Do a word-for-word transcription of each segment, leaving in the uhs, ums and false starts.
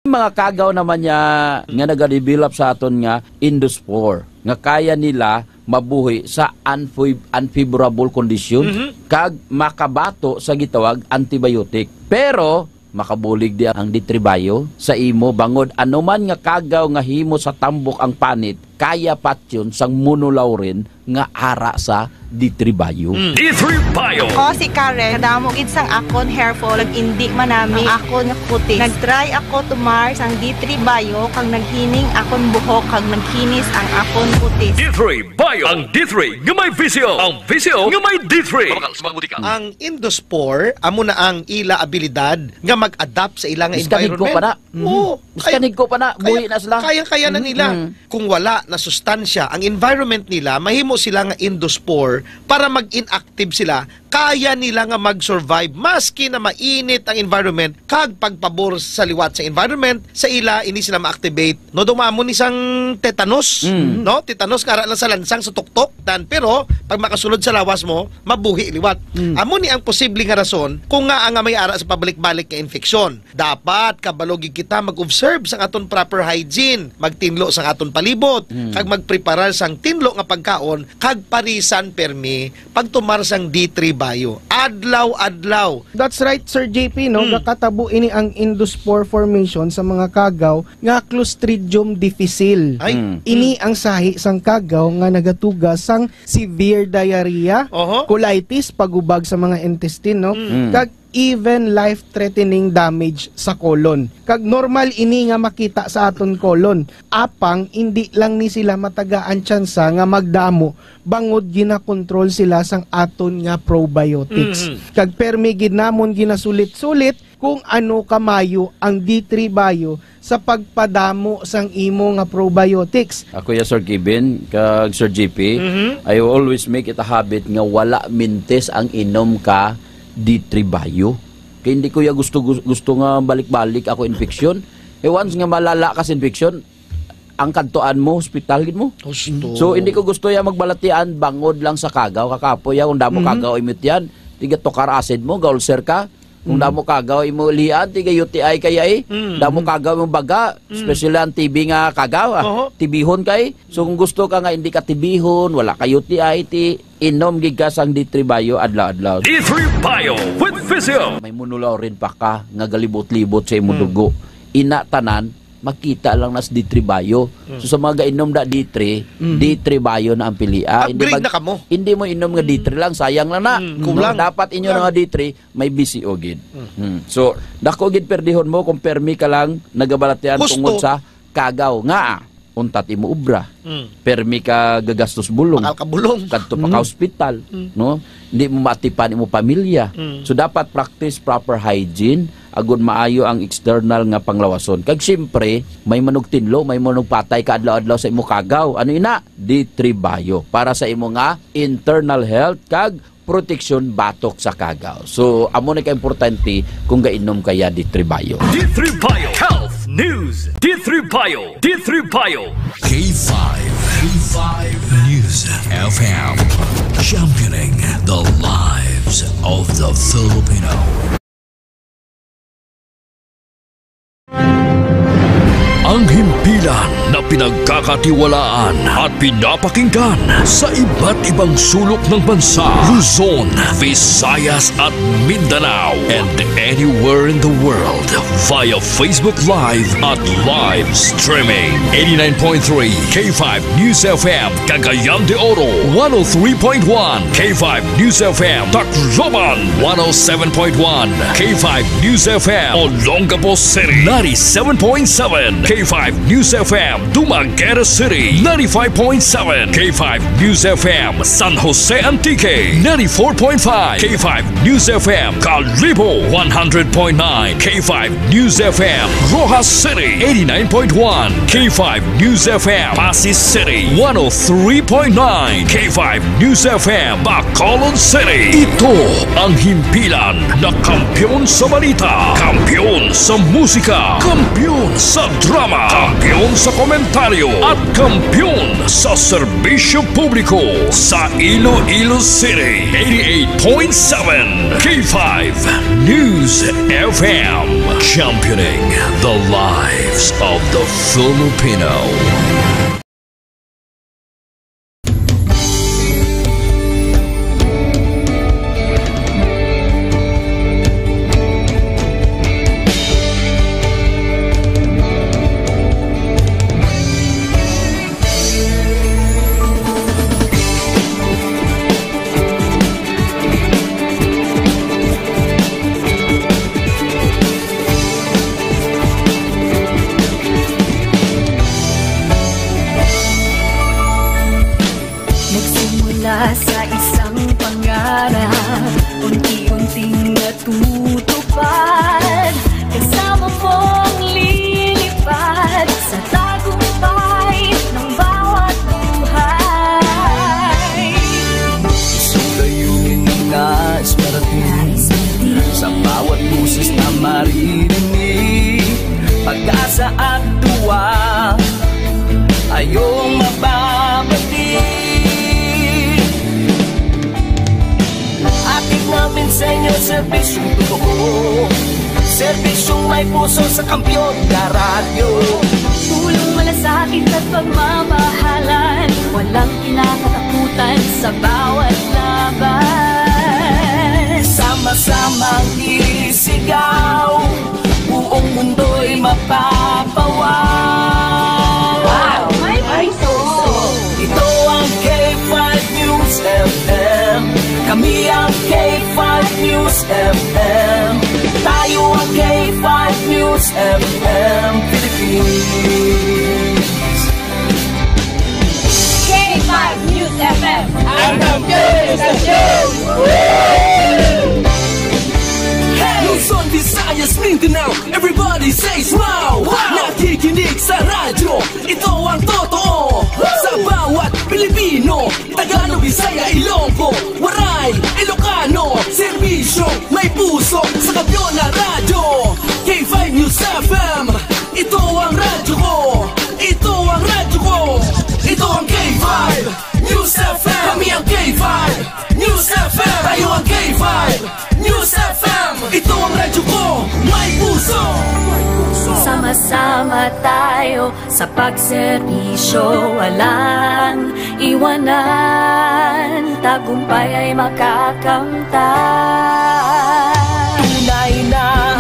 Mga kagaw naman niya nga nagadevelop sa aton nga Indospore, nga kaya nila mabuhi sa unfav-, unfavorable condition Mhm. kag makabato sa gitawag antibiotic. Pero makabulig di ang D three Bio sa imo, bangod anuman nga kagaw nga himo sa tambok ang panit, kaya patyon sang monolaurin nga ara sa D three Bio. Mm. D three Bio. Ako si Karen. Kadamo gid sang akon hair fall. Nag-indi man nami ang akon nga kutis. Nag-try ako tumar sang D three Bio, kag naghining akon buhok, kag nagkinis ang akon kutis. D three Bio. Ang D three nga may visyo. Ang visyo nga may D three. Mabakal sa mga botika. Ang Indospore, amo na ang ila abilidad nga mag-adapt sa ila nga Iskanhig ko environment. pa na. Mhm. Oo. Iskanhig ko pa na, Kaya, buhi na sila. kaya-kaya na Mhm, nila. mhm. Kung wala na sustansya ang environment nila, mahimo sila nga Indospore para mag-inactive sila. Kaya nila nga mag-survive maski na mainit ang environment, kag pagpabor sa liwat sa environment, sa ila, ini sila ma-activate. No, dumamo ni sang tetanus, Mm. no? Tetanus kara lang sa lansang sa tuktok, tan, pero pag makasulod sa lawas mo, mabuhi liwat. Mm. Amo ni ang posible nga rason kung ngaa nga may ara sa pabalik-balik nga infeksyon. Dapat kabalo gid kita mag-observe sang aton proper hygiene, magtinlo sang aton palibot, Mm. kag magpreparar sang tinlo nga pagkaon, kag parisan permi pagtumar sang D three Bio adlaw-adlaw. That's right, Sir J P, no? Mm. Gakatabo ini ang Indospore formation sa mga kagaw nga Clostridium difficile. Ay. Mm. Ini ang sahi sang kagaw nga nagatuga sang severe diarrhea, Oho. colitis, pagubag sa mga intestine, no? Mm. Kag even life-threatening damage sa colon. Kag normal ini nga makita sa aton colon. Apang, indi lang ni sila matagaan tsansa nga magdamo bangod ginakontrol sila sang aton nga probiotics. Mhm. Kag permi gid namon ginasulit-sulit kung ano kamayo ang D three Bio sa pagpadamo sang imo nga probiotics. Ako ya, Sir Kevin, kag Sir J P, Mhm. I always make it a habit nga wala mintis ang inom ka D three Bio. Kay hindi ko ya gusto, gus-, gusto nga balik-balik ako infeksyon. Eh, once nga malala ka sa infeksyon, ang kadtuan mo, hospital gid mo. Husto. So, hindi ko gusto ya magbalatian bangod lang sa kagaw. Kakapoy ya, kung damo Mhm. kagaw imit yan, tiga tukar acid mo, ga-ulcer ka. Kung Mhm. damo kagaw imo lian, tiga U T I kaya eh. Mhm. Damo kagaw imong baga, Mhm. especially ang T B nga kagaw, ah. Oho. Tibihon kay. So, kung gusto ka nga hindi ka tibihon, wala ka U T I, ti inom gid ka sang D three Bio adlaw-adlaw. D three Bio with Physio. May monolaurin pa ka nga galibot-libot sa imo Mm. dugo. Ina tanan, makita lang nas D three Bio. Mm. So, sa mga gainom na D three, Mm. D three Bio na ang pilia. Hindi Upgrade mag-, na kamo. hindi mo inom nga Mm. D three lang, sayang lang na. Mm. No, Kulang. dapat inyo Kulang. na nga D three, may B C O gid. Mm. Mm. So, dako gid perdihon mo kung permi ka lang nagabalatian Husto. tungod sa kagaw. Nga, untat imo obra. Mm. Permi ka gagastos bulong. Bakal ka bulong. Kadto pa ka Mm. hospital, Mm. no? Hindi mo matipan imo pamilya. Mm. So, dapat practice proper hygiene, agud maayo ang external nga panglawason. Kag siyempre, may manugtinlo, may manugpatay ka adlaw-adlaw sa imo kagaw. Ano ina? D three Bio. Para sa imo nga internal health, kag proteksyon batok sa kagaw. So, amo ni ka importante kung gainom ka ya D three Bio. D three Bio Health News. D three Bio. D three Bio. K five. K five News F M. Championing the lives of the Filipino. Ang himpilan na pinagkakatiwalaan at pinapakinggan sa iba't ibang sulok ng bansa, Luzon, Visayas at Mindanao, and anywhere in the world via Facebook Live at live streaming. Eighty-nine point three K five News F M, Cagayan de Oro, one oh three point one K five News F M, Tacloban, one oh seven point one K five News F M, Olongapo City, ninety-seven point seven K five News F M, Dumaguete City, ninety-five point seven K five News F M, San Jose Antique, ninety-four point five K five News F M, Kalibo, one hundred point nine K five News F M, Roxas City, eighty-nine point one K five News F M, Passi City, one oh three point nine K five News F M, Bacolod City. Ito ang himpilan na kampiyon sa balita, kampiyon sa musika, kampiyon Sa drama, kampiyon sa komentaryo, at kampiyon sa serbisyo publiko sa Iloilo City. Eighty-eight point seven K five News F M, championing the lives of the Filipino. Nagsimula sa isang pangarap, unti-unting natutupad. Kasama mong lilipad sa tagumpay ng bawat buhay. Isang layunin na nais marating sa bawat boses na maririnig. Pag-asa at tuwa, ayong mababati. Hatid namin sa inyo serbisyong totoo, serbisyong may puso sa kampiyon na radyo. Pulong malasakit at pagmamahalan, walang kinakatakutan sa bawat laban. Sama-samang isigaw, buong mundo'y mapapawaw. Wow! May puso! Ito ang K five News F M. Kami ang K five News F M. Tayo ang K five News F M Philippines. K five News F M, ang kampiyon sa show! Hey! Luzon, Visayas, Mindanao, everybody say wow! Wow! Nakikinig sa radyo, ito ang totoo. Sa bawat Pilipino, Tagalog, Bisaya, Ilonggo, Waray, Ilocano, serbisyo, may puso, sa kampiyon na radyo. K five News F M, ito ang radyo ko. Ito ang radyo ko. Ito ang K five News F M. Kami ang K five News F M. Tayo ang K five News F M. Ito ang radyo ko. May puso. Sama-sama tayo sa pagserbisyo, walang iwanan. Tagumpay ay makakamtan. Tunay na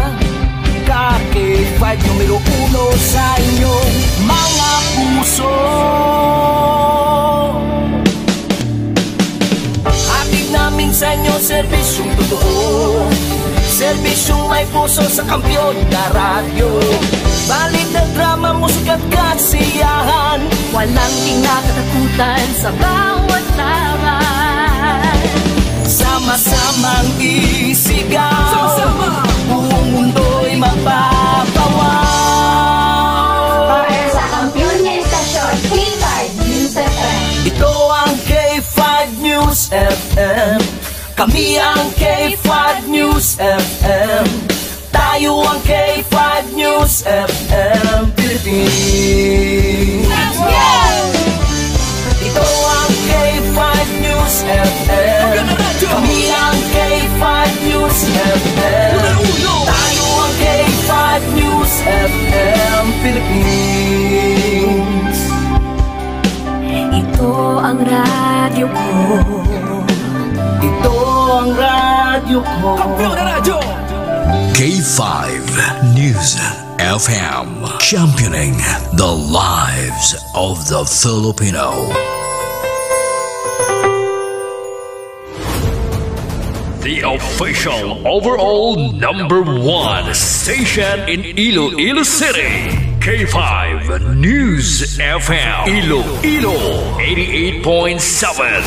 ka K five numero uno sa inyong mga puso. Hatid namin sa inyo serbisyong totoo, serbisyong may puso sa kampiyon na radyo. Balita, drama, musika at kasiyahan, walang kinakatakutan sa bawat laban. Sama-samang isigaw, sama-sama, buong mundo'y mapapawaw. Para sa kampiyon nga istasyon, K five News F M. Ito ang K five News F M. Kami ang K five News F M. Tayo ang K five News F M Philippines. Ito ang K five News F M. Kami ang K five News F M. Tayo ang K five News F M Philippines. Ito ang radyo ko. Ito ang radyo ko. Kampiyon na radyo. K five News F M, championing the lives of the Filipino. The official overall number one station in Iloilo City, K five News F M, Iloilo, eighty-eight point seven.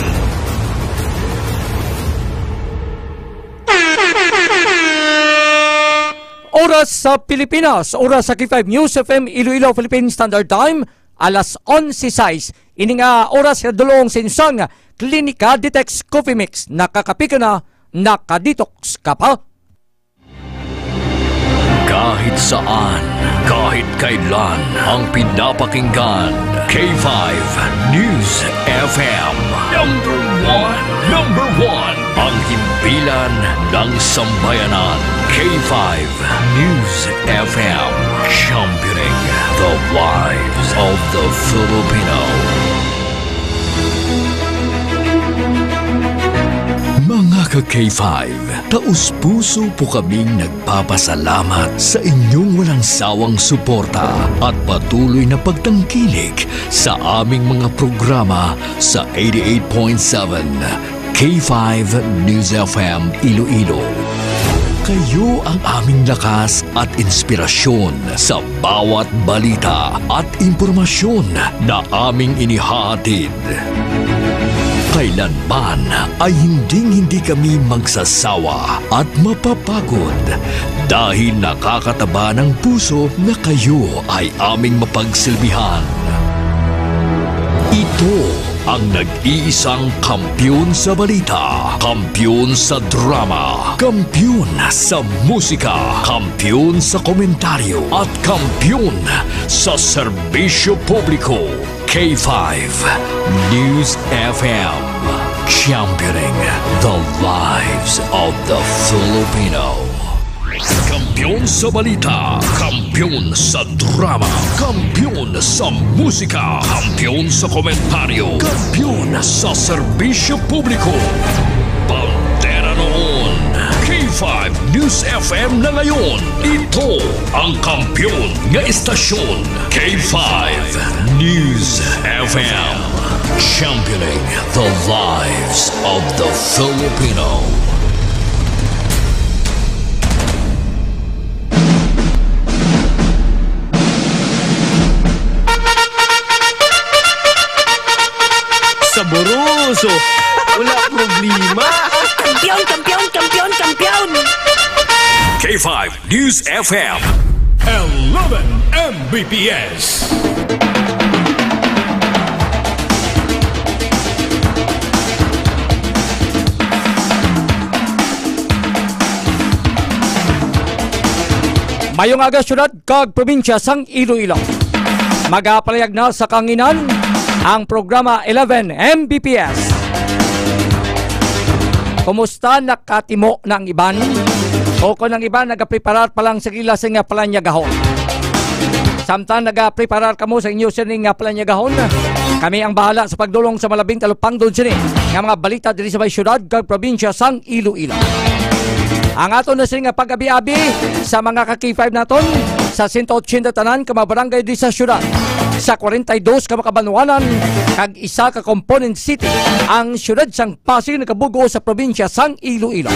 Oras sa Pilipinas, oras sa K five News F M Iloilo Philippine Standard Time, alas onse sais. Ini nga oras, dulong sa inyo sang Klinika Detox Coffee Mix. Nakakape ka na, nakadetox ka pa. Kahit saan, kahit kailan, ang pinapakinggan, K five News F M. Number one, number one, ang himpilan ng sambayanan, K five News F M, championing the lives of the Filipino. Mga ka-K five, taos-puso po kaming nagpapasalamat sa inyong walang sawang suporta at patuloy na pagtangkilik sa aming mga programa sa eighty-eight point seven K five News F M Iloilo. Kayo ang aming lakas at inspirasyon sa bawat balita at impormasyon na aming inihahatid. Kailanman ay hinding-hindi kami magsasawa at mapapagod dahil nakakataba ng puso na kayo ay aming mapagsilbihan. Ito ang nag-iisang kampiyon sa balita, kampiyon sa drama, kampiyon sa musika, kampiyon sa komentaryo, at kampiyon sa serbisyo publiko. K five News F M, championing the lives of the Filipino. Kampiyon sa balita, kampiyon sa drama, kampiyon sa musika, kampiyon sa komentaryo, kampiyon sa serbisyo publiko. Bandera noon, K five News F M na ngayon. Ito ang kampiyon nga istasyon, K five News F M. Championing the lives of the Filipino. Saboroso! Wala problema! Kampiyon, kampiyon, kampiyon, kampiyon! K five News F M. Eleven M B P S. Mayong aga, syudad kag probinsya sang Iloilo. Magapalayag na sa kanginan ang programa eleven M B P S. Kumusta, nakatimo na ang iban? O kung ang iban nagapreparar pa lang sa ila sini nga palanyagahon? Samtang nagapreparar kamo sa inyo sini nga palanyagahon, kami ang bahala sa pagdulong sa malabing talupangdon sini nga mga balita diri sa may syudad kag probinsya sang Iloilo. Ang aton na sini nga pag-abi-abi sa mga ka-K five naton sa sento ochenta tanan ka mga barangay di sa syudad, sa kwarenta y dos ka mga kabanwanan, kag isa ka component city, ang syudad sang Pasig nagabug-os sa probinsya sang Iloilo.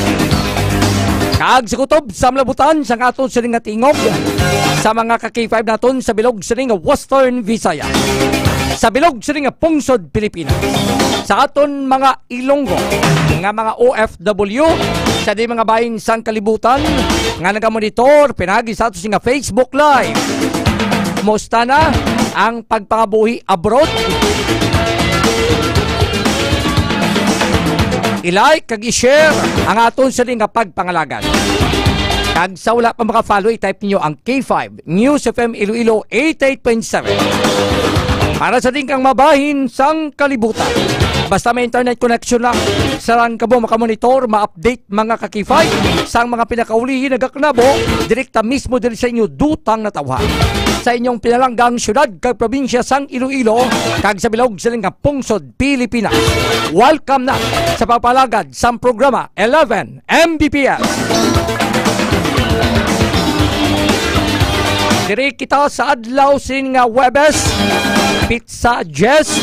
Kag sa kutob sa malabutan sang aton sini nga tingog sa mga ka-K five naton sa bilog sini nga Western Visayas, sa bilog sini nga pungsod Pilipinas, sa aton mga Ilonggo nga mga O F W sa di mga bahin sang kalibutan nga nagamonitor pinagi sa ato sini nga Facebook Live. Musta na ang pagpangabuhi abroad? I-like kag i-share ang aton sini nga pagpangalagan. Kag sa wala pa maka-follow, i-type ninyo ang K five News F M Iloilo eighty-eight point seven. Para sa tingkang mabahin sang kalibutan, basta may internet connection lang, sarang kamo makamonitor, ma-update, mga ka-K five, sang mga pinakaulihi nagakanabo direkta mismo diri sa inyo dutang natawhan, sa inyong pinalanggang syudad kag probinsya sang Iloilo kag sa bilog sini nga pungsod Pilipinas. Welcome na sa pagpalagad sang programa eleven M B P S. Diri kita sa adlaw sini nga Huwebes, petsa diyes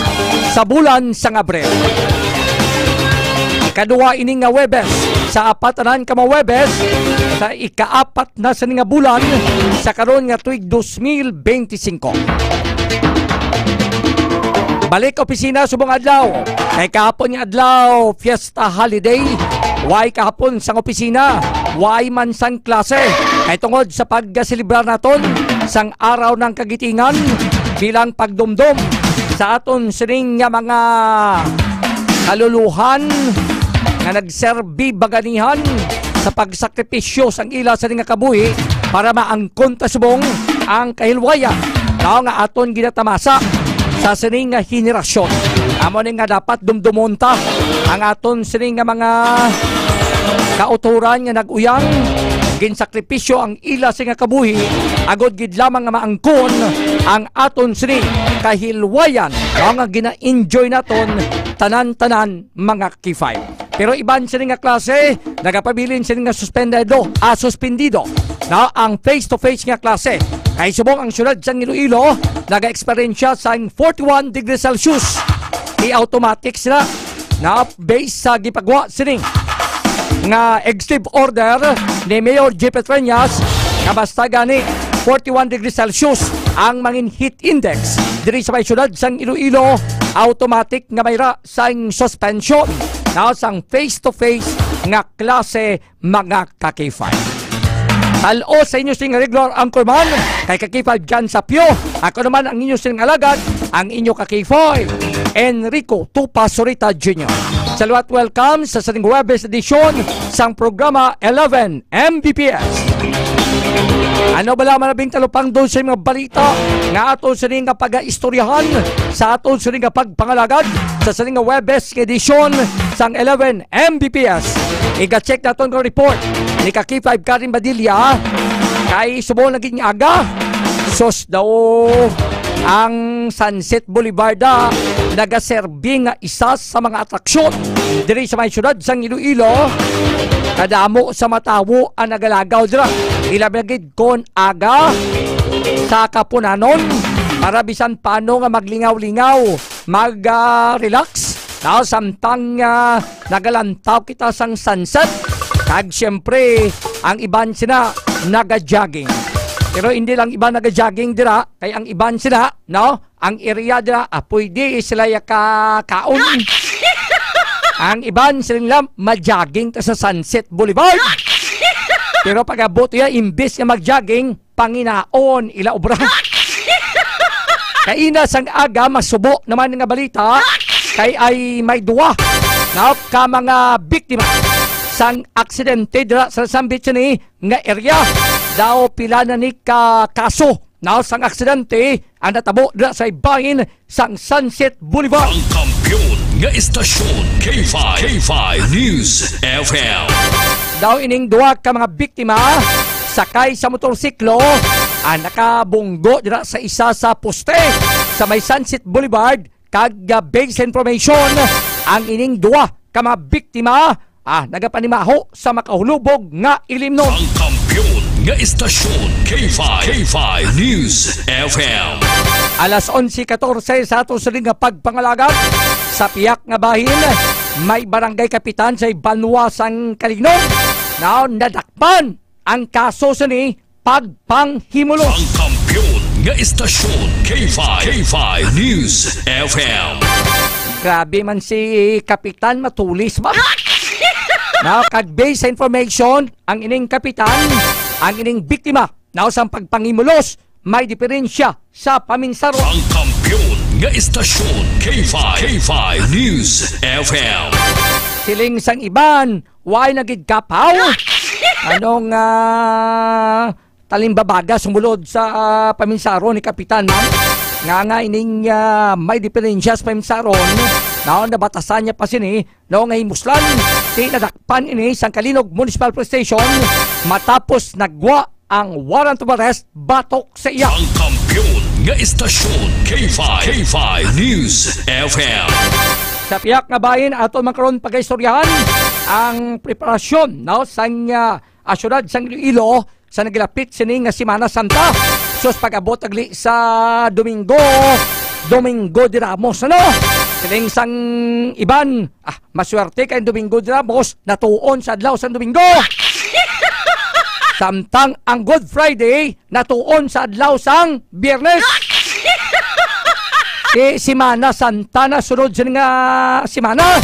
sa bulan sang Abril. Ikaduha ini nga Huwebes sa apat tanan ka mga Huwebes sa ikaapat na sini nga bulan sa karon nga tuig dos mil bente singko. Balik opisina subong adlaw. Kay kahapon nga adlaw, fiesta holiday. Way kahapon sang opisina, way man sang klase. Kay tungod sa pagkaselebrar naton sang Araw ng Kagitingan bilang pagdumdom sa aton sining nga mga kaluluhan nga nagserbi baganihan sa pagsakripisyo sang ila sini nga kabuhi para maangkon ta subong ang kahilwayan, no, nga aton ginatamasa sa sini nga henerasyon. Amo ni nga dapat dumdumon ta ang aton sini nga mga kauturan nga nag-uyang ginsakripisyo ang ila sini nga kabuhi, agod gid lamang nga maangkon ang aton sini kahilwayan, no, nga gina-enjoy naton tanan-tanan, mga K five. Pero iban sini nga klase, nagapabilin sini nga suspendado, ah, suspendido na ang face-to-face nga klase. Kay subong ang siyudad sang Iloilo, nag-eksperyensya sang forty-one degrees Celsius. I-automatic sila na based sa gipagwa sini nga executive order ni Mayor J P Treñas, nga basta gani forty-one degrees Celsius ang mangin heat index diri sa may siyudad sang Iloilo, automatic nga mayra sang suspension na sang face-to-face nga klase, mga ka-K five. Talo sa inyo sing regular anchorman, kay ka-K five Jan Sapio. Ako naman ang inyo sing alagad, ang inyo ka-K five, Enrico Tupa Sorita Junior. Salwat, welcome sa sining Huwebes edisyon sang programa eleven M B P S. Ano bala man labing talupangdon sa mga balita nga ato sini nga pagaistoryahan sa ato sini nga pagpangalagad sa sini nga Huwebes nga edisyon sang eleven M B P S. Iga-check naton nga report ni ka-K five Karen Badilla, kay subong lagi nga aga, sus daw, ang Sunset Boulevard, ah, nagaserbi nga isa sa mga atraksyon diri sa may siyudad sang Iloilo. Kadamo sa mga tawo ang nagalagaw dira. Ilabi na gid kon aga sa kapunanon para bisan paano nga maglingaw-lingaw, mag, ah, relax. Now, samtang, ah, nagalantaw kita sang sunset, kag siyempre, ang iban sina naga-jogging. Pero hindi lang iban naga-jogging dira, kay ang iban sila, no? Ang area dira, ah, pwede sila ya ka kaon. Ang iban sila nila, ma-jogging ta sa Sunset Boulevard. Pero pag-abot ya, imbis nga mag-jogging, panginaon ila obra. Kaina sang aga, masubo naman nga balita, kay ay may duwa na ka mga biktima sang aksidente dira sa sambit sini nga area. Daw pila na ni ka kaso na sang aksidente ang natabo dira sa ibahin sang Sunset Boulevard. Ang kampiyon nga istasyon, K five, K five News F M. Daw ining duha ka mga biktima sakay sa motorsiklo ang nakabunggo dira sa isa sa poste sa may Sunset Boulevard, kag, ah, based sa information, ang ining duha ka mga biktima, ah, nagapanimaho sa makahulubog nga ilimnon. Ang kampiyon nga istasyon, K five, K five News F M. Alas onse katorse sa ato sining nga pagpangalagad, sa piyak nga bahin, may barangay kapitan sa banwa sang Calinog na nadakpan ang kaso sini pagpanghimulos. Ang kampiyon nga istasyon, K five, K five News F M. Grabe man si Kapitan, matulis ba? Na, kag based sa information, ang ining kapitan, ang ining biktima, na sang pagpanghimulos, may diferensya sa paminsaron. Ang kampiyon nga istasyon, K five, K five News F M. Siling sang iban, way na gid kapaw. Anong, ah, talimbabaga sumulod sa, ah, paminsaron ni Kapitan, ma'am? Nga nga ining, ah, may diferensya sa paminsaron, no, nabatasan niya pa sini, no, nga himuslan, ti nadakpan ini sang Calinog Municipal Police Station matapos nagwa ang warrant of arrest batok sa iya. Ang kampiyon nga istasyon, K five, K five News F M. Sa piyak nga bahin, ato man karon pagaistoryahan ang preparasyon, no, sang, ah, ah, siyudad sang Iloilo sa nagilapit sini nga Semana Santa. Sus, pag-abot tagli sa Domingo, Domingo de Ramos, ano? Siling sang iban, ah, maswerte kay Domingo de Ramos, natuon sa adlaw sang Domingo. Samtang ang Good Friday, natuon sa adlaw sang Biyernes. Di Semana Santa na sunod sini nga semana.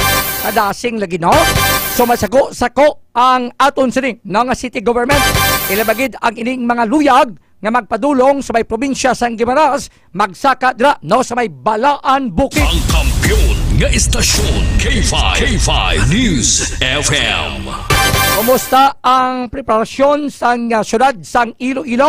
Kadasing lagi, no? So, masako-sako ang aton sini, no, nga city government. Ilabi na gid ang ining mga luyag nga magpadulong sa may probinsya sang Guimaras, magsaka dira, no, sa may Balaan Bukid. Ang kampiyon nga istasyon, K five, K five News F M. Kumusta ang preparasyon sang, ah, syudad sang Iloilo?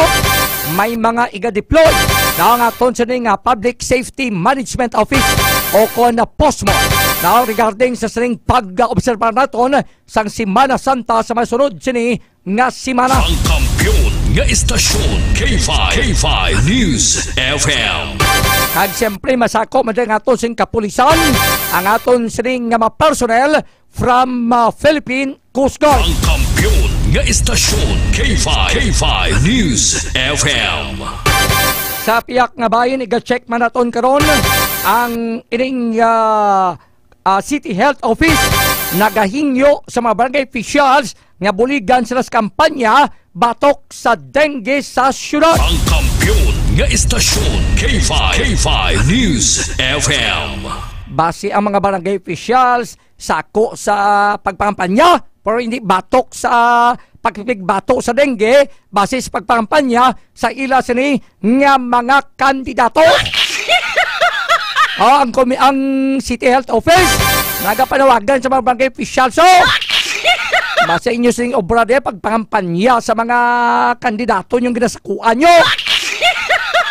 May mga iga-deploy na ang aton sini nga Public Safety Management Office o kon na POSMO na regarding sa sining pag-obserbar naton sang Semana Santa sa masunod sini nga semana. Ang kampiyon nga istasyon, K five, K five News F M. Kag siyempre, masako man din aton sing kapulisan, ang aton sining nga mga personnel from, ah, Philippine Coast Guard. Ang kampiyon nga istasyon, K five, K five News F M. Sa piyak nga bahin, iga-check man naton karon ang ining, ah, ah, City Health Office nagahingyo sa mga barangay officials nga buligan sila sa kampanya batok sa dengue sa syudad. Ang kampiyon nga istasyon, K five, K five News F M. Basi ang mga barangay officials sako sa pagpangampanya, pero hindi batok sa pagpigbato sa dengue, base sa pagpangampanya sa ila sini nga mga kandidato. Oh, ang komi-, ang City Health Office nagapanawagan sa mga barangay officials, so, base inyo sing obra de pagpangampanya sa mga kandidato yung ginasakuan nyo,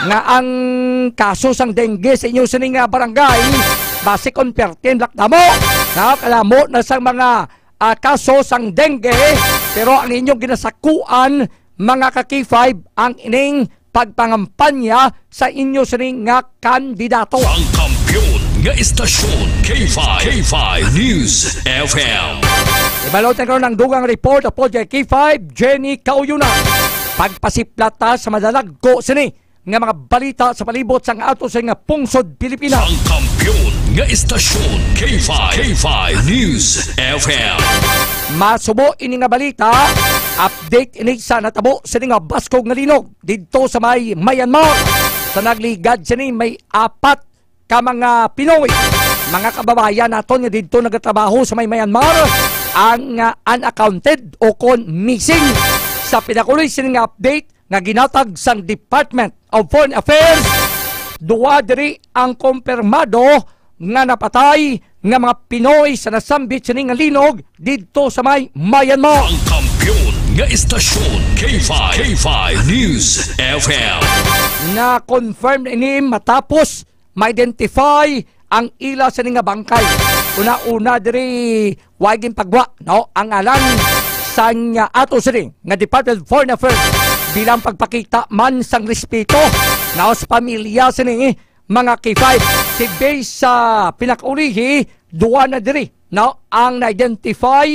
nga ang kaso sang dengue sa inyo sini nga barangay, base convertin lakdamo, na kalamo na sang mga, ah, kaso sang dengue, pero ang inyong ginasakuan, mga ka-K five, ang ining pagpangampanya sa inyo sini nga kandidato. Ang kampiyon nga istasyon, K five, K five News F M. Ibalot na karon ang dugang report, apo J K five, Jenny Kauyonan. Pagpasiplata sa madalagko sini nga mga balita sa palibot sang ato sa nga pungsod Pilipinas. Ang kampiyon nga istasyon, K five, K five News F M. Masubo ini nga balita, update ini sa natabo sini nga baskog nga linog didto sa may Myanmar. Sa nagligad sini, may apat ka mga Pinoy, mga kababayan naton nga didto nagatrabaho sa may Myanmar, ang, ah, unaccounted o kon missing. Sa pinakuli sini nga update, nga ginatag sang Department of Foreign Affairs, duwa diri ang kompirmado nga napatay nga mga Pinoy sa nasambit sini nga linog didto sa may Myanmar. Ang kampiyon nga istasyon, K five, K five News F M. Na-confirm ini matapos ma-identify ang ila sini nga bangkay. Una-una diri, wa ginpagwa, no, ang ngalan sang, ah, ato sini nga Department of Foreign Affairs bilang pagpakita man sang respeto, no, sa pamilya sini mga K five. Kay base sa pinakaulihi, duwa na diri, no, ang na-identify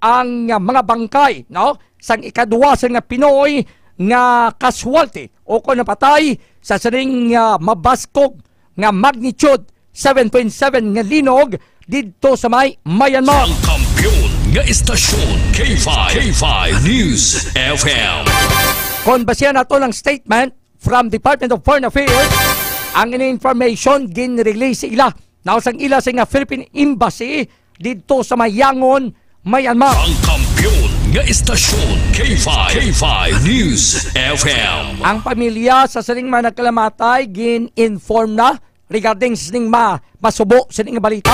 ang, ah, mga bangkay, no, sang ikaduwa sa nga Pinoy nga casualty o kon napatay sa sining, ah, mabaskog nga magnitude seven point seven nga linog didto sa may Myanmar. Ang kampiyon nga istasyon, K five, K five News F M. Kon basihan nato ang statement from Department of Foreign Affairs, ang ini information gin-release sa ila, nausang ila sa nga Philippine Embassy didto sa may Yangon, Myanmar. Ang kampiyon nga istasyon, K five, K five News F M. Ang pamilya sa sining mga nagkalamatay gin-inform na regarding sining ma-, masubo sining balita.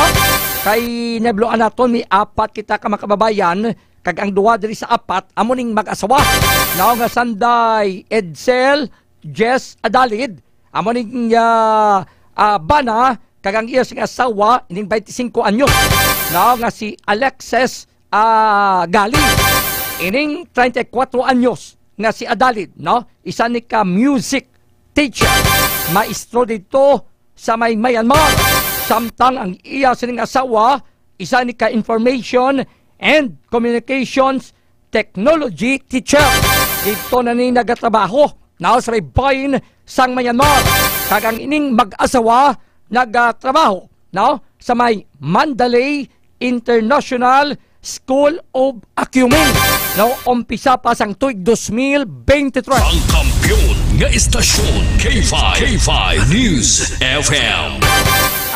Kay nabluan naton, may apat kita ka mga kababayan, kag ang duha diri sa apat amo ning mag-asawa, no, nga sanday Edsel Jess Adalid, amo ning, ah, ah, bana, kag ang iya sing asawa ining twenty-five anyos, no, nga si Alexis, ah, Gali. Ining treinta y cuatro anyos nga si Adalid, no, isa ni ka music teacher, maestro dito sa may Myanmar, samtang ang iya sining asawa isa ni ka information and communications technology teacher. Dito na ni nagatrabaho, no, sa may bahin sang Myanmar. Kag ang ining mag-asawa nagatrabaho, no, sa may Mandalay International School of Acumen, no, umpisa pa sang tuig dos mil twenty-three. Ang kampiyon nga istasyon, K five, K five News F M.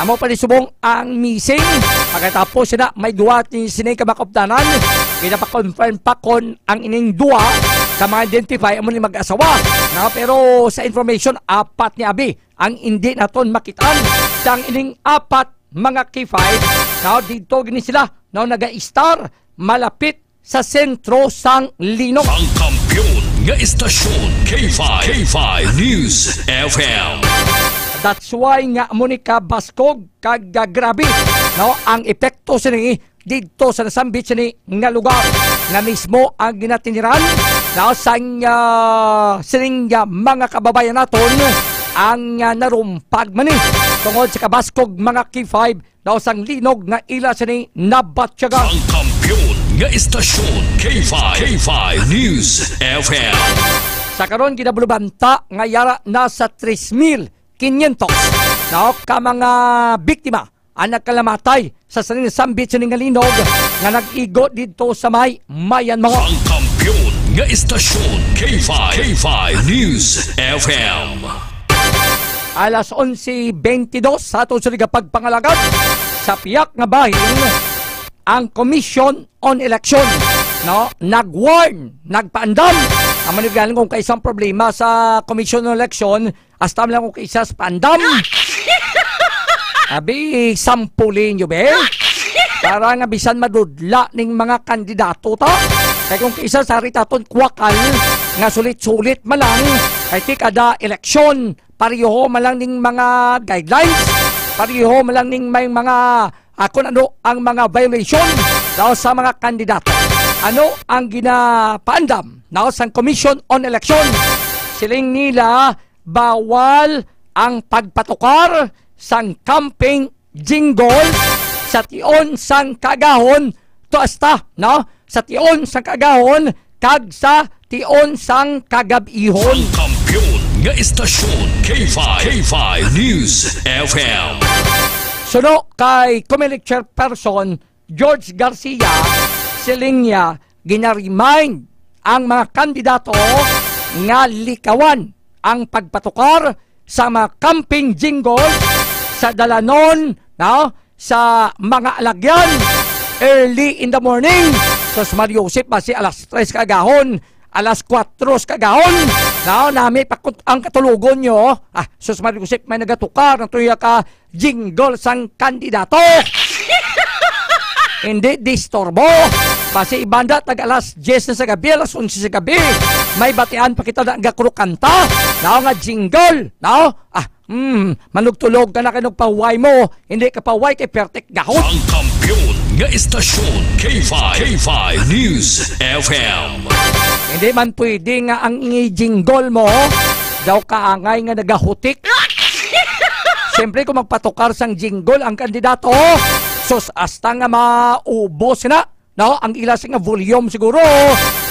Amo pa ni subong ang missing. Pagkatapos sina, may duwa ni sini ka makupdanan. Ginapakonfirm pa kon ang ining duwa ka ma-identify amo ni mag-asawa. No? Pero sa information, apat ni abi ang hindi naton makitaan. Sang ining apat mga K five, no, dito gini sila, no, naga-istar malapit sa sentro sang Linog. Ang kampiyon nga istasyon, K five, K five News F M. That's why nga amo ni kabaskog kag, ah, grabe, no, ang epekto sini didto sa nasambit sini nga lugar nga mismo ang ginatiniran, no, sang, ah, sining, ah, mga kababayan naton ang, ah, narumpag man ni tungod sa kabaskog, mga K five, daw sang Linog nga ila sini nabatyagan. Ang kampiyon nga istasyon, K five, K five News F M. Sa karon, ginabulubanta nga yara na sa tres mil quinientos, no, ka mga biktima ang nagkalamatay sa sining nasambit sini nga Linog nga nag-igo didto sa may Myanmar. Ang kampiyon nga istasyon, K five, K five News F M. Alas onse bentidus sa aton sini nga pagpangalagad, sa piyak nga bahin, ang Commission on Election, no, nag-warn, nagpaandam. Amo ni galing kung kaisang problema sa Commission on Election, hasta man lang kung kaisa sa paandam. Abi, sampuli nyo, be. Para nga bisan madudla ning mga kandidato ta. Kay kung kaisa sa ri taton kwakal nga sulit-sulit man lang, kay ti kada eleksyon, pareho man lang ning mga guidelines, pareho man lang ning may mga, ah, kung ano ang mga violation daw sa mga kandidato. Ano ang ginapaandam daw sang Commission on Election? Siling nila, bawal ang pagpatukar sang campaign jingle sa tion sang kaagahon to hasta, no? Sa tion sang kaagahon kag sa tion sang kagab-ihon. Ang kampiyon nga istasyon, K five, K five News F M. Suno kay Comelec Chairperson George Garcia, siling niya, ginaremind ang mga kandidato nga likawan ang pagpatukar sa mga camping jingle sa dalanon, no, sa mga alagyan early in the morning. Sus, Mario Joseph, basi alas tres kaagahon, alas kuwatro sa kaagahon, no, nami pa kut-, ang katulogon nyo. Ah, sus, Mario Joseph, may nagatukar ng tuya ka jingle sang kandidato. Hindi disturbo. Basi ibanda tag alas diyes na sa gabi, alas onse sa gabi, may batian pa kita na nagakurukanta, no, nga jingle, no? Ah, hmm, manugtulog ka na kay nagpahuway mo, hindi ka pahuway kay pertek gahon. Ang kampiyon nga istasyon, K five, K five News F M. Hindi man pwede nga ang i-jingle mo daw kaangay nga nagahutik. Siyempre, kung magpatukar sang jingle ang kandidato, sus, hasta nga maubos na, no, ang ila sing volume siguro,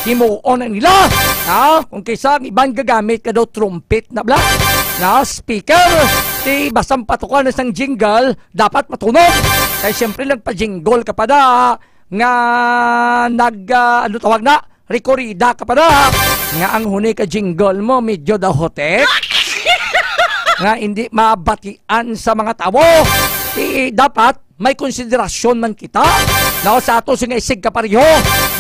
himuon na nila, ha? Kung kisa ang iban gagamit ka daw trumpet na bla, na speaker, ti basta patukar na sang jingle, dapat matunog. Kay siyempre, nagpa-jingle ka pa da, nga nag, ah, ano tawag na? Rekorida ka pa da, nga ang huni ka jingle mo medyo dahotek, nga hindi mabatian sa mga tawo. Ti dapat may konsiderasyon man kita, no, sa ato sing isig kapareho,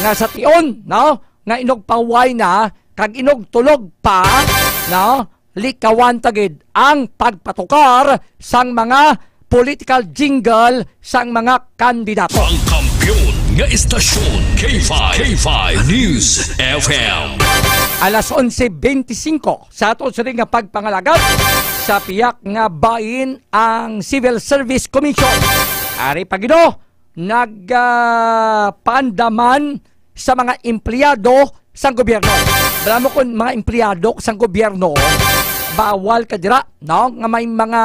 nga sa tion, no, nga inugpahuway na, kag inugtulog pa, no, likawan ta gid ang pagpatukar sang mga political jingle sang mga kandidato. Ang kampiyon nga istasyon, K five, K five News F M. Alas onse bente singko sa ato sini nga pagpangalagad, sa piyak nga bahin ang Civil Service Commission. Ari pa gid, nag, ah, paandaman sa mga empleyado sang gobyerno. Alam mo, kung mga empleyado sang gobyerno, bawal ka dira, no, nga may mga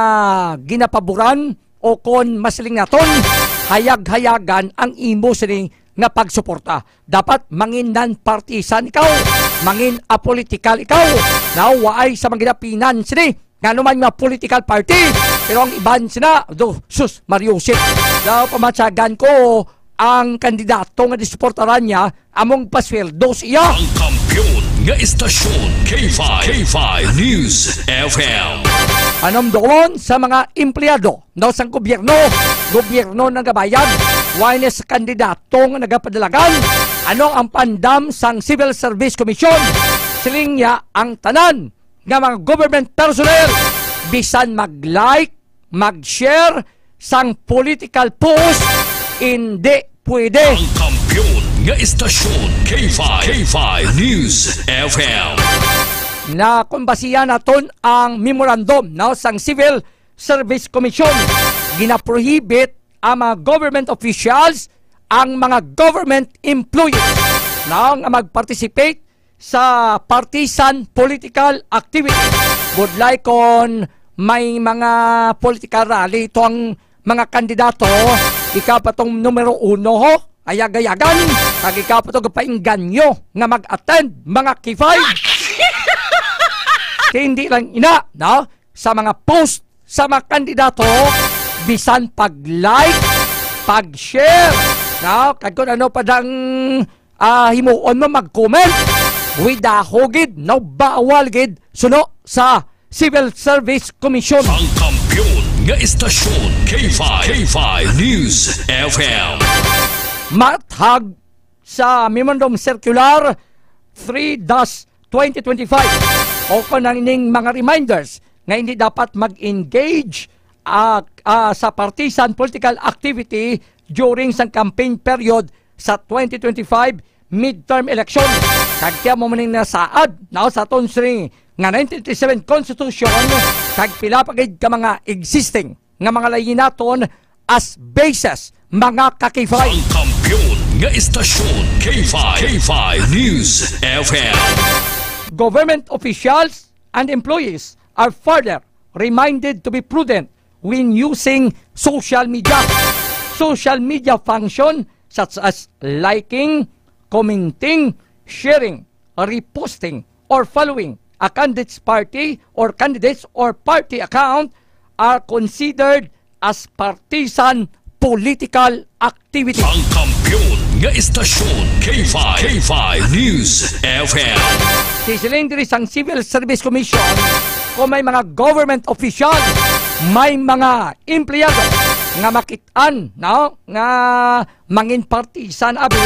ginapaboran o kon masiling naton, hayag-hayagan ang imo sini nga pagsuporta. Dapat mangin non-partisan ikaw, mangin apolitical ikaw, na waay sa mga ginapinan sini nga anuman nga political party. Pero ang iban sina, do, sus, Mario Joseph, daw pamatyagan ko ang kandidato nga disuportaran niya, among pasweldo siya. Ang kampiyon nga istasyon, K five, K five News F M. Anam doon sa mga empleyado, no, sang gobyerno, gobyerno nagabayad, why na sa kandidato nga nagapadalagan? Ano ang paandam sang Civil Service Commission? Siling niya, ang tanan nga mga government personnel, bisan mag-like, mag-share sang political post, hindi pwede. Ang kampiyon nga istasyon, K five, K five News F M. Na kung basihan naton ang memorandum, no, sang Civil Service Commission, ginaprohibit ang mga government officials, ang mga government employees, no, nga mag-participate sa partisan political activity. Budlay kon may mga political rally to ang mga kandidato, ikaw pa tong numero uno, ho? Ayag-ayagan, kag ikaw pa to gapaingganyo nga mag-attend, mga K five. Hindi lang ina, no? Sa mga post sa mga kandidato, bisan pag-like, pag-share, no? Kag kung ano pa dang, ah, himuon mo, mag-comment. Widaho gid, no? Bawal gid suno sa Civil Service Commission. Ang kampiyon nga istasyon, K five, K five News F M. Matag sa Memorandum Circular three dash twenty twenty-five, o kon ang ining mga reminders nga hindi dapat mag-engage, ah, ah, sa partisan political activity during sang campaign period sa twenty twenty-five midterm election. Kag kaya mo maning nasaad, no, sa aton sini nga nineteen eighty-seven Constitution, kag pila pa gid ka mga existing nga mga layi naton as basis, mga ka-K five. Ang kampiyon nga istasyon, K five, K five News F M. Government officials and employees are further reminded to be prudent when using social media. Social media function such as liking, commenting, sharing, reposting, or following a candidate's party or candidates or party account are considered as partisan political activity. Ang kampiyon nga istasyon, K five, K five News F M. Sisiling diri sang Civil Service Commission, kung may mga government official, may mga empleyado nga makit-an, no, nga mangin partisan, abi,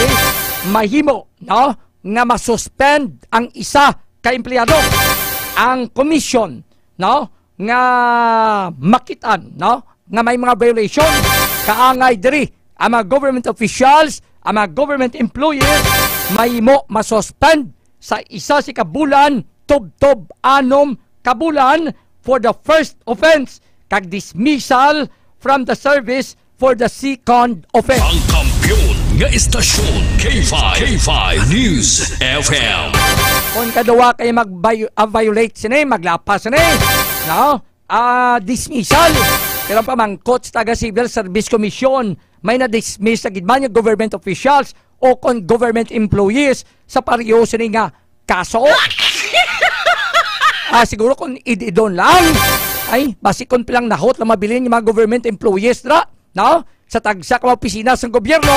mahimo, no, nga masuspend ang isa ka empleyado. Ang commission, no, nga makit-an, no, nga may mga violation, kaangay diri ang mga government officials, ang mga government employees, mahimo masuspend sa isa si kabulan tubtob anom kabulan for the first offense, kag dismissal from the service for the second offense. Ang kampiyon nga istasyon, K five, K five News F M. Kung kaduwa kay mag-, ah, violate sini, maglapas sini, no? Ah, dismissal. Pero ang pamangkot sa taga Civil Service Commission, may na-dismiss na gid man nga government officials o kon government employees sa pareho sini nga kaso? Ah, siguro kung id-idon lang. Ay, basi kung pilang nahot lang mabilin yung mga government employees, dira, no? Sa tagsa ka mga opisina sa gobyerno,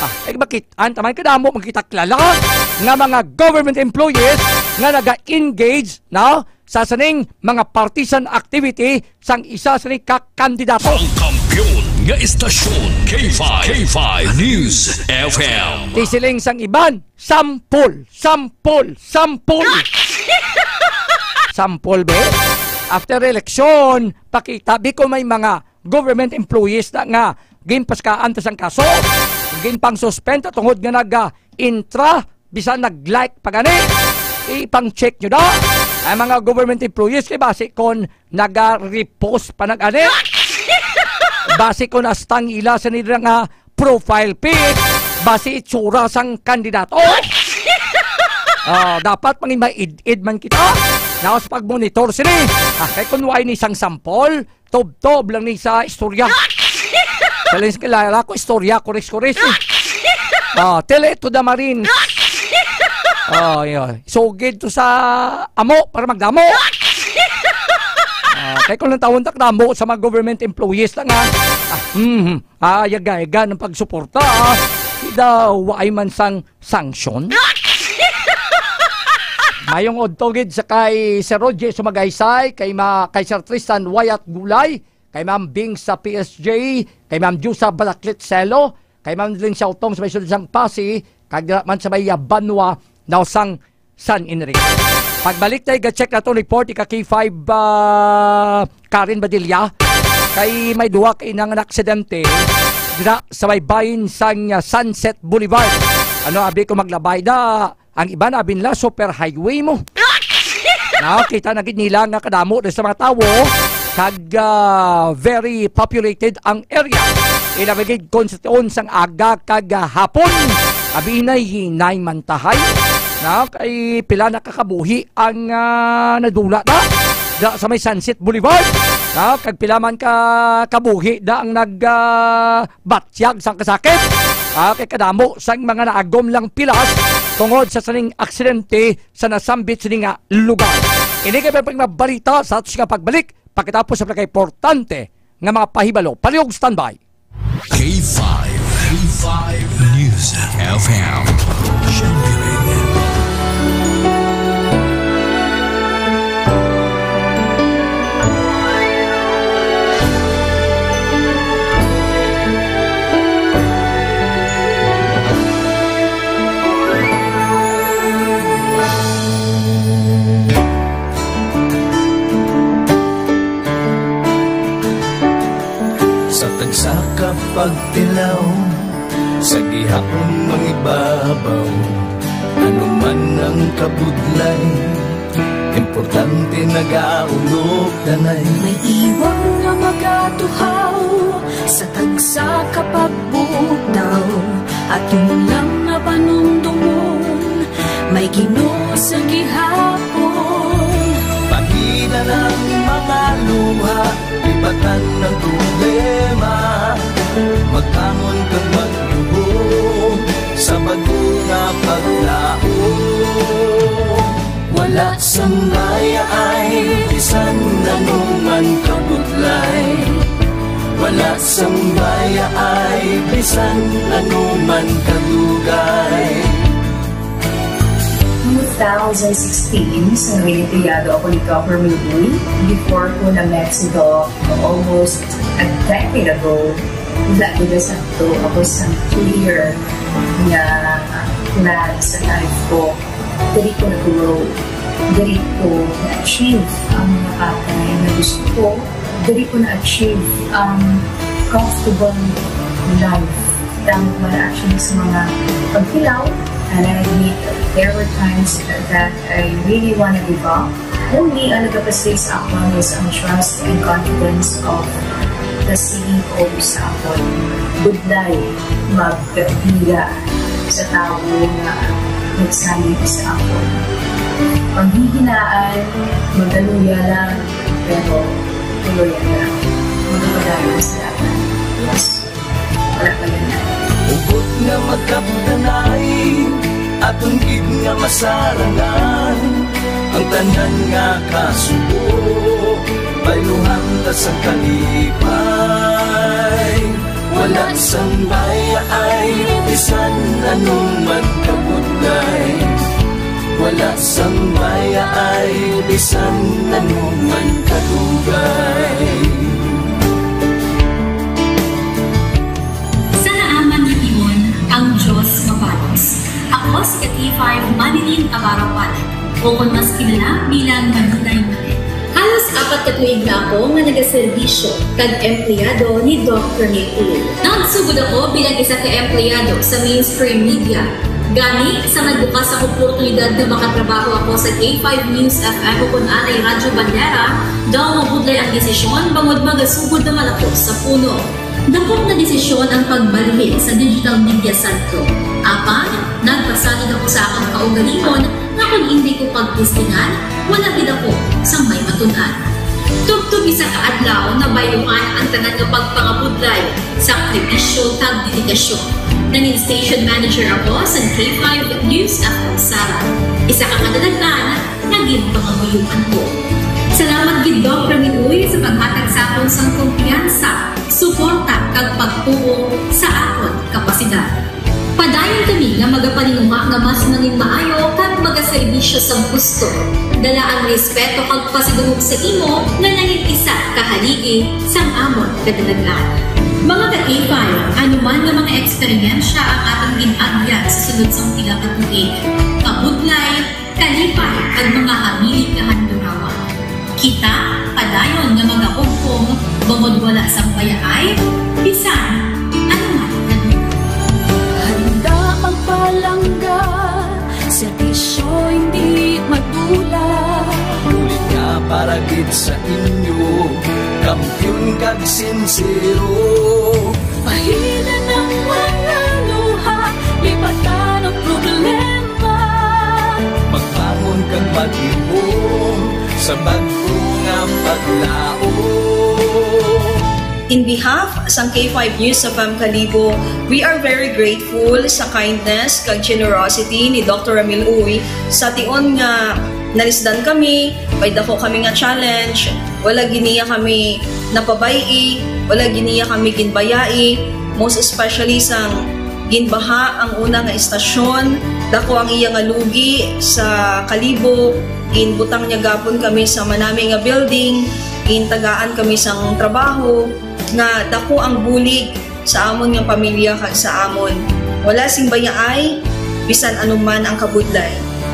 ah, ay, makit-an taman kadamo, makita klala nga mga government employees nga naga-engage, no, sa sining mga partisan activity sang isa sini ka kandidato. Ang kampiyon nga istasyon, K five, K five News F M. Sisiling sang iban, sampol, sampol, sampol. Sampol, be? After election, pakita, bi, kung may mga government employees na nga ginpaskaan ta sang kaso, ginpang-suspend ta tungod nga naga-intra, bisan nag-like pa gani. Ipang-check nyo da. Ang mga government employees kay basi kon naga-repost pa na gani. Basi kon hasta ang ila sa nila nga profile pic, basi itsura sang kandidato. Ah, dapat mangin maid-id man kita. Naos pag-monitor sini. Ah, kay kun wala ni sang sampol, tubtob lang ni sa istorya. Sa Lens Kilala ko, istorya, kuris-kuris, eh. Ah, tell it to the Marines. Oh, yun. Sugid to sa amo para magdamo. Ah, kay kung lang tawon tak damo sa mga government employees lang, ha. Ah, mhm. Ah, yaga-yaga ng pagsuporta, ah. Di daw, waay man sang sanksyon. Mayong udto gid sa kay Sir Roger Sumagaysay, kay ma-, kay Sir Tristan Wyatt Gulay, kay Ma'am Bing sa P S J, kay Ma'am Jusa Balaklit Selo, kay Ma'am Lin Xiaotong sa may sulod sang Pasi, kag dira man sa may Banwa, daw sang San Enrique. Pagbalik tayo, ga-check nato report, ika K five, ah, Karen Badilla. Kay may duha ka ina nga naaksidente dira sa may bahin sang, ah, Sunset Boulevard. Ano, abi ko maglabay da, ang iban abi nila super highway mo. Na, kita na gid nila nga kadamo na sa mga tawo kag, ah, very populated ang area. Ilabi gid Concepcion sang aga kag, ah, hapon. Abi inay hinay man tahay. Na, kay pila na ka kabuhi ang, ah, nadula na da sa may Sunset Boulevard. Na, kag pila man ka kabuhi da ang nag, ah, batyag sang kasakit. Ah, kay kadamo sang mga naagom lang pilas tungod sa sining aksidente sa nasambit sini nga lugar. Ini kay pagmabalita sa atos nga pagbalik pagkatapos sa pinakaimportante nga mga pahibalo. Palihog standby. K five, K five News F M. Championing. Sa tagsa ka pagtilaw, sa gihapon mangibabaw, ano man ang kabudlay, importante nagaulog tanay. May iwang nga magatuhaw sa tagsa ka pagbutaw, aton lang nga panumdomon, may Ginoo sa gihapon. Pahina ang mga luha, lipatan ang problema, magbangon kag magluhod sa bag-o nga paglaom. Wala sang mayaay bisan ano man kabudlay. Wala sang mayaay bisan ano man kadugay. Two thousand sixteen, sa Noel Criado ako ni Governor Uy. Before ko na-met si Doc, almost a decade ago, wala ko na sakto. Ako sa clear nga plan sa life ko. Diri ko nag-grow. Diri ko na-achieve ang mga bagay na gusto ko. Diri ko na-achieve ang comfortable life. Tama ba, actually, sa mga pagkilaw, and I admit there were times that I really wanna give up. Only ang nagapastig sa akon is ang trust and confidence of the C E O sa akon. Budlay magpila sa tawo nga nagsalig sa akon. Panghihinaan, magaluya lang, pero tuloy lang. Magpadayon sa akon. Yes. Wala pa yun. Hugot nga magkapdanay, aton gid nga masarangan ang tanan nga kasubo, bayluhan ta sang kalipay. Wala sang mayaay, bisan ano man kabudlay. Wala sang mayaay, bisan ano man kadugay. Sa naaman nga tion, ang Dios mabalos. Ako si K five Manilyn Navarro Palit, o kon mas kilala bilang Manilay Manilyn. Halos apat ka tuig na ako nga nagaserbisyo kag empleyado ni Doc Rene Tuloy. Nagsugod ako bilang isa ka empleyado sa mainstream media. Gani, sa nagbukas ang oportunidad nga makatrabaho ako sa K five News F M o kon anay Radyo Bandera, daw mabudlay ang desisyon bangod magasugod naman ako sa puno. Dakop nga desisyon ang pagbalhin sa digital media sentro. Apang, nagpasalig ako sa akon kaugalingon nga kon indi ko pagtistingan, wala gid ako sang may matun-an. Tubtob isa ka adlaw, nabayluhan ang tanan nga pagpangabudlay, sakripisyo, kag dedikasyon. Nangin station manager ako sa K five News F M Sara, isa ka kadalag-an nga ginpangamuyoan ko. Salamat gid, Doc Ramil Uy, sa paghatag sa akon sang kumpiyansa, suporta, kag pagtuo sa akon kapasidad. Padayon kami nga magapaninguha nga mas nangin maayo kag magaserbisyo sang husto. Dala ang respeto kag pasidungog sa imo nga nangin isa ka haligi sang amon kadalagan. Mga ka-K five, ano man nga mga eksperyensya ang aton gin-agyan sa sulod sang pila ka tuig, kabudlay, kalipay, kag mga hamilit nga handurawan. Kita padayon nga magahugpong bangod wala sang bayaay bisan ano man nga lugar. Handa magpalang Para gid sa inyo, kampiyon kag sinsero. Pahilan ang mga luha, lipatan ang problema. Magbangon kag maghimom sa bag-o nga paglaom. In behalf sang K five News F M Kalibo, we are very grateful sa kindness kag generosity ni Doctor Ramil Uy. Sa tion nga nalisdan kami, may dako kami nga challenge, wala gid niya kami napabay-i, wala gid niya kami ginbayai, most especially sang ginbaha ang una nga istasyon, dako ang iya nga lugi sa Kalibo, ginbutang niya gapon kami sa manami nga building, gintagaan kami sang trabaho, nga dako ang bulig sa amon nga pamilya kag sa amon. Wala sing bayaay, bisan anuman ang kabudlay.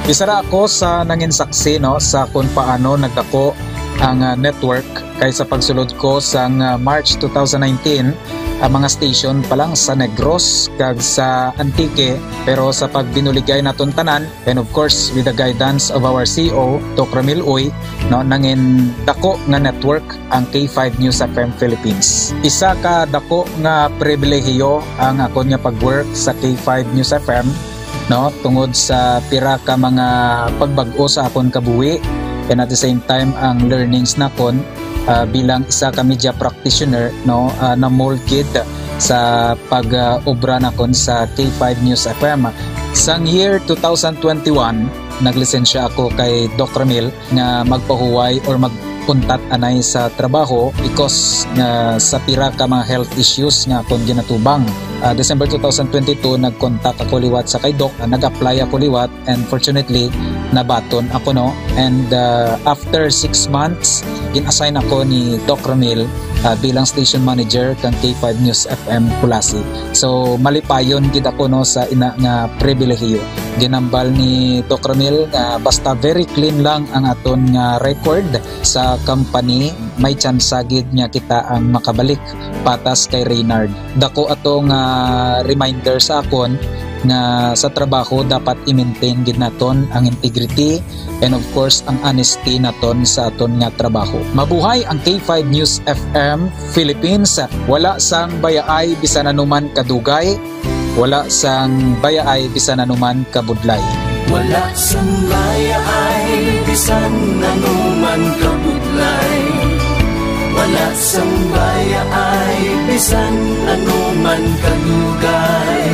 Isa ra ako sa nangin saksi, no, sa kung paano nagdako ang, ah, network, kay sa pagsulod ko sang, ah, March two thousand nineteen, ang mga station pa lang sa Negros kag sa Antique, pero sa pagbinuligay naton tanan, and of course, with the guidance of our C E O, Doc Ramil Uy, no, nangin dako nga network ang K five News F M Philippines. Isa ka dako nga pribilehiyo ang akon nga pag-work sa K five News F M, no, tungod sa pira ka mga pagbag-o sa akon kabuhi, and at the same time ang learnings nakon, ah, bilang isa ka media practitioner, no, ah, na-mold gid sa pag, ah, obra nakon sa K five News F M. Sang year two thousand twenty-one, naglisensya ako kay Doc Ramil nga magpahuway or mag-untat anay sa trabaho because nga sa pira ka mga health issues nga akon ginatubang. Ah, December two thousand twenty-two, nag-contact ako liwat sa kay Doc, ah, nag-apply ako liwat, and fortunately, nabaton ako, no? And, ah, after six months, gin-assign ako ni Doc Ramil, ah, bilang station manager kang K five News F M Culasi. So, malipayon gid ako, no, sa ina nga pribilehiyo. Ginambal ni Doc Ramil nga basta very clean lang ang aton nga record sa company, may tsansa gid nga kita ang makabalik patas kay Reynard. Dako ato nga reminder sa akon nga sa trabaho dapat i-maintain gid naton ang integrity and of course ang honesty naton sa aton nga trabaho. Mabuhay ang K five News F M Philippines. Wala sang bayaay bisan anuman kadugay, wala sang bayaay bisan anuman kabudlay. Wala sang bayaay bisan anuman kabudlay. Wala sang bayaay bisan anuman kadugay.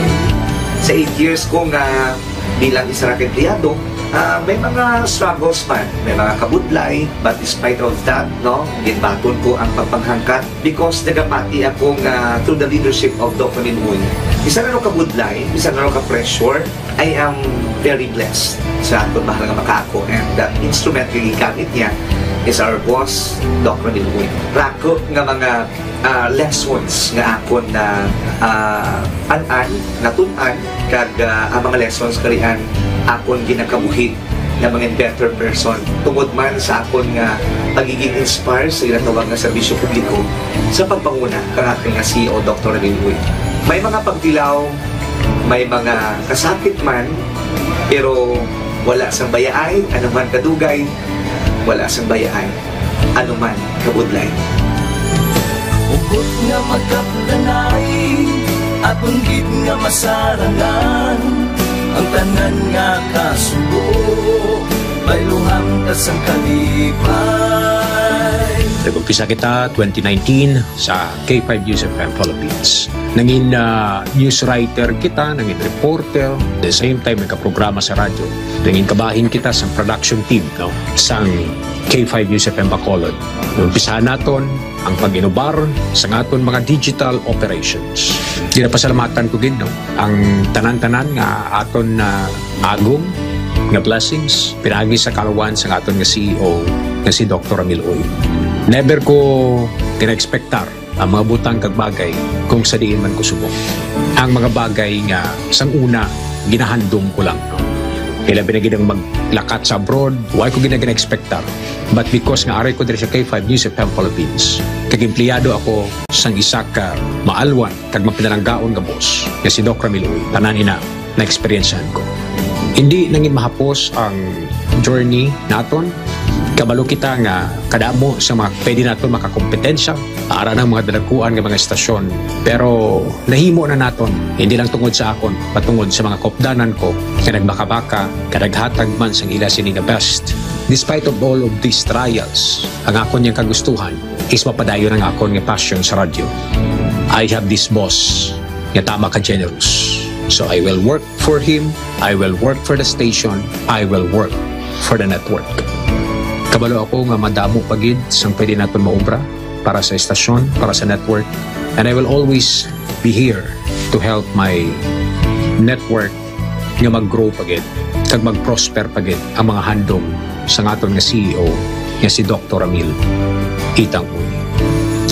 Sa eight years ko nga bilang isa ra ka empleyado, ah, may mga struggles man, may mga kabudlay, but despite of that, no, ginbaton ko ang pagpanghangkat because nagapati ako nga through the leadership of Doc Ramil Uy, bisan ano kabudlay, bisan ano ka-pressure, I am very blessed sa aton mahal nga makaako, and the instrument nga gigamit niya is our boss, Doc Ramil Uy. Rako nga mga, ah, lessons nga akon na, ah, an-an, natun-an, kag, ah, ang mga lessons karian akon ginakabuhi nga mga better person tungod man sa akon nga pagiging inspire sa ginatawag nga serbisyo publiko sa pagpanguna kang aton nga C E O, Doctor Ramil Uy. May mga pagtilaw, may mga kasakit man, pero wala sang bayaay, anuman kadugay, wala sang bayaay, anuman kabudlay. Hugot nga magkapdanay, aton gid nga masarangan ang tanan nga kasubo, bayluhan ta sang kalipay. Nag-umpisa kita twenty nineteen sa K five News F M Philippines. Nangin, ah, news writer kita, nangin reporter, the same time nagkaprograma sa radyo. Nangin kabahin kita sa production team, no, sang K five News F M Bacolod. Umpisahan naton ang pag-inubar sa aton mga digital operations. Ginapasalamatan ko gid, no, ang tanan-tanan nga aton na agom nga blessings pinaagi sa kalawan sa aton nga C E O nga si Doctor Ramil Uy. Never ko gina-expectar ang mga butang kag bagay kung sa diin man ko subong. Ang mga bagay nga sang una ginahandom ko lang, no? Kay labi na gid ang maglakat sa abroad, wa ko gina-, gina-expectar. But because nga ari ko diri sa K five News F M Philippines, kag empleyado ako sang isa ka maalwan kag mapinalanggaon nga boss nga si Doc Ramil Uy, tanan ina na-eksperyensyahan ko. Hindi nangin mahapos ang journey naton, Kabalo kita nga kadamo sa mga pwede naton makakompetensya, ara ng mga dalakuan nga mga estasyon. Pero nahimo na naton, hindi lang tungod sa akon, patungod sa mga kopdanan ko nga nagbakabaka, kadaghatag man sang ila sini nga best. Despite of all of these trials, ang akon yang kagustuhan is mapadayon ang akon nga passion sa radyo. I have this boss nga tama ka generous. So I will work for him, I will work for the station, I will work for the network. Kabalo ako nga madamo pa gid sang pwede naton maubra para sa estasyon, para sa network, and I will always be here to help my network nga mag-grow pa gid kag mag-prosper pa gid ang mga handom sa aton nga C E O nga si Doktor Ramil Itang Uy.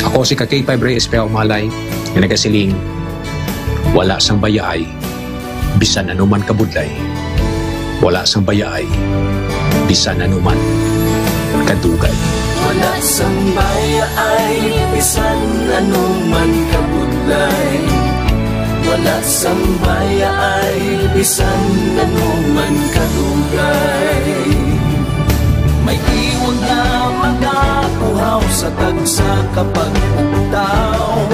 Ako si ka K five Ray Espejo Malay nga nagasiling, wala sang bayaay bisan anuman kabudlay. Wala sang bayaay bisan anuman kadugay. Wala sang bayaay bisan anuman kabudlay. Wala sang bayaay bisan anuman kadugay. May iwag nga magapuhaw sa tagsa ka pagpugtaw.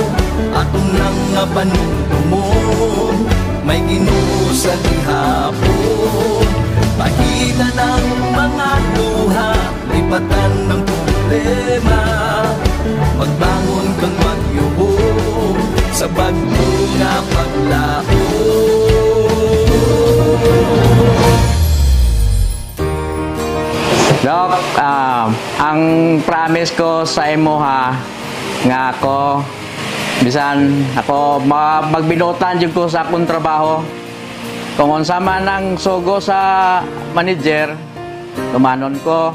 Aton lang nga panumdumon, may Ginoo sa gihapon. Pahina ng mga luha, lipatan ng problema. Magbangon kang magyubo sa bagyo nga paglaom. Doc, ah, ang promise ko sa imo ha, nga ako, bisan ako ma-, magbinuotan jud ko sa akong trabaho. Kung unsa man ang sugo sa manager, tumanon ko.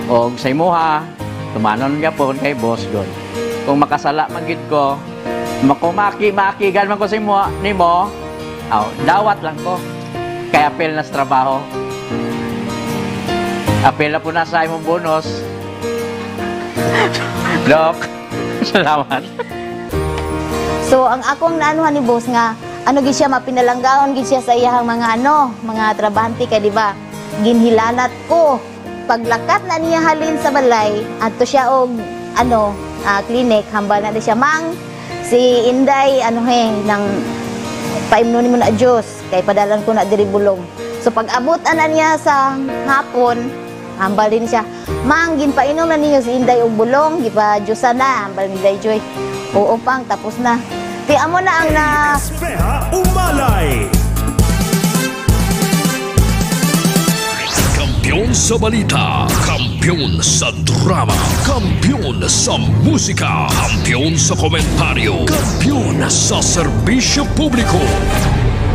Og sa imuha, tumanon gyapon kay boss gud. Kung makasala man gid ko, makumaki-makigan man ko sa imo, nimo, aw, dawat lang ko. Kay apil na sa trabaho. Apil na po na sa imong bonus. Doc, salamat. So, ang akong naanuhan ni boss nga, ano gid siya, mapinalanggaon gid siya sa iyahang mga ano, mga trabahante kay, di ba? Ginhilanat ko. Paglakat na niya halin sa balay, adto siya og, ano, ah, clinic, hambal na di siya, "Mang, si Inday, ano he, nang paimno nimo na juice, kay padalan ko na diri bulong." So, pag-abot ana niya sa hapon, hambal din siya, "Mang, ginpainom na ninyo si Inday og bulong, gipa-juice na," hambal ni Day Joy. "Oo, Pang, tapos na." Ti amo na ang na Espeha Umalay. Kampiyon sa balita, kampiyon sa drama, kampiyon sa musika, kampiyon sa komentaryo, kampiyon sa serbisyo publiko.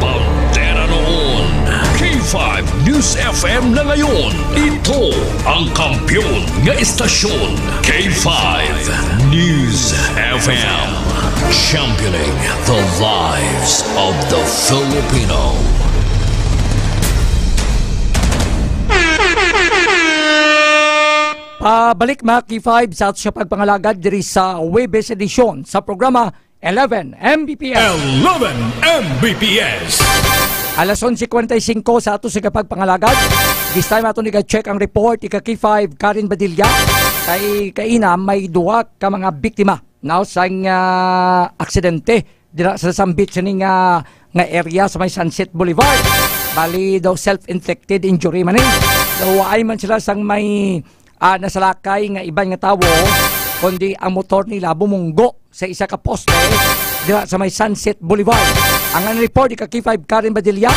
Bandera noon, K five News F M na ngayon. Ito ang kampiyon nga estasyon, K five News F M. Championing the lives of the Filipino. Pabalik, mga K five, sa ato siya pagpangalagad diri sa Webes edition sa programa eleven M B P S. Eleven M B P S. Alas onse kwarenta y cinco sa ato sa pagpangalagad. This time ato ni check ang report, ika K five Karen Badilla. Kay kaina may duha ka mga biktima now sang, ah, aksidente dira sa sambit sini nga, nga area sa may Sunset Boulevard. Bali daw self-inflicted injury man eh. Daw waay man sila sang may, ah, nasalakay nga iban nga tawo, kundi ang motor nila bumunggo sa isa ka poste dira sa may Sunset Boulevard. Ang report ni ka K five Karen Badilla,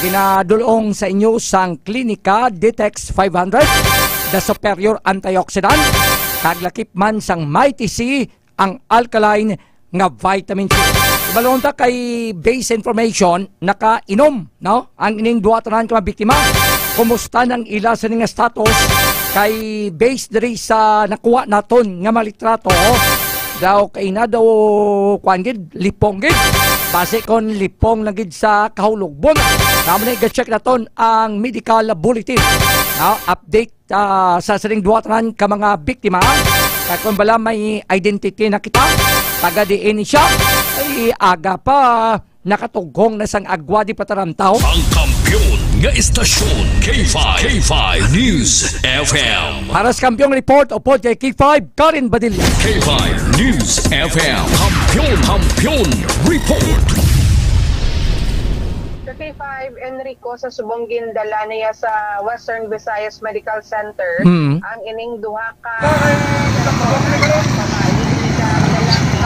ginadulong sa inyo sang Klinika Detox five hundred, the superior antioxidant, kag lakip man sang Mighty C, ang alkaline nga vitamin C. Ibalon ta kay base information, nakainom, no? Ang ining duha tanan ka mga biktima. Kumusta nang ila sini nga status? Kay base diri sa nakuha naton nga mga litrato, daw kaina daw kuan gid, lipong gid. Base kon lipong lang gid sa kahulogbon. Namo na i-check naton ang medical bulletin. No? Update ah, sa sining duha tanan ka mga biktima. Kag kon bala may identity na kita, taga diin siya, ay aga pa. Nakatughong na sang agwa di pataramtaw. Ang kampiyon nga istasyon, K five, K five News F M. Para sa Kampiyon Report, upod kay K five, Karen Badilla. K five News F M. Kampiyon, Kampiyon Report. Sa K five, Enrico, sa subong gindala niya sa Western Visayas Medical Center Mm. ang ining duha ka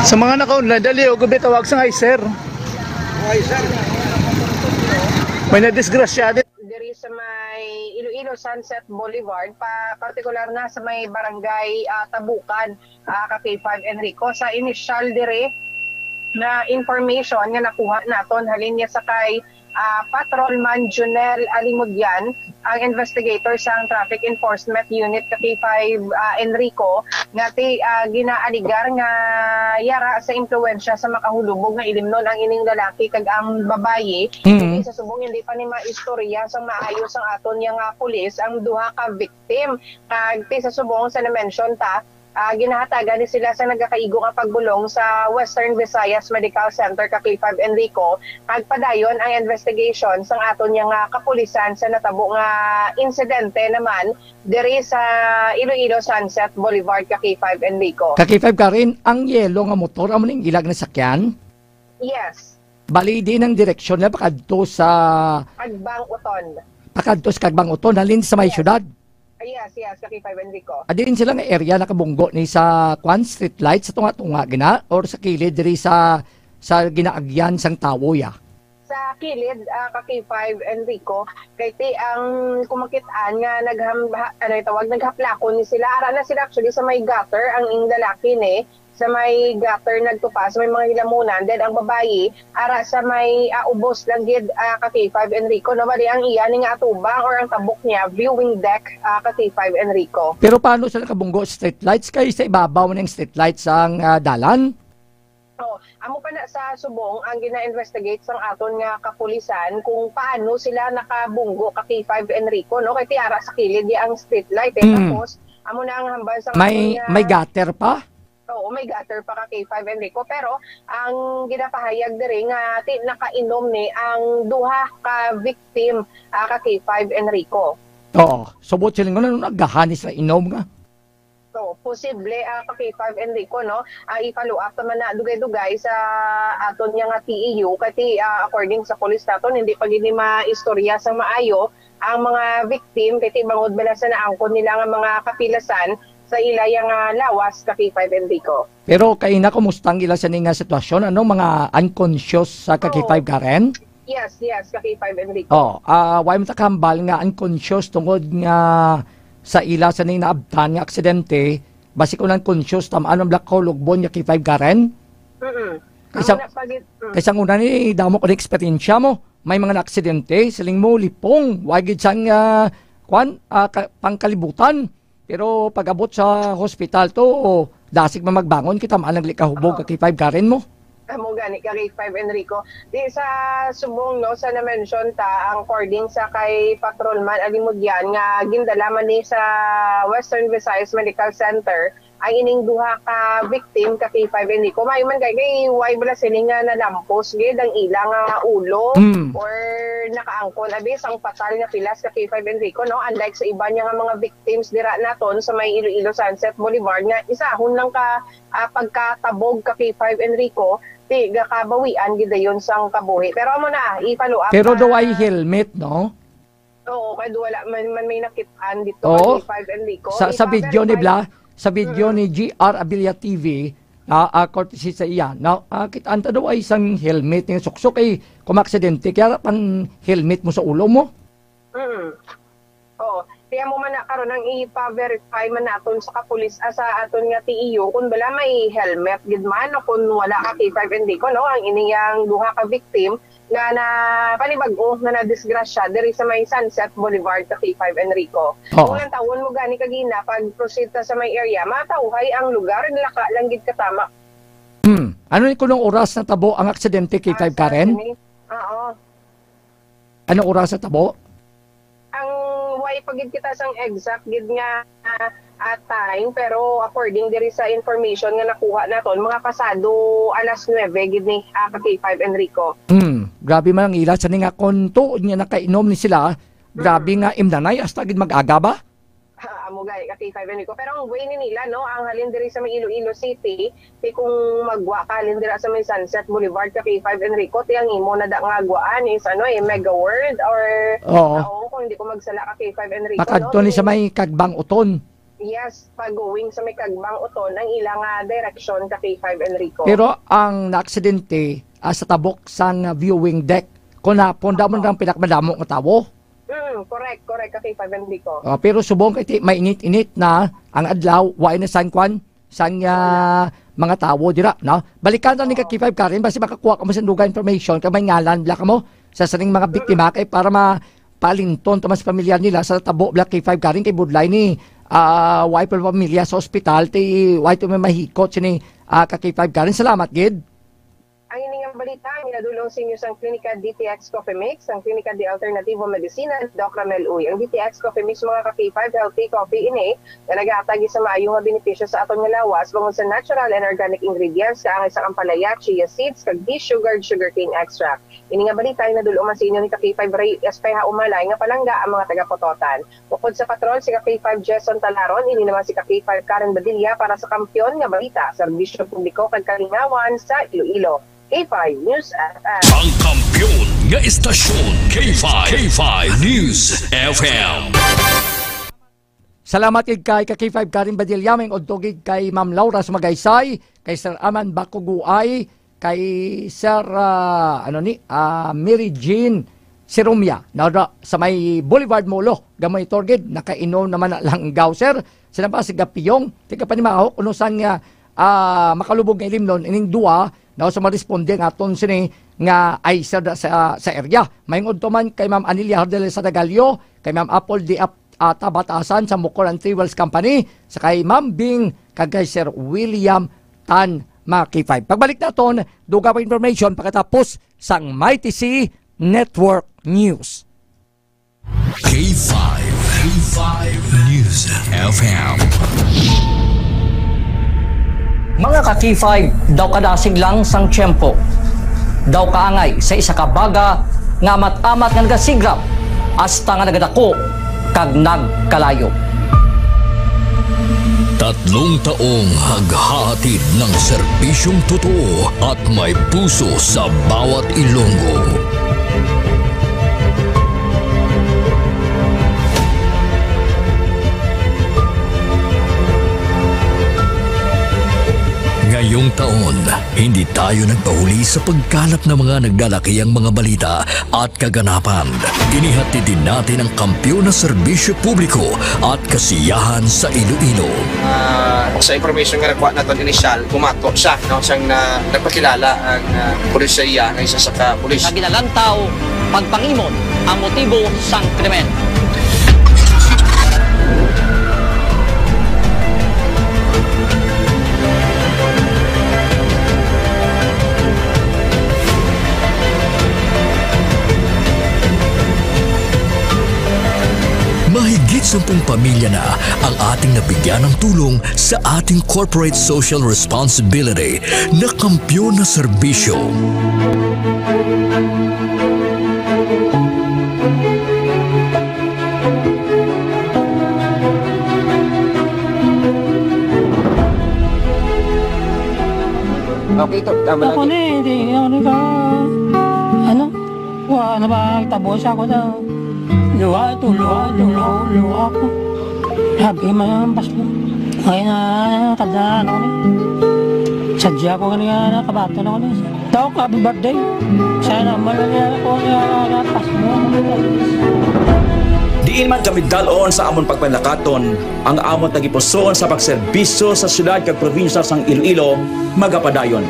Sa mga nakaunlad, dali, o gabi, tawag sa nga, sir. May nadisgrasya din. Diri sa may Iloilo Sunset Boulevard, pa, partikular na sa may barangay, ah, Tabukan, ah, ka K five Enrico. Sa initial diri na information nga nakuha naton halin niya sa kay, ah, Patrolman Junel Alimodian, ang investigator sang Traffic Enforcement Unit ka K five, ah, Enrico, nga ti, ah, ginaaligar nga yara sa impluwensya sa makahulubog nga ilimnon ang ining lalaki kag ang babayi. Mm. Kay sa subong hindi pa ni maistorya sa maayo sang aton niya nga pulis ang duha ka victim. Kag ti sa subong sa na-mention ta, ah, ginahatagan ni sila sa nagakaigo nga pagbulong sa Western Visayas Medical Center ka K five Enrico, kag padayon ang investigation sang aton niya nga kapulisan sa natabo nga insidente naman diri sa Iloilo Sunset Boulevard ka K five Enrico. Ka K five Karen, ang yellow nga motor, amo ning ilag na sakyan? Yes. Bali, di nang direksyon na pakadto sa Kagbang Uton. Pakadto sa Kagbang Uton, halin sa may Yes. syudad. Ah, yes, yes, ka K five Enrico. Adi rin sila nga area nakabunggo ni sa kwan, street light sa tunga-tunga gina or sa kilid diri sa, sa ginaagyan sang tawo ya? Sa kilid, ah, ka K five Enrico, kay ti ang kumakit-an nga nagham-, ha-, ano yung tawag, naghaplakon ni sila. Ara na sila actually sa may gutter, ang ing lalaki ni, sa may gutter nagtupa, sa may mga hilamunan. Then ang babayi, ara sa may, ah, ubos lang gid, ah, ka K five Enrico, no? Bali ang iya ni nga atubang or ang tabok niya, viewing deck, ah, ka K five Enrico. Pero paano sila kabunggo street lights? Kay sa ibabaw na yung street lights ang, ah, dalan? Oh, amo pa na sa subong ang gina-investigate sang aton nga kapulisan kung paano sila nakabunggo ka K five Enrico, no? Kay ti ara sa kilid di ang street light, eh. Mm. Tapos, amo na ang hambal sa May, aton nga may gutter pa? Oo, may gutter pa ka K five Enrico. Pero ang ginapahayag diri nga ti-, nakainom ni ang duha ka victim, ah, ka K five Enrico. Oo. Subot sila nga nagahani sa inom nga. So, posible, ah, ka K five Enrico, no? Ah, i-follow up naman na dugay-dugay sa aton niya nga T E U. Kasi, ah, according sa police naton, hindi pa gini maistorya sa maayo ang mga victim. Kasi bangod bala sa naangkon nila nga mga kapilasan sa ila yang, ah, lawas ka K five Enrico. Pero kaina, kumusta ang ila sa ni nga sitwasyon? Ano, mga unconscious sa ka K five, Oo. Karen? Yes, yes, ka K five Enrico. Oh, ah, why mo ta kahambal nga unconscious tungod nga sa ila sa ning naabtan nga aksidente, basi kung unconscious, tamaan ang black hole, lugbon nga K five Karen? Mm-mm. Kaysa, Amo na pagit-, mm. kaysa una ni damo ko na eksperyensya mo, may mga naaksidente, siling mo, lipong, why gid sang, ah, kwan, ah, ka-, pangkalibutan. Pero pag-abot sa hospital to, dasig man magbangon, kita maan lang gali kahubog Oo. ka K five Karen mo. Amo gani ka K five Enrico. Di sa subong, no, sa na-mention ta, ang according sa kay Patrolman Alimodian nga gindala man ni sa Western Visayas Medical Center ang ining duha ka victim ka K five Enrico. Maayo man kay, kay why bala sini nga nalampos gid ang ila nga ulo Mm. or nakaangkon abi sang fatal nga pilas ka K five Enrico, no? Unlike sa iban niya nga mga victims dira naton sa may Iloilo Sunset Boulevard nga isahon lang ka, ah, pagkatabog ka K five Enrico, ti gakabawian gid dayon sang kabuhi. Pero amo na, i-follow up Pero pa. daw ay helmet, no? Oo, kay wala man, man may nakit-an dito Oo. kay K five Enrico. Sa, sa video ni Ipa-verify. Bla, sa video Mm. ni G R Abilia T V, ah, ah, courtesy sa iya, no? Ah, kit-an ta daw ay isang helmet nga suksok, eh, kung maaksidente, kaya pang helmet mo sa ulo mo. Mm. Oo. Kaya mo man na karon ang ipa-verify man naton sa kapulis, ah, sa aton nga T E U kung bala may helmet gid man o kung wala ka K five Enrico, no? Ang iniyang duha ka victim nga na panibag-o nga nadisgrasya diri sa may Sunset Boulevard sa K five Enrico. Oo. Kung lantawon mo gani kagina, pag proceed ta sa may area, matawhay ang lugar, nilaka lang gid katama. Hmm. Ano ni kunong oras natabo ang aksidente, K five Ah, Karen? Saturday. Oo. Anong oras natabo? Ang way pa gid kita sang exact gid nga, ah, At time, pero according diri sa information nga nakuha naton, mga pasado alas nuebe gid ni, ah, ka K five Enrico. Hmm, grabe man ang ila sa ni nga kon tuod nga nakainom ni sila. Grabe nga imnanay, hasta gid mag-aga ba? Ha, amo gani ka K five Enrico. Pero ang way ni nila, no, ang halin diri sa may Iloilo City, kay kung magwa ka halin dira sa may Sunset Boulevard ka K five Enrico, ti ang imo na da nga agwaan is ano eh, Mega World or Oo. Oo, kung hindi ko magsala ka K five Enrico, Makadto no, ni sa may Kagbang Uton. Yes, pag-going sa may Kagbang Uton ang ila nga direksyon ka K five Enrico. Pero ang naaksidente, ah, sa tabok sang viewing deck, kung napon damon Opo. Ang pinakamadamo nga tawo. Mm, correct, correct, ka K five Enrico. Ah, pero subong kay ti-, mainit-init na ang adlaw, wa na sang kwan, sang, Wala. Ah, mga tawo dira, no? Balikan ta ni ka Oo. K five Karen, basi makakuha ka mo sa dugang information, kay may ngalan bala ka mo sa sining mga biktima, kay para ma-, palinton ta man sa pamilyar nila sa tabo bala K five Karen, kay budlay ni, ah, wa pa pamilya sa ospital, ti wa to may mahikot sini, ah, ka K five Karen. Salamat gid. Ang ini nga balita, ginadul-ong sa inyo sang Klinika D T X Coffee Mix, ang Klinika de Alternativo Medicina, Doc Ramel Uy. Ang D T X Coffee Mix, mga ka K five, healthy coffee ini nga nagahatag sa maayo nga benepisyo sa aton nga lawas, bangod sa natural and organic ingredients, kaangay sa ampalaya, chia seeds, kag de-sugared sugarcane extract. Ini nga balita ginadul-ong man sa inyo ni ka K five Ray Espeha Umalay nga palangga ang mga taga-Pototan. Bukod sa patrol, si ka K five Jason Talaron, ini naman si ka K five Karen Badilla para sa Kampiyon nga Balita, Serbisyo Publiko kag Kalingawan sa Iloilo. K five News F M. Ang kampiyon nga istasyon, K five, K five News F M. Salamat gid kay ka K five Karen Badilla, may udto gid kay Ma'am Laura Sumagaysay, kay Sir Aman Bakuguay, kay Sir, ah, ano ni, ah, Mary Jean Sirumia, na da, sa may Boulevard Molo, gamay torgid, nakainom naman na langgaw, sir. Sila pa si Gapiyong, tiga Panimahok, uno sang, ah, ah, makalubog nga ilimnon, ining duwa, na sa maresponde nga aton sini nga ay sa, sa, sa area. May udto man kay Ma'am Anilia Hardeles Sadagalio, kay Ma'am Apple D. Ap-, ah, Tabatasan sa Mukor and Three Wells Company, sa kay Ma'am Bing, kag kay Sir William Tan, mga K five. Pagbalik naton, dugang pa information pagkatapos sang Mighty C Network News. K five, K five News F M. Mga ka K five, daw kadasig lang sang tiyempo. Daw kaangay sa isa ka baga nga amat-amat nga nagasigrap hasta nga nagadako kag nagkalayo. Tatlong taong naghahatid ng serbisyong totoo at may puso sa bawat Ilonggo. Ngayong taon, hindi tayo nagpahuli sa pagkalap ng mga nagdalakihang mga balita at kaganapan. Inihatid din natin ang kampiyon na serbisyo publiko at kasiyahan sa Iloilo. Ah, sa information nga nakuha naton initial, bumato siya, no, siyang na, nagpakilala ang, ah, pulis sa iya, ang isa sa ka pulis. Nga ginalantaw, pagpangimon ang motibo sang krimen. Mahigit sampung pamilya na ang ating nabigyan ng tulong sa ating corporate social responsibility na kampiyon na serbisyo. Okay, to, tama lang. Ako ni, hindi, ako ni ka, ano? Wa na ba, tabo siya ko daw. Luha ito, luha, luha, luha ko. Sabi man ang Pasko. Ay na, kada ano ni. Sadya ko kanina, kabaton ako ni. Daw, happy birthday. Sana malagyan ako nga napas mo. Diin man kami dalon sa amon pagpanlakaton, ang amon tagipusoon sa pagserbisyo sa siyudad kag probinsya sang Iloilo magapadayon.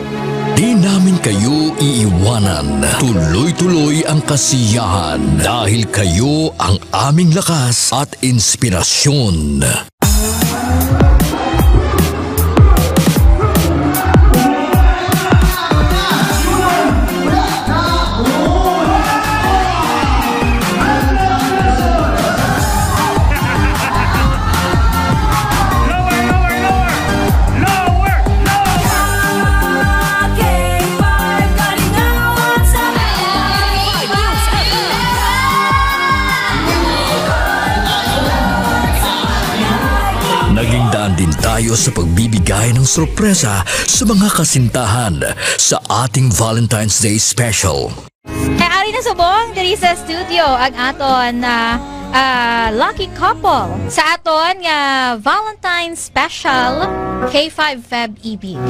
Di namin kayo iiwanan. Tuloy-tuloy ang kasiyahan dahil kayo ang aming lakas at inspirasyon. Ayo sa pagbibigay ng sorpresa sa mga kasintahan sa ating Valentine's Day special. Kay ari na subong diri sa studio ang aton, ah, ah, lucky couple sa aton nga Valentine's Special K five Feb Ibig.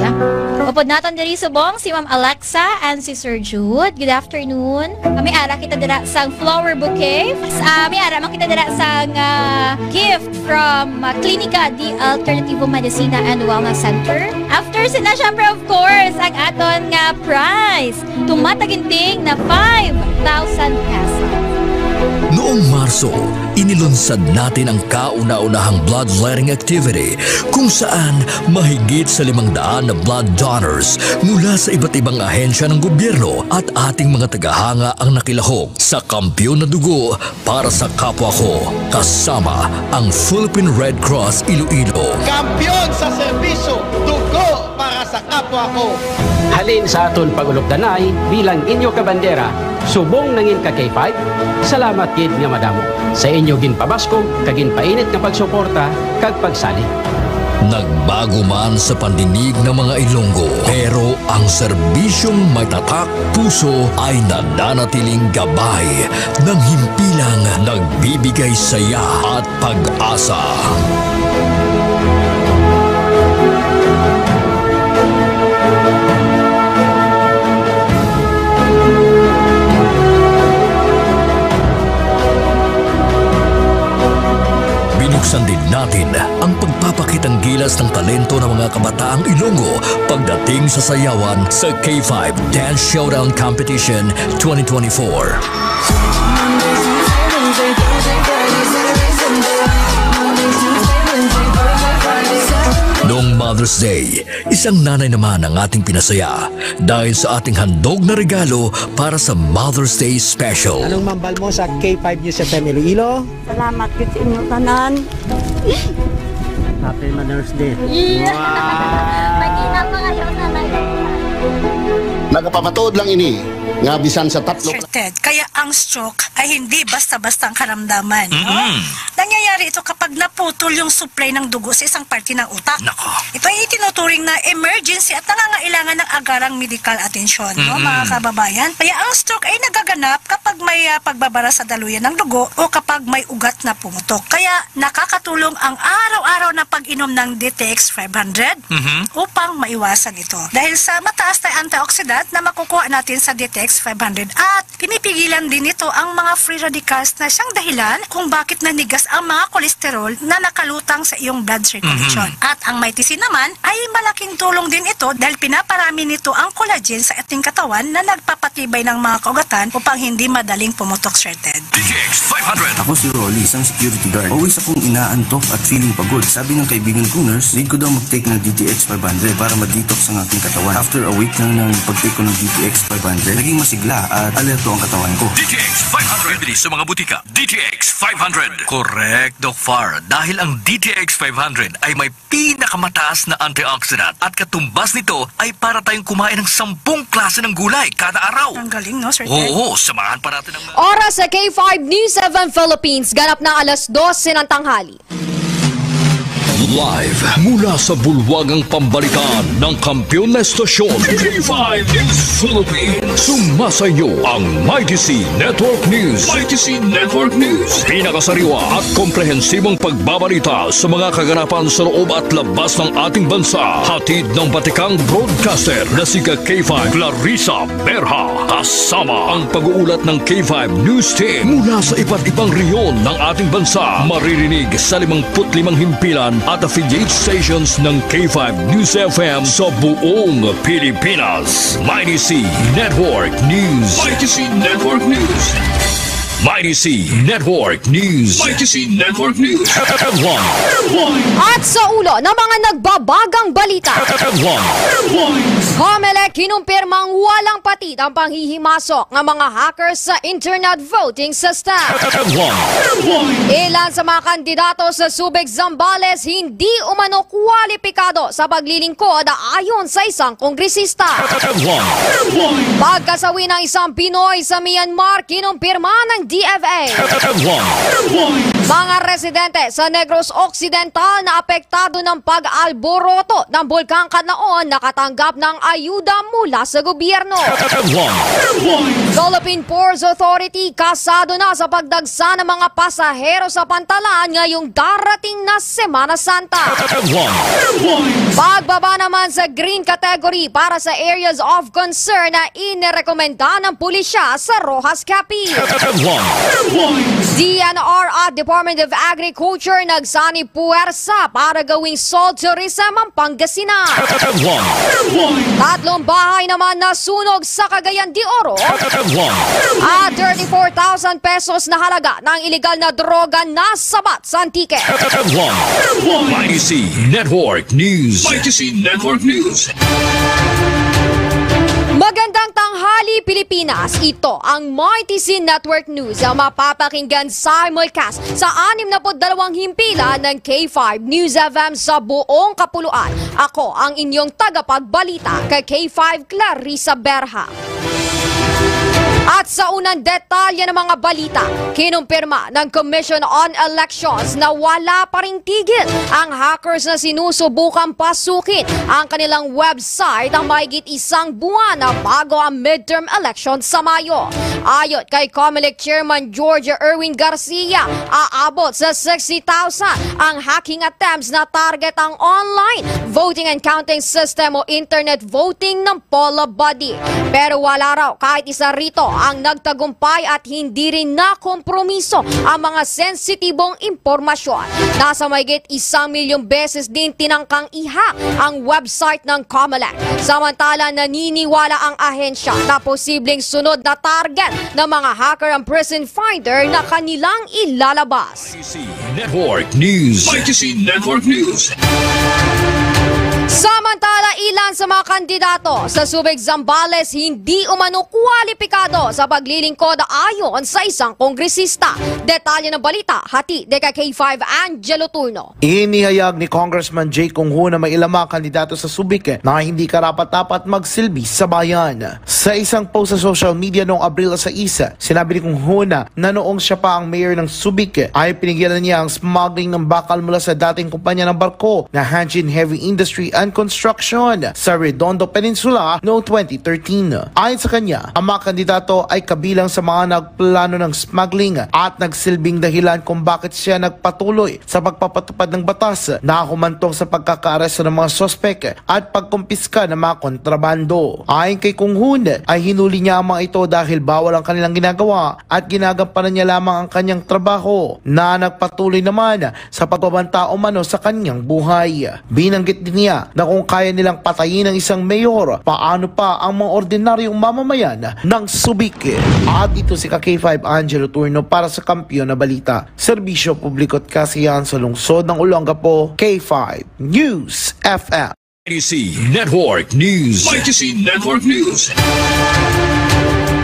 Upod naton diri subong si Ma'am Alexa and si Sir Jude. Good afternoon. May ara kita dira sang flower bouquet. Ah, may ara man kita dira sang, ah, gift from, ah, Klinika de Alternativo Medicina and Wellness Center. After sina, syempre, of course, ang aton nga prize. Tumataginting na five thousand pesos. Noong Marso, inilunsad natin ang kauna-unahang bloodletting activity kung saan mahigit sa limang daan na blood donors mula sa iba't ibang ahensya ng gobyerno at ating mga tagahanga ang nakilahok sa Kampiyon na Dugo para sa Kapwa Ko, kasama ang Philippine Red Cross Iloilo. Kampiyon sa serbisyo, dugo para sa kapwa ko. Halin sa aton pag-ulokdanay bilang inyo ka bandera, subong nangin ka K five, salamat gid nga madamo sa inyo ginpabaskog kag ginpainit nga pagsuporta kag pagsalig. Nagbago man sa pandinig ng mga Ilonggo, pero ang serbisyong may tatak puso ay nananatiling gabay ng himpilang nagbibigay saya at pag-asa. Binuksan din natin ang pagpapakitang gilas ng talento ng mga kabataang Ilonggo pagdating sa sayawan sa K five Dance Showdown Competition twenty twenty-four. Noong Mother's Day, isang nanay naman ang ating pinasaya dahil sa ating handog na regalo para sa Mother's Day Special. Anong mambal mo sa K five News F M Iloilo? Salamat gid sa inyo tanan. Happy Mother's Day. Yeah. Wow. Pagkita pa kayo sa live. Nagapamatuod lang ini nga bisan sa tatlo Sir Ted, kaya ang stroke ay hindi basta-basta ang karamdaman, no? Mm-mm. Nangyayari ito kapag naputol yung supply ng dugo sa isang parte ng utak. Nako. Ito ay itinuturing na emergency at nangangailangan ng agarang medikal atensyon, no, Mm-mm. mga kababayan? Kaya ang stroke ay nagaganap kapag may, ah, pagbabara sa daluyan ng dugo o kapag may ugat na pumutok. Kaya nakakatulong ang araw-araw na pag-inom ng D T X five hundred Mhm. upang maiwasan ito. Dahil sa mataas na antioxidant na makukuha natin sa D T X five hundred at pinipigilan din nito ang mga free radicals na siyang dahilan kung bakit nanigas ang mga kolesterol na nakalutang sa iyong blood circulation. Mhm. At ang Mighty C naman ay malaking tulong din ito dahil pinaparami nito ang collagen sa ating katawan na nagpapatibay ng mga kaugatan upang hindi madaling pumutok, Sir Ted. D T X five hundred. Ako si Rolly, isang security guard. Always akong inaantok at feeling pagod. Sabi ng kaibigan kong nurse, need ko daw mag-take ng D T X five hundred para ma-detox ang aking katawan. After a week lang ng pag-take ko ng D T X five hundred, naging masigla at alerto ang katawan ko. D T X five hundred. Bibili sa mga butika. D T X five hundred. Correct, Doc Far. Dahil ang D T X five hundred ay may pinakamataas na antioxidant at katumbas nito ay para tayong kumain ng sampung klase ng gulay kada araw. Ang galing, no, Sir Ted? Oo, samahan pa natin ang Oras sa K five News F M Philippines, ganap na alas dose ng tanghali. Live mula sa bulwagang pambalitaan ng kampiyon na estasyon, K five News Philippines. Sumasa inyo ang Mighty C Network News. Mighty C Network News. Pinakasariwa at komprehensibong pagbabalita sa mga kaganapan sa loob at labas ng ating bansa. Hatid ng batikang broadcaster na si K five Clarissa Berha. Kasama ang pag-uulat ng K five News Team mula sa iba't ibang rehiyon ng ating bansa. Maririnig sa limangput limang himpilan at affiliate stations ng K five News F M sa buong Pilipinas. Mighty C Network News. Mighty C Network News. Mighty C Network News. Mighty C Network News. Headline. At sa ulo ng mga nagbabagang balita. Headline. Comelec kinumpirmang walang patid ang panghihimasok ng mga hackers sa internet voting system. Headline. Ilan sa mga kandidato sa Subic, Zambales hindi umano kwalipikado sa paglilingkod ayon sa isang kongresista. Headline. Pagkasawi ng isang Pinoy sa Myanmar, kinumpirma ng D F A. Headline. Mga residente sa Negros Occidental na apektado ng pag-alboroto ng Bulkang Kanlaon nakatanggap ng ayuda mula sa gobyerno. Philippine Ports Authority kasado na sa pagdagsa ng mga pasahero sa pantalan ngayong darating na Semana Santa. Pagbaba naman sa green category para sa areas of concern na inirekomenda ng pulisya sa Roxas, Capiz. D N R at Department of Agriculture nagsanib puwersa para gawing sold tourism ang Pangasinan. Tatlong bahay naman nasunog sa Cagayan de Oro. At thirty-four thousand pesos na halaga ng iligal na droga nasabat sa Antique. Y T C Network News. Y T C Network News. Magandang tanghali, Pilipinas. Ito ang Mighty C Network News, ang mapapakinggan simulcast sa anim na put dalawang himpilan ng K five News F M sa buong kapuluan. Ako ang inyong tagapagbalita, kay K five Clarissa Berha. At sa unang detalye ng mga balita, kinumpirma ng Commission on Elections na wala pa ring tigil ang hackers na sinusubukang pasukin ang kanilang website ang mahigit isang buwan na bago ang midterm election sa Mayo. Ayon kay Comelec Chairman George Erwin Garcia, aabot sa sixty thousand ang hacking attempts na target ang online voting and counting system o internet voting ng poll body. Pero wala raw kahit isa rito ang nagtagumpay at hindi rin nakompromiso ang mga sensitibong impormasyon. Nasa mahigit isang milyong beses din tinangkang i-hack ang website ng Comelec. Samantala, naniniwala ang ahensya na posibleng sunod na target ng mga hacker ang Prison Finder na kanilang ilalabas. Y T C Network News. Y T C Network News. Samantala, ilan sa mga kandidato sa Subic, Zambales hindi umano kwalipikado sa paglilingkod ayon sa isang kongresista. Detalye ng balita, hatid kay K five Angelo Turno. Inihayag ni Congressman Jay Kung Ho na may ilang mga kandidato sa Subic na hindi karapat-dapat magsilbi sa bayan. Sa isang post sa social media noong Abril sais, sinabi ni Kung Ho na, na noong siya pa ang mayor ng Subic, ay pinigilan niya ang smuggling ng bakal mula sa dating kumpanya ng barko na Hanjin Heavy Industry and Construction sa Redondo Peninsula noong twenty thirteen. Ayon sa kanya, ang mga kandidato ay kabilang sa mga nagplano ng smuggling at nagsilbing dahilan kung bakit siya nagpatuloy sa pagpapatupad ng batas na humantong sa pagkakaaresto ng mga suspek at pagkumpiska ng mga kontrabando. Ayon kay Kung Ho, ay hinuli niya ang mga ito dahil bawal ang kanilang ginagawa at ginagampanan niya lamang ang kanyang trabaho na nagpatuloy naman sa pagbabanta umano sa kanyang buhay. Binanggit din niya na kung kaya nilang patayin ang isang mayor, paano pa ang mga ordinaryong mamamayan ng Subic? At ito si ka K five Angelo Turno para sa Kampiyon na Balita, Serbisyo Publiko at Kasiyahan sa Lungsod ng Olongapo, K five News F M. Y T C Network News. Y T C Network News.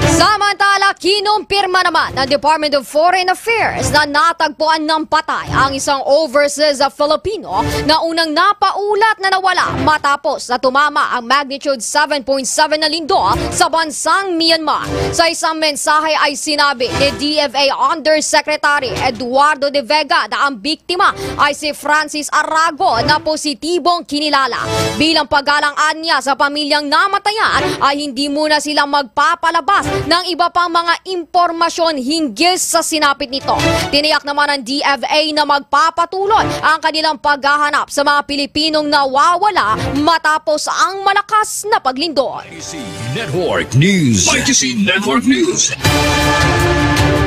Samantala, kinumpirma naman ng Department of Foreign Affairs na natagpuan ng patay ang isang overseas Filipino na unang napaulat na nawala matapos na tumama ang magnitude seven point seven na lindol sa bansang Myanmar. Sa isang mensahe ay sinabi ni D F A Undersecretary Eduardo de Vega na ang biktima ay si Francis Arago na positibong kinilala. Bilang paggalang, anya, sa pamilyang namatayan ay hindi muna sila magpapalabas ng iba pang mga impormasyon hinggil sa sinapit nito. Tiniyak naman ng D F A na magpapatuloy ang kanilang paghahanap sa mga Pilipinong nawawala matapos ang malakas na paglindol. Y T C Network News. Y T C Network News.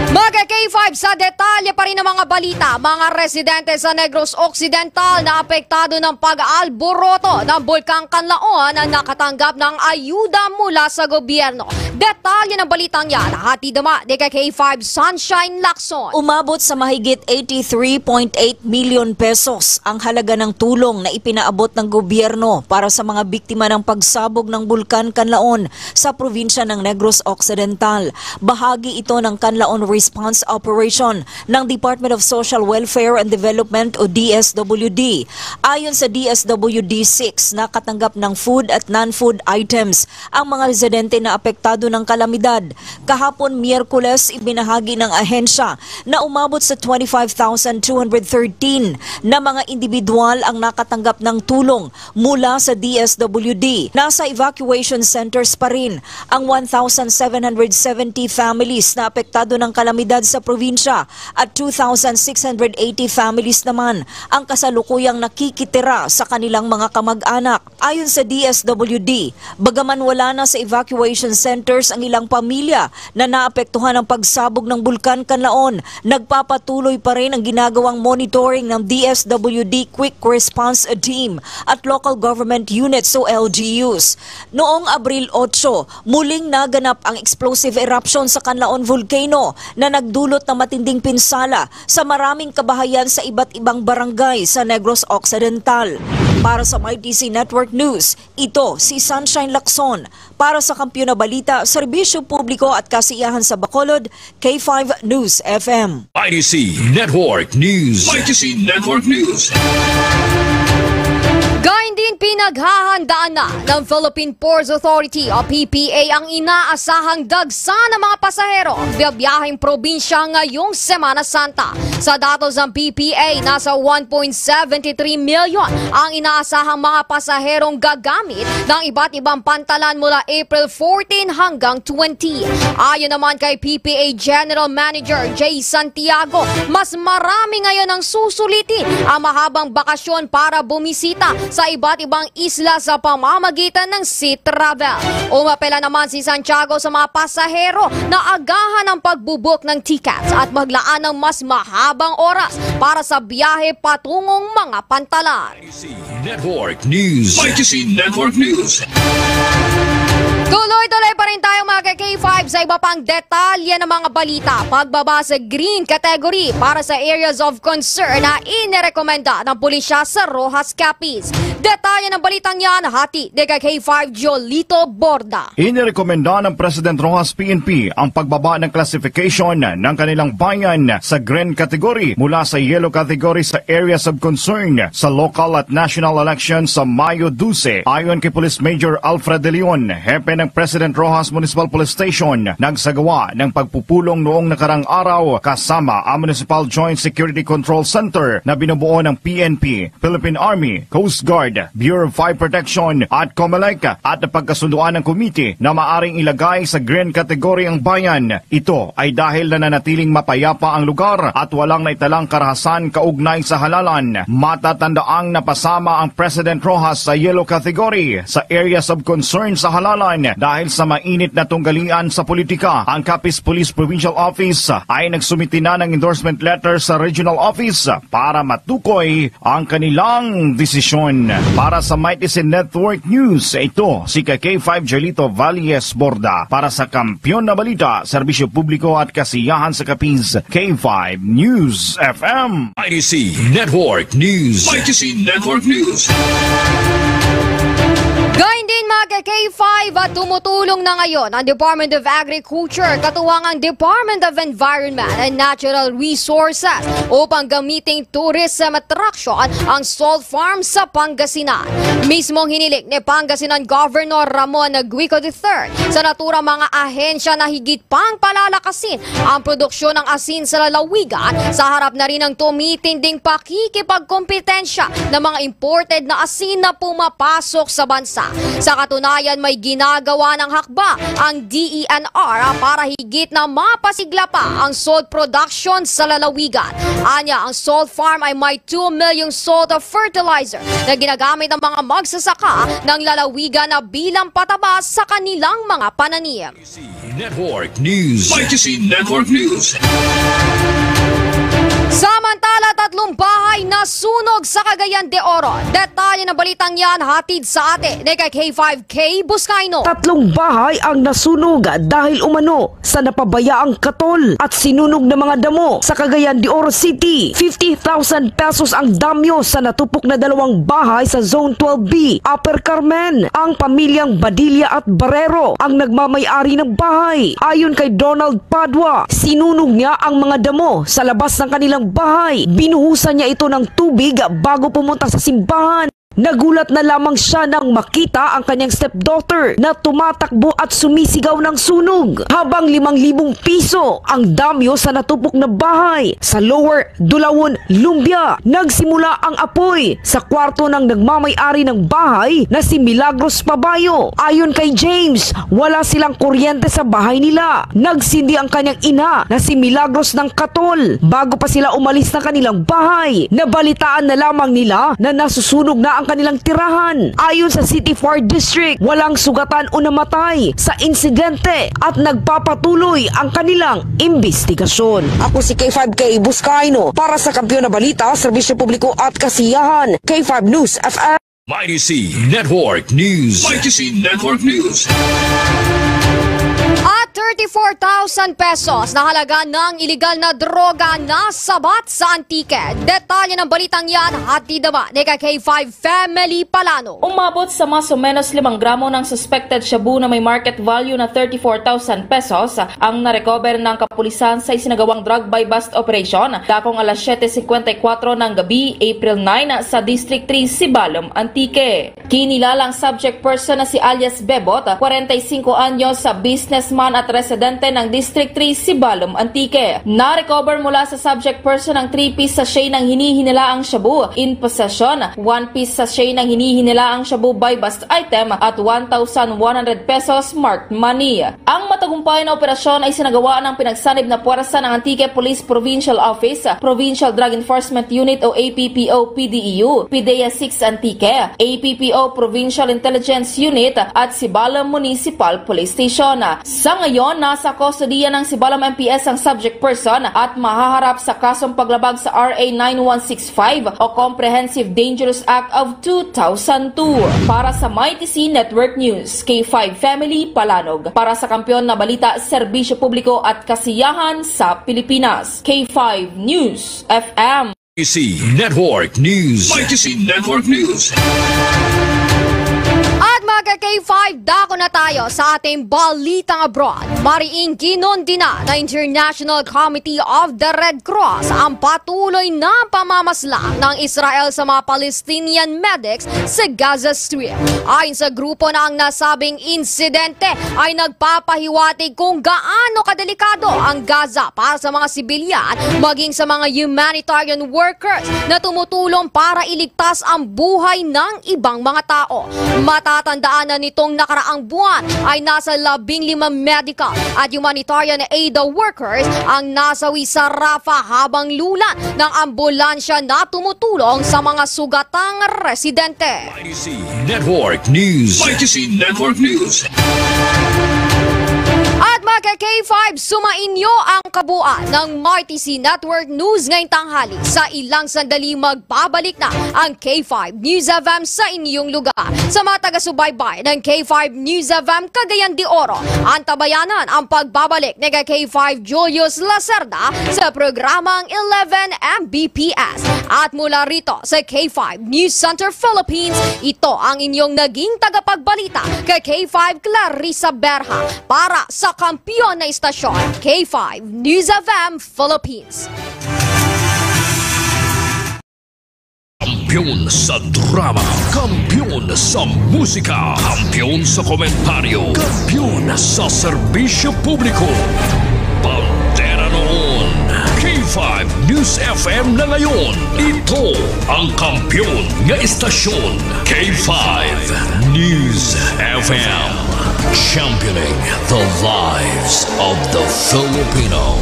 Mga K five, sa detalye pa rin ng mga balita, mga residente sa Negros Occidental na apektado ng pag-alboroto ng Bulkang Kanlaon ang nakatanggap ng ayuda mula sa gobyerno. Detalye ng balitang yan, hatid naman ni K five Sunshine Lacson. Umabot sa mahigit eighty-three point eight million pesos ang halaga ng tulong na ipinaabot ng gobyerno para sa mga biktima ng pagsabog ng Bulkan Kanlaon sa probinsya ng Negros Occidental. Bahagi ito ng Kanlaon Response Operation ng Department of Social Welfare and Development o D S W D. Ayon sa D S W D six, nakatanggap ng food at non-food items ang mga residente na apektado ng kalamidad. Kahapon, Miyerkules, ibinahagi ng ahensya na umabot sa twenty-five thousand two hundred thirteen na mga individual ang nakatanggap ng tulong mula sa D S W D. Nasa evacuation centers pa rin ang one thousand seven hundred seventy families na apektado ng kalamidad sa probinsya at two thousand six hundred eighty families naman ang kasalukuyang nakikitira sa kanilang mga kamag-anak. Ayon sa D S W D, bagaman wala na sa evacuation centers ang ilang pamilya na naapektuhan ng pagsabog ng Bulkan Kanlaon, nagpapatuloy pa rin ang ginagawang monitoring ng D S W D Quick Response Team at local government units o L G Us. Noong Abril otso, muling naganap ang explosive eruption sa Kanlaon Volcano na nagdulot ng matinding pinsala sa maraming kabahayan sa iba't ibang barangay sa Negros Occidental. Para sa Mighty C Network News, ito si Sunshine Lacson. Para sa Kampiyon na Balita, Serbisyo Publiko at Kasiyahan sa Bacolod, K five News F M. I D C Network News. I D C Network News. Gayon din, pinaghahandaan na ng Philippine Ports Authority o P P A ang inaasahang dagsa ng mga pasahero ang biyabiyaheng probinsya ngayong Semana Santa. Sa datos ng P P A, nasa one point seven three million ang inaasahang mga pasaherong gagamit ng iba't ibang pantalan mula April fourteen hanggang twenty. Ayon naman kay P P A General Manager Jay Santiago, mas marami ngayon ang susulitin ang mahabang bakasyon para bumisita sa iba't ibang isla sa pamamagitan ng sea travel. Umapela naman si Santiago sa mga pasahero na agahan ang pagbubook ng tickets at maglaan ng mas mahabang oras para sa biyahe patungong mga pantalan. Network News. Mighty C Network News. Tuloy-tuloy pa rin tayo, mga ka-K five, sa iba pang detalye ng mga balita. Pagbaba sa green category para sa areas of concern na inirekomenda ng pulisya sa Roxas, Capiz. Detalye ng balitang yan, hatid ni ka-K five Jolito Borda. Inirekomenda ng President Roxas P N P ang pagbaba ng classification ng kanilang bayan sa green category mula sa yellow category sa areas of concern sa local at national election sa Mayo dose. Ayon kay Police Major Alfred De Leon, hepe ng President Roxas Municipal Police Station, nagsagawa ng pagpupulong noong nakarang araw kasama ang Municipal Joint Security Control Center na binubuo ng P N P, Philippine Army, Coast Guard, Bureau of Fire Protection at COMELEC, at napagkasunduan ng komite na maaring ilagay sa green category ang bayan. Ito ay dahil nananatiling mapayapa ang lugar at walang naitalang karahasan kaugnay sa halalan. Matatandaang napasama ang President Roxas sa yellow category sa areas of concern sa halalan dahil sa mainit na tunggalian sa politika. Ang Capiz Police Provincial Office ay nagsumiti na ng endorsement letter sa regional office para matukoy ang kanilang desisyon. Para sa Mighty C Network News, ito si ka-K five Jolito Valles Borda. Para sa Kampiyon na Balita, Serbisyo Publiko at Kasiyahan sa Capiz, K five News F M. Mighty C Network News. Mighty C Network News. Gayon din, mga ka-K five, at tumutulong na ngayon ang Department of Agriculture, katuwang ang Department of Environment and Natural Resources, upang gamiting tourism attraction ang salt farm sa Pangasinan. Mismong hiniling ni Pangasinan Governor Ramon Guico the third sa naturang mga ahensya na higit pang palalakasin ang produksyon ng asin sa lalawigan sa harap na rin ng tumitinding pakikipagkompetensya ng mga imported na asin na pumapasok sa bansa. Sa katunayan, may ginagawa ng hakbang ang D E N R para higit na mapasigla pa ang salt production sa lalawigan. Anya, ang salt farm ay may two million salt fertilizer na ginagamit ng mga magsasaka ng lalawigan na bilang pataba sa kanilang mga pananim. Network News. Mighty C Network News. Samantala, tatlong bahay nasunog sa Cagayan de Oro. Detalye ng balitang yan hatid sa atin ni ka-K five Kay Buscaino. Tatlong bahay ang nasunog dahil umano sa napabayaang katol at sinunog na mga damo sa Cagayan de Oro City. Fifty thousand pesos ang damyo sa natupok na dalawang bahay sa Zone twelve B, Upper Carmen. Ang pamilyang Badilla at Barrero ang nagmamay-ari ng bahay. Ayon kay Donald Padua, sinunog niya ang mga damo sa labas ng kanilang bahay. Binuhusan niya ito ng tubig bago pumunta sa simbahan. Nagulat na lamang siya nang makita ang kanyang stepdaughter na tumatakbo at sumisigaw ng sunog, habang limang libong piso ang damyo sa natupok na bahay sa Lower Dulawon, Lumbia. Nagsimula ang apoy sa kwarto ng nagmamay-ari ng bahay na si Milagros Pabayo. Ayon kay James, wala silang kuryente sa bahay nila. Nagsindi ang kanyang ina na si Milagros ng katol bago pa sila umalis ng kanilang bahay. Nabalitaan na lamang nila na nasusunog na ang kanilang tirahan. Ayon sa City Fire District, walang sugatan o namatay sa insidente at nagpapatuloy ang kanilang imbestigasyon. Ako si K five K Buscaino para sa Kampiyon na Balita, Serbisyo Publiko at Kasiyahan, K five News F M. Mighty C Network News. Mighty C Network News. At thirty-four thousand pesos na halaga ng iligal na droga nasabat sa Antique. Detalye ng balitang yan, hatid naman ni ka K five Family Palano. Umabot sa mas o menos limang gramo ng suspected shabu na may market value na thirty-four thousand pesos ang narecover ng kapulisan sa isinagawang drug buy-bust operation dakong alas siete cincuenta y cuatro ng gabi, April nine, sa District three, Sibalom, Antique. Kinilala ang subject person na si alias Bebot, kwarenta y singko anyos, sa businessman at residente ng District three, Sibalom, Antique. Na-recover mula sa subject person ang three-piece sachet ng hinihinalaang shabu in possession, one-piece sachet ng hinihinalaang shabu buy-bust item at one thousand one hundred pesos marked money. Ang matagumpay na operasyon ay sinagawa ng pinagsanib na puwersa ng Antique Police Provincial Office, Provincial Drug Enforcement Unit o A P P O P D E U, PDEA six Antique, A P P O Provincial Intelligence Unit at Sibalom Municipal Police Station. Sa ngayon, nasa kustodiya ng Sibalom M P S ang subject person at mahaharap sa kasong paglabag sa R A nine one six five o Comprehensive Dangerous Act of two thousand two. Para sa Mighty C Network News, K five Family Palanog. Para sa Kampiyon na Balita, Serbisyo Publiko at Kasiyahan sa Pilipinas, K five News F M. Mighty C Network News. Mighty C Network News. At mga K five, dako na tayo sa ating balitang abroad. Mariing kinundi na ng International Committee of the Red Cross ang patuloy na pamamaslang ng Israel sa mga Palestinian medics sa Gaza Strip. Ayon sa grupo, na ang nasabing insidente ay nagpapahiwatig kung gaano kadelikado ang Gaza para sa mga sibilyan, maging sa mga humanitarian workers na tumutulong para iligtas ang buhay ng ibang mga tao. Matatandaan na nitong nakaraang buwan ay nasa labing lima medical at humanitarian aid workers ang nasawi sa Rafah, habang lulan ng ambulansya na tumutulong sa mga sugatang residente. Mighty C Network News. Mighty C Network News. At mga K five, sumainyo ang kabuuan ng Mighty C Network News ngayong tanghali. Sa ilang sandali, magbabalik na ang K five News F M sa inyong lugar. Sa mga taga-subaybay ng K five News F M Cagayan de Oro, antabayanan ang pagbabalik ni K five Julius Lacerda sa programang eleven M B P S. At mula rito sa K five News Center Philippines, ito ang inyong naging tagapagbalita, K five Clarissa Berha, para sa kampiyon na istasyon, K five News F M Philippines. Kampiyon sa drama, kampiyon sa musika, kampiyon sa komentaryo, kampiyon sa serbisyo publiko. Bandera noon, K five News F M na ngayon. Ito ang kampiyon nga istasyon, K five News F M. Championing the lives of the Filipino.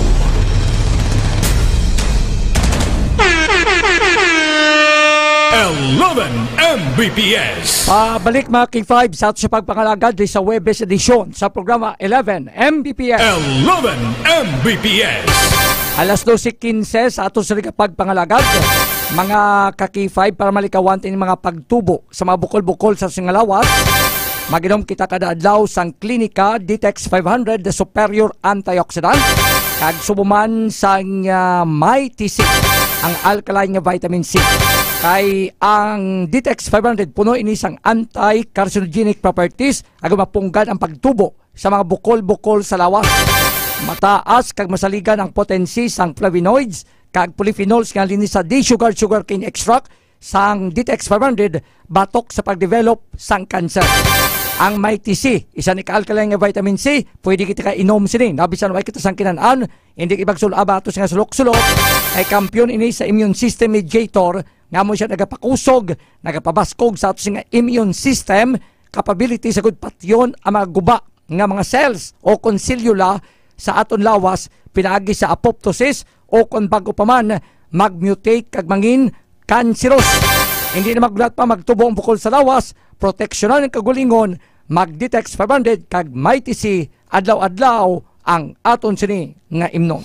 Eleven M B P S. Pabalik, mga K five, sa ato sa pagpangalagad di sa Huwebes edisyon sa programa eleven M B P S. Eleven M B P S. Alas dose quince sa ato sa pagpangalagad, mga ka-K five, para malikawan tin mga pagtubo sa mga bukol-bukol sa singalawas. Mag-inom kita kada adlaw sang Klinika Detox five hundred, the superior antioxidant, kag subo man sang, ah, Mighty C, ang alkaline nga vitamin C. Kay ang Detox five hundred puno ini sang anti-carcinogenic properties, agud mapunggan ang pagtubo sa mga bukol-bukol sa lawas. Mataas kag masaligan ang potency sang flavonoids kag polyphenols nga halin sa desugared sugarcane extract, sang D T X five hundred batok sa pagdevelop sang cancer. Ang Mighty C, isa ni ka-alkaline nga vitamin C, pwede kita ka inom sini. Na bisan way kita sang kinan-an, hindi ibagsul-aba ato nga sulok-sulok, ay kampiyon ini sa immune system mediator nga mo siya nagapakusog, nagapabaskog sa ato nga immune system, capability sa gud patyon ang mga guba nga mga cells o kon selyula sa aton lawas pinaagi sa apoptosis o kon bag-o pa man mag-mutate kag mangin cancerous. Hindi na maglat pa magtubo ang bukol sa lawas, proteksyonan ang kagulingon, mag-Detox five hundred kag Mighty C adlaw-adlaw ang aton sini nga imnon.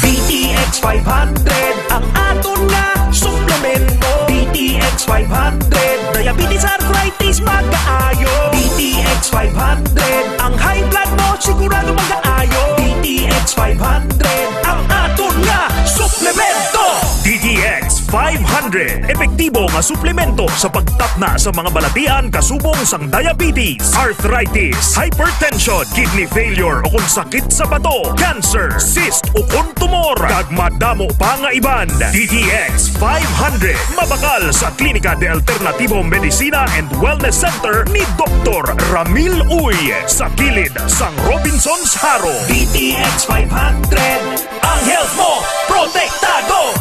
D T X five hundred ang aton nga suplemento. D T X five hundred, diabetes, arthritis, pagkaayo. D T X five hundred, ang high blood mo sigurado magaayo. D T X five hundred ang aton nga suplemento. D T X five hundred, epektibo nga suplemento sa pagtatna sa mga balatian kasubong sang diabetes, arthritis, hypertension, kidney failure o kung sakit sa bato, cancer, cyst o kung tumor, kag madamo pa nga iban. D T X five hundred, mabakal sa Klinika de Alternativo Medicina and Wellness Center ni Doktor Ramil Uy sa kilid sang Robinsons Jaro. D T X five hundred, ang health mo protektado.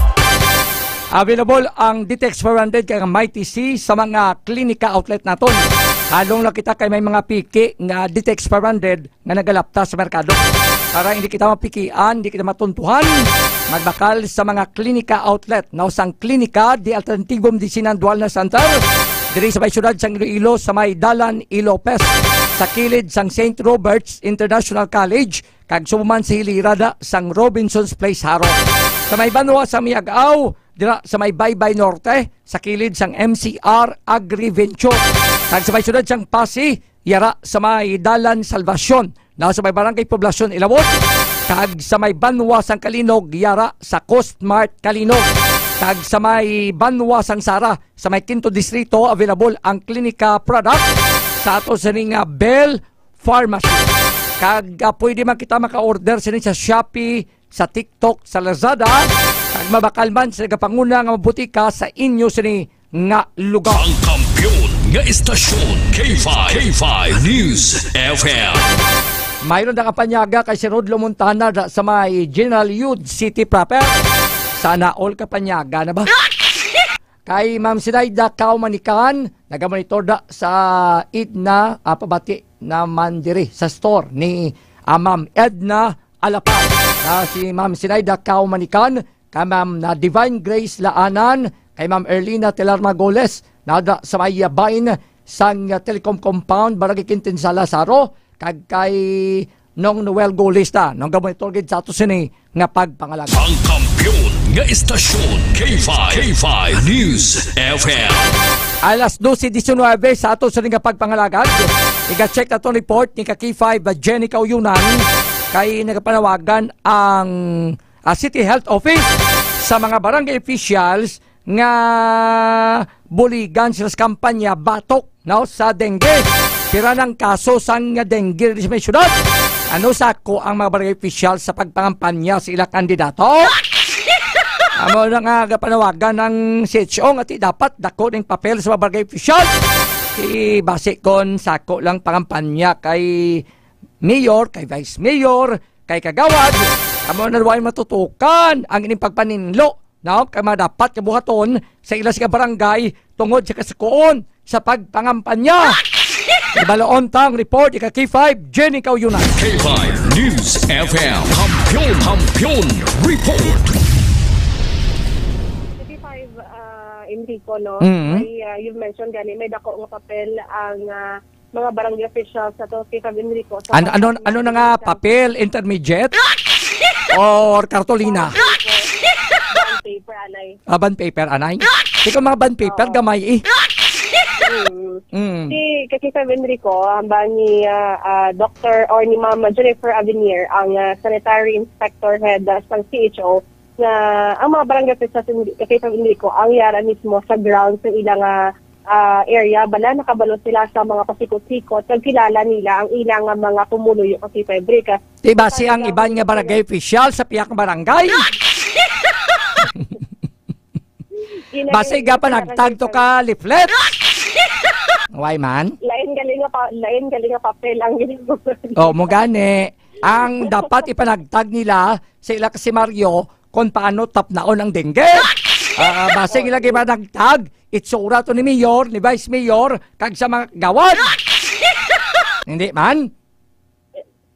Available ang Detox five hundred kag ang Mighty C sa mga klinika outlet naton. Halong lang kita kay may mga piki nga Detox five hundred nga nagalapta sa merkado. Para hindi kita mapikian, hindi kita matuntuhan, magbakal sa mga klinika outlet. Now, sang Klinika de Alternativo Medicina and Wellness Center, diri sa may siyudad sang Iloilo, sa may Dalan E. Lopez, sa kilid sang Saint Robert's International College, kag subong man sa hilira da sang Robinson's Place Jaro. Sa may banwa sa Miag-ao, dira sa may Baybay Norte, sa kilid sang M C R Agriventure. Kag sa may siyudad sang Passi, yara sa may Dalan Salvacion, na sa may Barangay Poblacion Ilawod, kag sa may banwa sang Calinog, yara sa Coast Mart Calinog. Kag sa may banwa sang Sara, sa may Quinto Distrito, available ang Klinika product sa ato sini nga Bell Pharmacy. Kag ah, pwede man kita maka-order sini sa Shopee, sa TikTok, sa Lazada, kag mabakal man sa nagapanguna nga mabutika sa inyo sini nga lugar. Ang kampiyon nga istasyon, K five, K five News F M. Mayroon na kapanyaga kay si Rod Lomontana da, sa may General Yud City proper. Sana all kapanyaga na ba? Kay Ma'am Sinaida Kao Manikan, nagamonitor da sa Edna, ah, pabati naman diri sa store ni, ah, Ma'am Edna Alapan. Na si Ma'am Sinaida Kao Manikan, kay Ma'am na Divine Grace Laanan, kay Ma'am Erlina Telar Magoles, na da sa may, ah, Vine sang, ah, Telecom Compound, Barangay Quintin Salazaro, kag kay Nong Noel Golista, nang gamonitor gid sa ato sini nga pagpangalagad. Ang kampiyon nga istasyon, K five, K five News F M. Alas dose diecinuebe sa ato sini nga pagpangalagad. Iga-check naton report ni ka K five Jenny Kauyunan kay nagapanawagan ang, ah, City Health Office sa mga barangay officials nga buligan sila sa kampanya batok, no, sa dengue. Pira nang kaso sang dengue diri sa may syudad? Ano sa ako ang mga barangay official sa pagpangampanya sa ilang kandidato? Amo na nga gapanawagan ng C H O nga ti dapat dako ning papel sa mga barangay official. Ti basi kon sa ako lang pangampanya kay mayor, kay vice mayor, kay kagawad, amo na way matutukan ang ining pagpaninlo, no, kay mga dapat kabuhaton sa ila sila barangay tungod sa kasukuon sa pagpangampanya. Ibaloon tang report ika K five Jenny Kauyunan. K five News F M. Kampiyon, kampiyon report. K five, uh, Enrico, no? Mm-hmm. May, uh, you've mentioned gani, may dako nga papel ang uh, mga barangay officials sa to, K five Enrico. Sa ano, ano, ano na nga, papel, intermediate? Or kartolina? Bond paper, anay. Ah, bond paper, anay? Ikaw mga bond paper, gamay eh. Mm. Mm. Si Kaki Feb Enrico, hambang ni uh, uh, Doctor or ni Ma'am Jennifer Avenier, ang uh, sanitary inspector head uh, sa C H O, nga ang mga barangay officials sa Kaki Feb Enrico, ang yara mismo sa ground sa ilang uh, uh, area, bala nakabalo sila sa mga pasikot-sikot, nagkilala nila ang ilang uh, mga pumuluyo kasi Feb Enrico. Di ba si ang iban nga barangay official sa pihak nga barangay? Ina-, Basi ina-, ga pa ina-, nagtag to ka leaflet. Why man? Lain gali nga pa, lain gali nga papel ang ginagawa. Oh, mo gani. Ang dapat ipanagtag nila sa ila ka si Mario kung paano tapnaon ang dengue. Ah, basi ila gipanagtag, itsura to ni Mayor, ni Vice Mayor, kag sa mga gawad. Hindi man?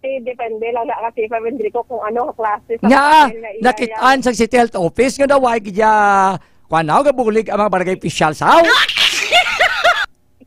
Eh, depende lang na kasi, Pabendrico, kung ano ang klase sa Nga, papel na iya nakit-an yan. Sa City Health Office nga daw ay gidya, kuwan na, gabulig ang mga barangay officials, haw?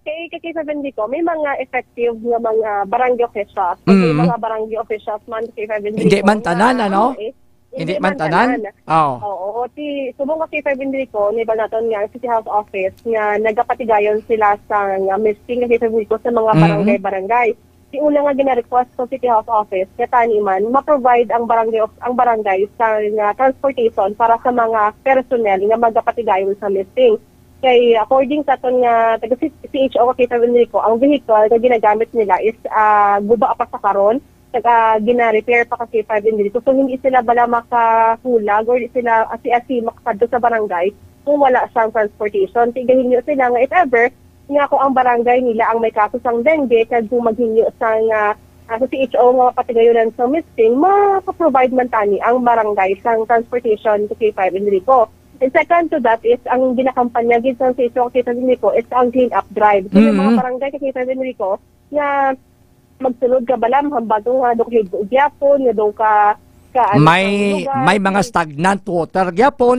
Kay, kay, kay Pabendrico, may mga effective nga mga barangay officials. Pag may Mm. mga barangay officials man, kay Pabendrico, Hindi man nga, tanan, ano? Eh, Hindi hindi man man tanan? tanan. Oh. Oo, ti, subong ka kay Pabendrico, ni ba naton nga, City Health Office, nga nagapatigayon sila sa, nga, misting kay Pabendrico sa mga Mm. barangay-barangay. Ti una nga gina-request sa City Health Office nga tani man ma-provide ang barangay of, ang barangay sa nga transportation para sa mga personnel nga magapatigayon sa misting. Kay according sa aton nga taga C-, C H O ka K five Enrico, ang vehicle nga ginagamit nila is, ah, guba pa sa karon, saka gina-repair pa ka K five Enrico. So hindi sila bala makahulag or di sila asi-asi makakadto sa barangay kung wala sang transportation. Tigahinyo sila nga if ever nga kung ang barangay nila ang may kaso sang dengue, kag kung maghinyo sang, ah, ah, sa C H O nga patigayonan sang misting, maka-provide man tani ang barangay sang transportation to K five Enrico. And second to that is ang ginakampanya gid sang C H O K five Enrico is ang clean up drive. So, may mga Mm. barangay sa K five Enrico nga magsulod ka bala, mahambaton nga daw ka higdo gyapon, nga daw ka, ka, ano, May, sa lugar. May mga stagnant water gyapon.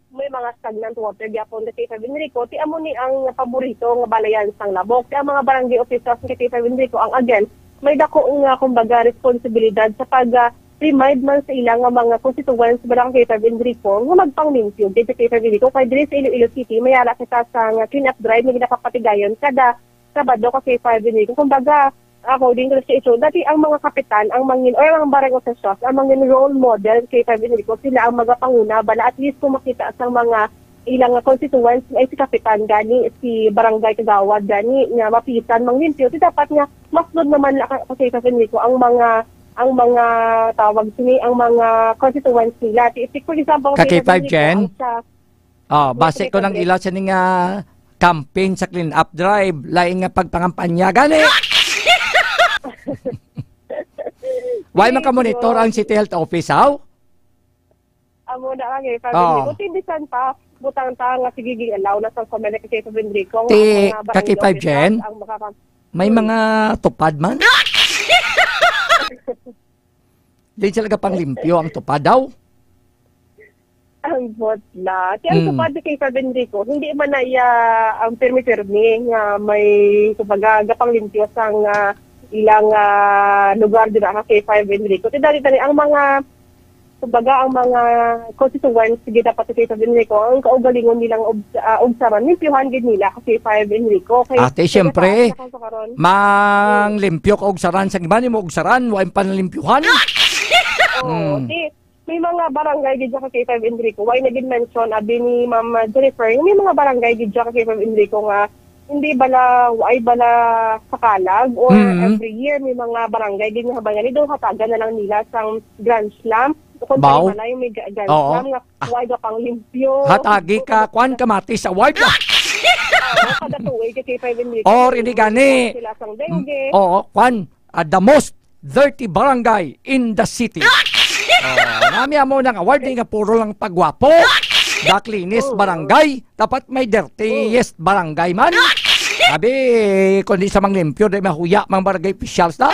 May mga stagnant water gyapon sa K five Enrico. Ti amo ni ang paborito nga balayan sang labok. Kaya ang mga barangay officials sa K five Enrico, ang again, may dako nga, kumbaga, responsibilidad sa pag, ah, remind man sa ila nga mga constituents ba ang K five Enrico nga magpanglimpyo gid sa K five Enrico. Kay diri sa Iloilo City, may ara kita sa nga clean up drive nga ginapapatigayon kada Sabado ka K five Enrico. Kumbaga, according to the C H O, dati ang mga kapitan, ang mangin, or ang barangay officials, ang mangin role model K five Enrico, sila ang magapanguna bala, at least kung makita sa mga ilang nga constituents, ay si kapitan gani, si barangay kagawad gani, nga mapisan manglimpyo, di dapat nga masunod naman na ka, ka K five Enrico ang mga, ang mga tawag sini, ang mga constituents nila. Ti, ti, for example, Ka K five K five Enrico, Jen? Ang sa Ah, basi ko nang ila sini nga campaign sa clean up drive, lain nga pagpangampanya gani. Why man ka monitor ang City Health Office, haw? Amo na lang eh, family. Oh. Buti bisan pa, butang ta nga sige, gi-allow na sa family kasi sa Enrico, Ti, ang mga barangay kaki five officials Jen? Ang makaka- May Hmm. mga tupad man? Di sila kapanglimpyo ang tupad daw? Ang botla. Ti ang Hmm. tupad kay Sir Enrico, hindi man na iya ang pirmi-pirmi nga may, kumbaga, gapanglimpyo sang, ah, ilang, ah, lugar dira ka kay Five Enrico. Ti dali-dali ang mga, kumbaga, ang mga constituents gid dapat kay Five Enrico, ang kaugalingon nilang obs-, ah, obsaran, limpyuhan gid nila ka kay Five Enrico. Kay, Ate, kay siyempre, sa, sa karon. Manglimpyo ka og saran sa iba, nimo og saran, wa ang panlimpyuhan. Oo, Hmm. Ti, may mga barangay gid sa K five Enrico. Why na gid mention, abi ni Ma'am Jennifer, may mga barangay gid sa K five Enrico nga hindi bala, why bala sa kalag or Mm. every year may mga barangay gid nga habangan ni daw hatagan na lang nila sang Grand Slam. Kung Baw? Palimalay, may ga-, Grand Oo. Slam nga Ah. why ga pang limpyo. Hatagi ka, kwan, kamatis award. Oo, kada tuig kay K five Enrico. Or hindi gani. Sila sang dengue. Mm, oo, kwan. Ah, the most dirty barangay in the city. Oh, nami amo nang award nga puro lang pagwapo. The cleanest Oh. barangay, dapat may dirtiest barangay man. Sabi, kundi sa manglimpyo, di mahuya mang barangay officials na.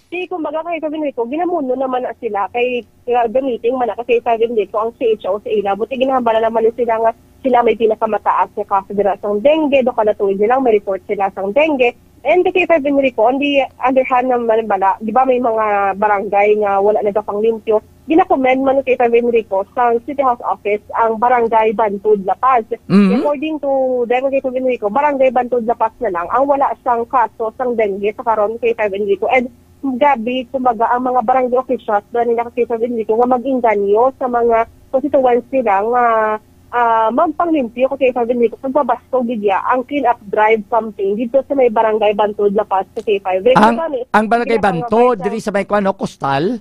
Di, kumbaga, kay sabi nito, ginamuno naman na sila kay, uh, gamitin man na kasi sabi nito ang C H O sa ila. Buti ginahambala naman ni sila nga sila may pinakamataas nga kaso dira sang dengue, do kada tuig nila may report sila sang dengue. And kay Sir Enrico, on the other hand naman bala, di ba may mga barangay nga wala nagapanglimpyo? Ginakomend man kay Sir Enrico sa City House Office ang Barangay Bantod La Paz. Mm. According to them kay Sir Enrico, Barangay Bantod La Paz na lang ang wala sang kaso sang dengue sa karon kay Sir Enrico. And gabi, kumbaga, ang mga barangay officials na nila kay Sir Enrico nga mag-inganyo sa mga constituents nila nga ah, magpanglimpyo ko kay Sir Benito, kag mabasto gid ya ang clean up drive campaign dito sa may barangay Bantod, La Paz, sa K five. Ang, ang barangay Bantod, diri sa may kwan, no, Costal?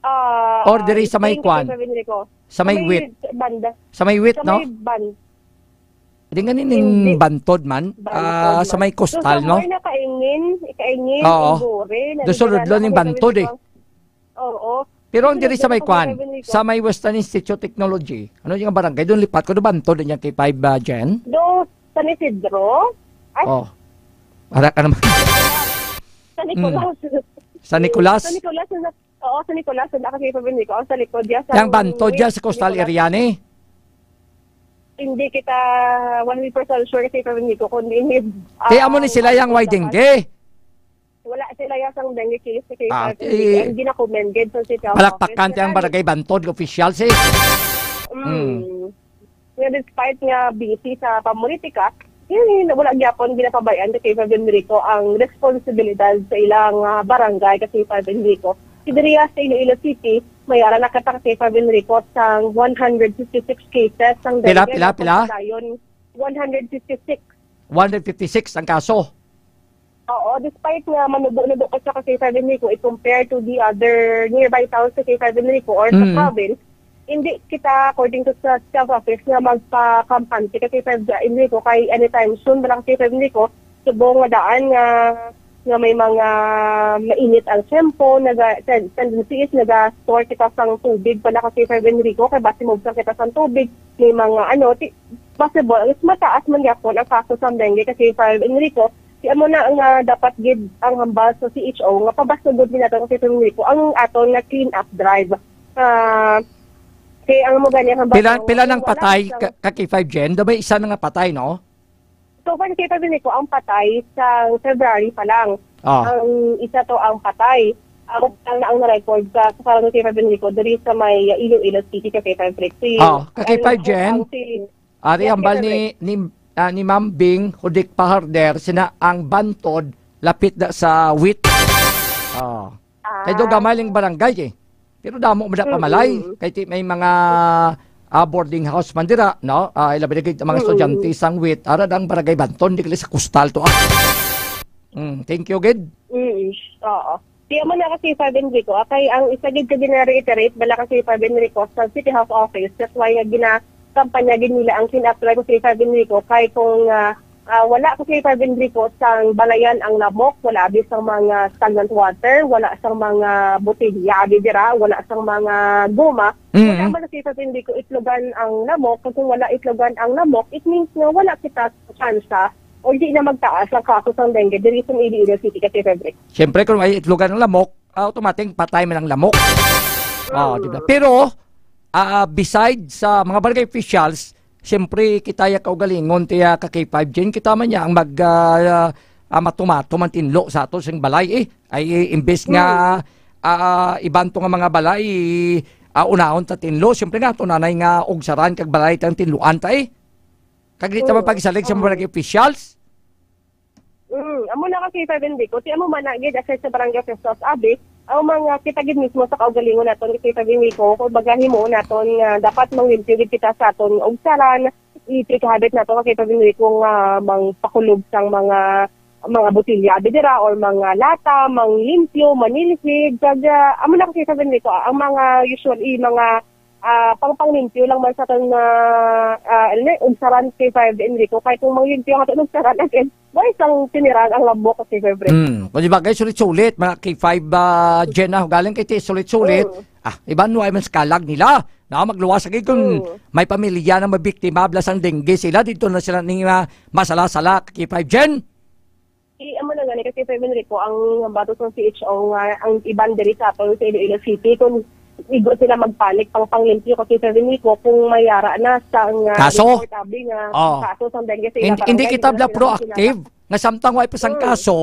Ah, or diri sa may kwan? Sa Benrico. Sa may wit. Banda. Sa may wit, Sa no? may ban-, Di nga ning Hindi. bantod man, Bantod ah, sa man. may So, kustal, no? somewhere na Kaingin, Kaingin, Oo. Igore, na Doon sa nagdala Rodlo ng ning bantod, eh. Kaingin. Oo. Pero ang Doon diri sa may nagdala kwan, ng Kaingin. sa may Western Institute of Technology, ano yung barangay? Doon lipat ko, doon bantod yung K five, ah, Jen? Do San Isidro? Ay, Oh. Ara ka naman. San Nicolas. Mm. San Nicolas? San Nicolas, na, oo, San Nicolas, na kasi pabili ko. Oh, sa likod niya, sa Yang bantod West niya sa coastal Nicolas. area ni? Hindi kita one hundred percent sure kasi pabili ko kung hindi, Kaya amo ni ah, sila yung ano wide naman. dengue. Wala sila yung sang dengue case kasi Ah, pabili ko. eh, Ang ginakomended sa city health palakpakan office tiyang nila. barangay bantod official si. Mm. Mm. Nga despite nga busy sa pamulitika, yun, wala gyapon ginapabayaan sa K five Enrico ang responsibilidad sa ilang, ah, barangay kasi K five Enrico. Si diriya sa Iloilo City, may ara na kita sa K five Enrico sang one hundred fifty-six cases sang Pila, dengue pila, nga pila? pagpadayon. One hundred fifty-six. One hundred fifty-six ang kaso. Oo, despite nga manubo-nubo pa siya ka K five Enrico i-compare to the other nearby towns sa K five Enrico or sa Mm. province, hindi kita, according to sa health office, nga magpakampante ka K five Enrico kay anytime soon, wala ka K five Enrico, subong nga daan nga, nga may mga mainit ang tiyempo, naga-, ten-, tendency is naga-store kita sang tubig pala ka K five Enrico, kay basi mabuksan kita sang tubig, may mga ano, ti-, possible, is mataas man gyapon ang kaso sang dengue ka K five Enrico, Di amo na nga dapat gid ang hambal sa C H O nga pabasugod ni nato kasi tumingin ko ang aton nga clean up drive. Ah, kay ang mo gani ang hambal Pila, sa pila nang wala patay sa ka, ka K five Jen? Do may isa na nga patay, no? So far, K five Enrico ang patay sa February pa lang. Ah. Ang isa to ang patay. Ang lang na ang na-record sa, sa K five Enrico diri sa may Iloilo City ka K five Rick. Si, Ah, ka K five ano, Jen? ang si Ari Yes, ang bal K five ni, Rick. ni, ah, ni Ma'am Bing, Hudik pa harder, sina ang bantod, lapit na sa wit. Oh. Ah. Kay do gamay lang barangay eh. Pero damo man na Mm, pamalay. mm. Kay ti may mga, ah, boarding house man dira, no? Ah, ilabi na gid ang mga Mm. estudyante sang wit. Ara ang barangay Banton, di kali sa kustal to, ah. Mm, thank you, gid. Mm, oo. Di amo na kasi five Enrico, ah, kay ang isa gid ka gina-reiterate bala kasi five Enrico sa City Health Office. That's why nga ginakampanya gid nila ang clean up drive sa five Enrico. Kay kung, ah, ah, wala kasi five Enrico sang balayan ang lamok, wala abi sang mga stagnant water, wala sang mga botelya abi dira, wala sang mga goma, Mm. wala man kasi five Enrico itlogan ang lamok. Kag kung wala itlogan ang lamok, it means nga wala kita sa tsansa o di na magtaas ang kaso sang dengue diri sa Iloilo City kasi five Enrico. Siyempre, kung may itlogan ang lamok, ah, automatic patay man ang lamok. Oh, di ba? Mm. Pero, ah, beside sa mga barangay officials, siyempre, kita ya kaugalingon, tiya ka K five Jen, kita man niya ang mag, ah, ah, matumato man tinlo sa ato sing balay, eh. Ay, eh, imbes nga, Mm. ah, iban to nga mga balay, ah, unahon ta tinlo, siyempre nga, to nanay nga ugsaran kag balay tang tinluan ta, eh. Kag di ta Mm. mapagsalig sa mga Oo. barangay officials. Mm, amo na kasi, Sir Bendico. Ti amo man na gid, aside sa barangay officials, abi, ang mga kita gid mismo sa kaugalingon naton, kasi, Sir Bendico, kung baga himuon naton nga dapat manglimpyo gid kita sa aton nga ugsaran, i-take habit nato, kasi, Sir Bendico, nga mangpakulog sang mga, mga botelya, abi dira, or mga lata, manglimpyo, manilhig, kag, ah, amo na kasi, Sir Bendico, ang mga usually, mga ah, pang panglimpyo lang man sa aton nga, ah, ano na, ugsaran kay Five Enrico. Kay kung manglimpyo ang aton ugsaran again, wala sang tinirang ang lamok kay Five Enrico. Hmm. Kung di ba, guys, sulit-sulit, mga K five, ah, Jen, ah, galing kay ti, sulit-sulit. Mm. Ah, iban mo ay man sa kalag nila. Na, magluwas lagi kung Mm. may pamilya na mabiktima, blasang dengue sila, dito na sila ning, ah, masala-sala, K five Jen. Di, amo na gani, kasi Sir Enrico, ang bato sa C H O nga, ang iban diri sa aton sa Iloilo City, kung igo sila magpanik pang panglimpyo, kasi Sir Enrico, kung mayara na sa nga Kaso? report, abi nga Oh. kaso sa dengue sa Hindi, ilang hindi barangay, kita bala wala proactive. sila. Nga samtang wa pa sang Hmm. kaso,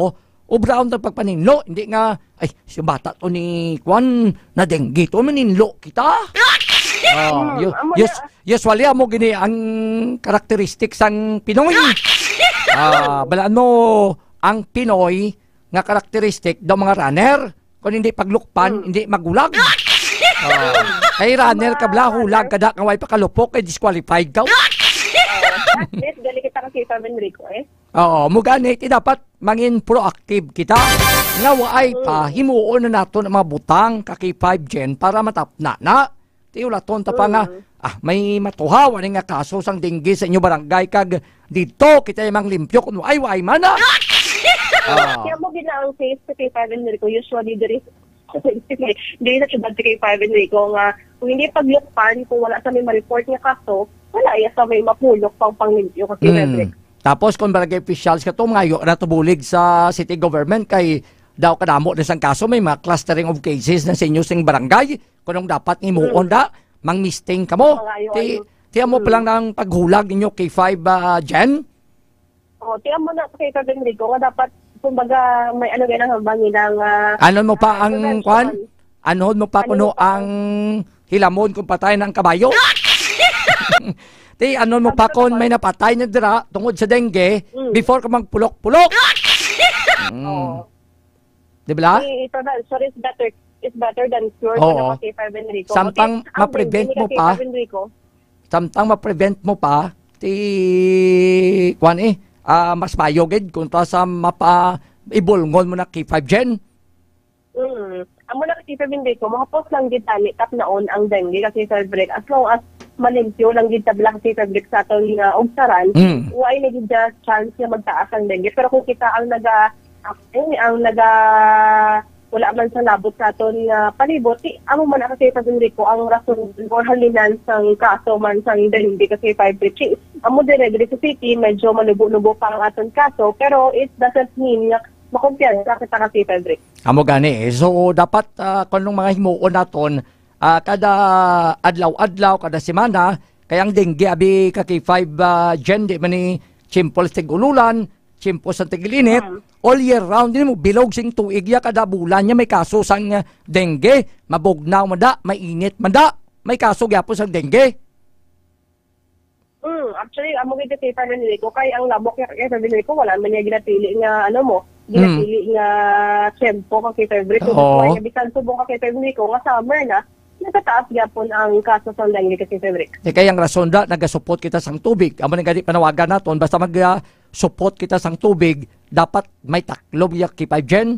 ubraon ang pagpaninlo. Hindi nga, "Ay, si bata to ni Kwan, na dengue to, maninlo kita." Oh, Hmm, yu-, amo yus-, na. Usually, amo gini ang karakteristik sang Pinoy. Ah, balaan mo, ang Pinoy nga karakteristik daw mga runner. Kung hindi paglukpan, Mm. hindi magulag. Ah, kay runner ka bla, Mga hulag runner. ka da, kay way pakalupok, kay disqualified ka. At least, gali kita kasi sa Enrico, eh. Oo, mo gani, ti dapat mangin proactive kita. Nga waay pa, Mm. himuon na naton ang mga butang ka K five Jen para matapna na. Ti Iulaton ta pa nga, Mm. ah, may matuhaw ani nga kaso sang dengue sa inyo barangay, kag didto kita manglimpyo kun waay, waay man, ah. Ah. Kaya mo gid na ang case sa K five Enrico, usually diri, diri sa syudad sa K five Enrico nga kung hindi paglukpan, kung wala sa may ma-report nga kaso, wala iya sa may mapulok pang panglimpyo kasi Mm. Frederick. Tapos kung barangay officials ka to, mangayo na to bulig sa city government kay daw kadamo na sang kaso, may mga clustering of cases na sa inyo sing barangay. Kunong dapat himuon Mm. da, mangmisting kamo. Mangayo, Ti, ano. ti amo pa Mm. lang ang paghulag ninyo K five, ah, Jen? Oh, ti amo na kay Frederico nga dapat, kumbaga, may ano, gaya ng hambang nilang, ah, Anon mo pa ah, ang prevention. kwan? Anon mo pa Ano kuno mo pa? ang hilamon kung patay na ang kabayo? Ti, anon mo Ano pa pa kung ba? may napatay na dira tungod sa dengue Mm. before ka magpulok-pulok? Mm. Oo. Di ba? Eh, ito na, sorry, it's better, it's better than cure, Oo. ano, K five Enrico. Samtang Okay, ah, ma-prevent hindi mo ka pa, K five Enrico. samtang ma-prevent mo pa, ti, kwan eh, ah, mas mayo gid kung ta sa mapa-, ibulngon mo na K five Jen. Mm. Amo na kasi, K five Enrico, mahapos lang gid tani tap naon ang dengue kasi, Frederick, as long as malimpyo lang gid tabla kasi, Frederick, sa aton nga ugsaran, Mm. wala na gid na chance nga magtaas ang dengue. Pero kung kita ang naga, ang, ang naga, wala man sa labot sa aton nga palibot, ti, amo man na kasi, Frederico, ang rason or halinan sang kaso man sang dengue kasi, Frederick. Amo dire, dire sa city, medyo malubo-lubo pa ang aton kaso, pero it doesn't mean nga makumpiyansa kita kasi, Frederick. Amo gani, eh. So, dapat, ah, kung anong mga himuon naton, ah, kada adlaw-adlaw, kada semana, kay ang dengue, abi ka K five, ah, Jen, di man ni tiyempo sa tig-ululan, tiyempo sa tig-init, Mm. all year round, di mo bilog sing tuig ya, kada bulan niya may kaso sang, ah, dengue, mabugnaw man da, mainit man da, may kaso gyapon sang dengue. Mm, actually, amo gid kasi, Frederico, kay ang labok niya kay Frederico, wala man niya ginapili nga, ano mo, Mm. ginapili nga tiyempo kay Frederico. Oo. Kaya bisan subong kay Frederico nga summer na, nagataas gyapon ang kaso sa dengue kay Frederico. Eh, kay ang rason da, nagasupot kita sang tubig. Amo ni gani panawagan naton, basta mag, ah, supot kita sang tubig, dapat may taklob ya K five Jen.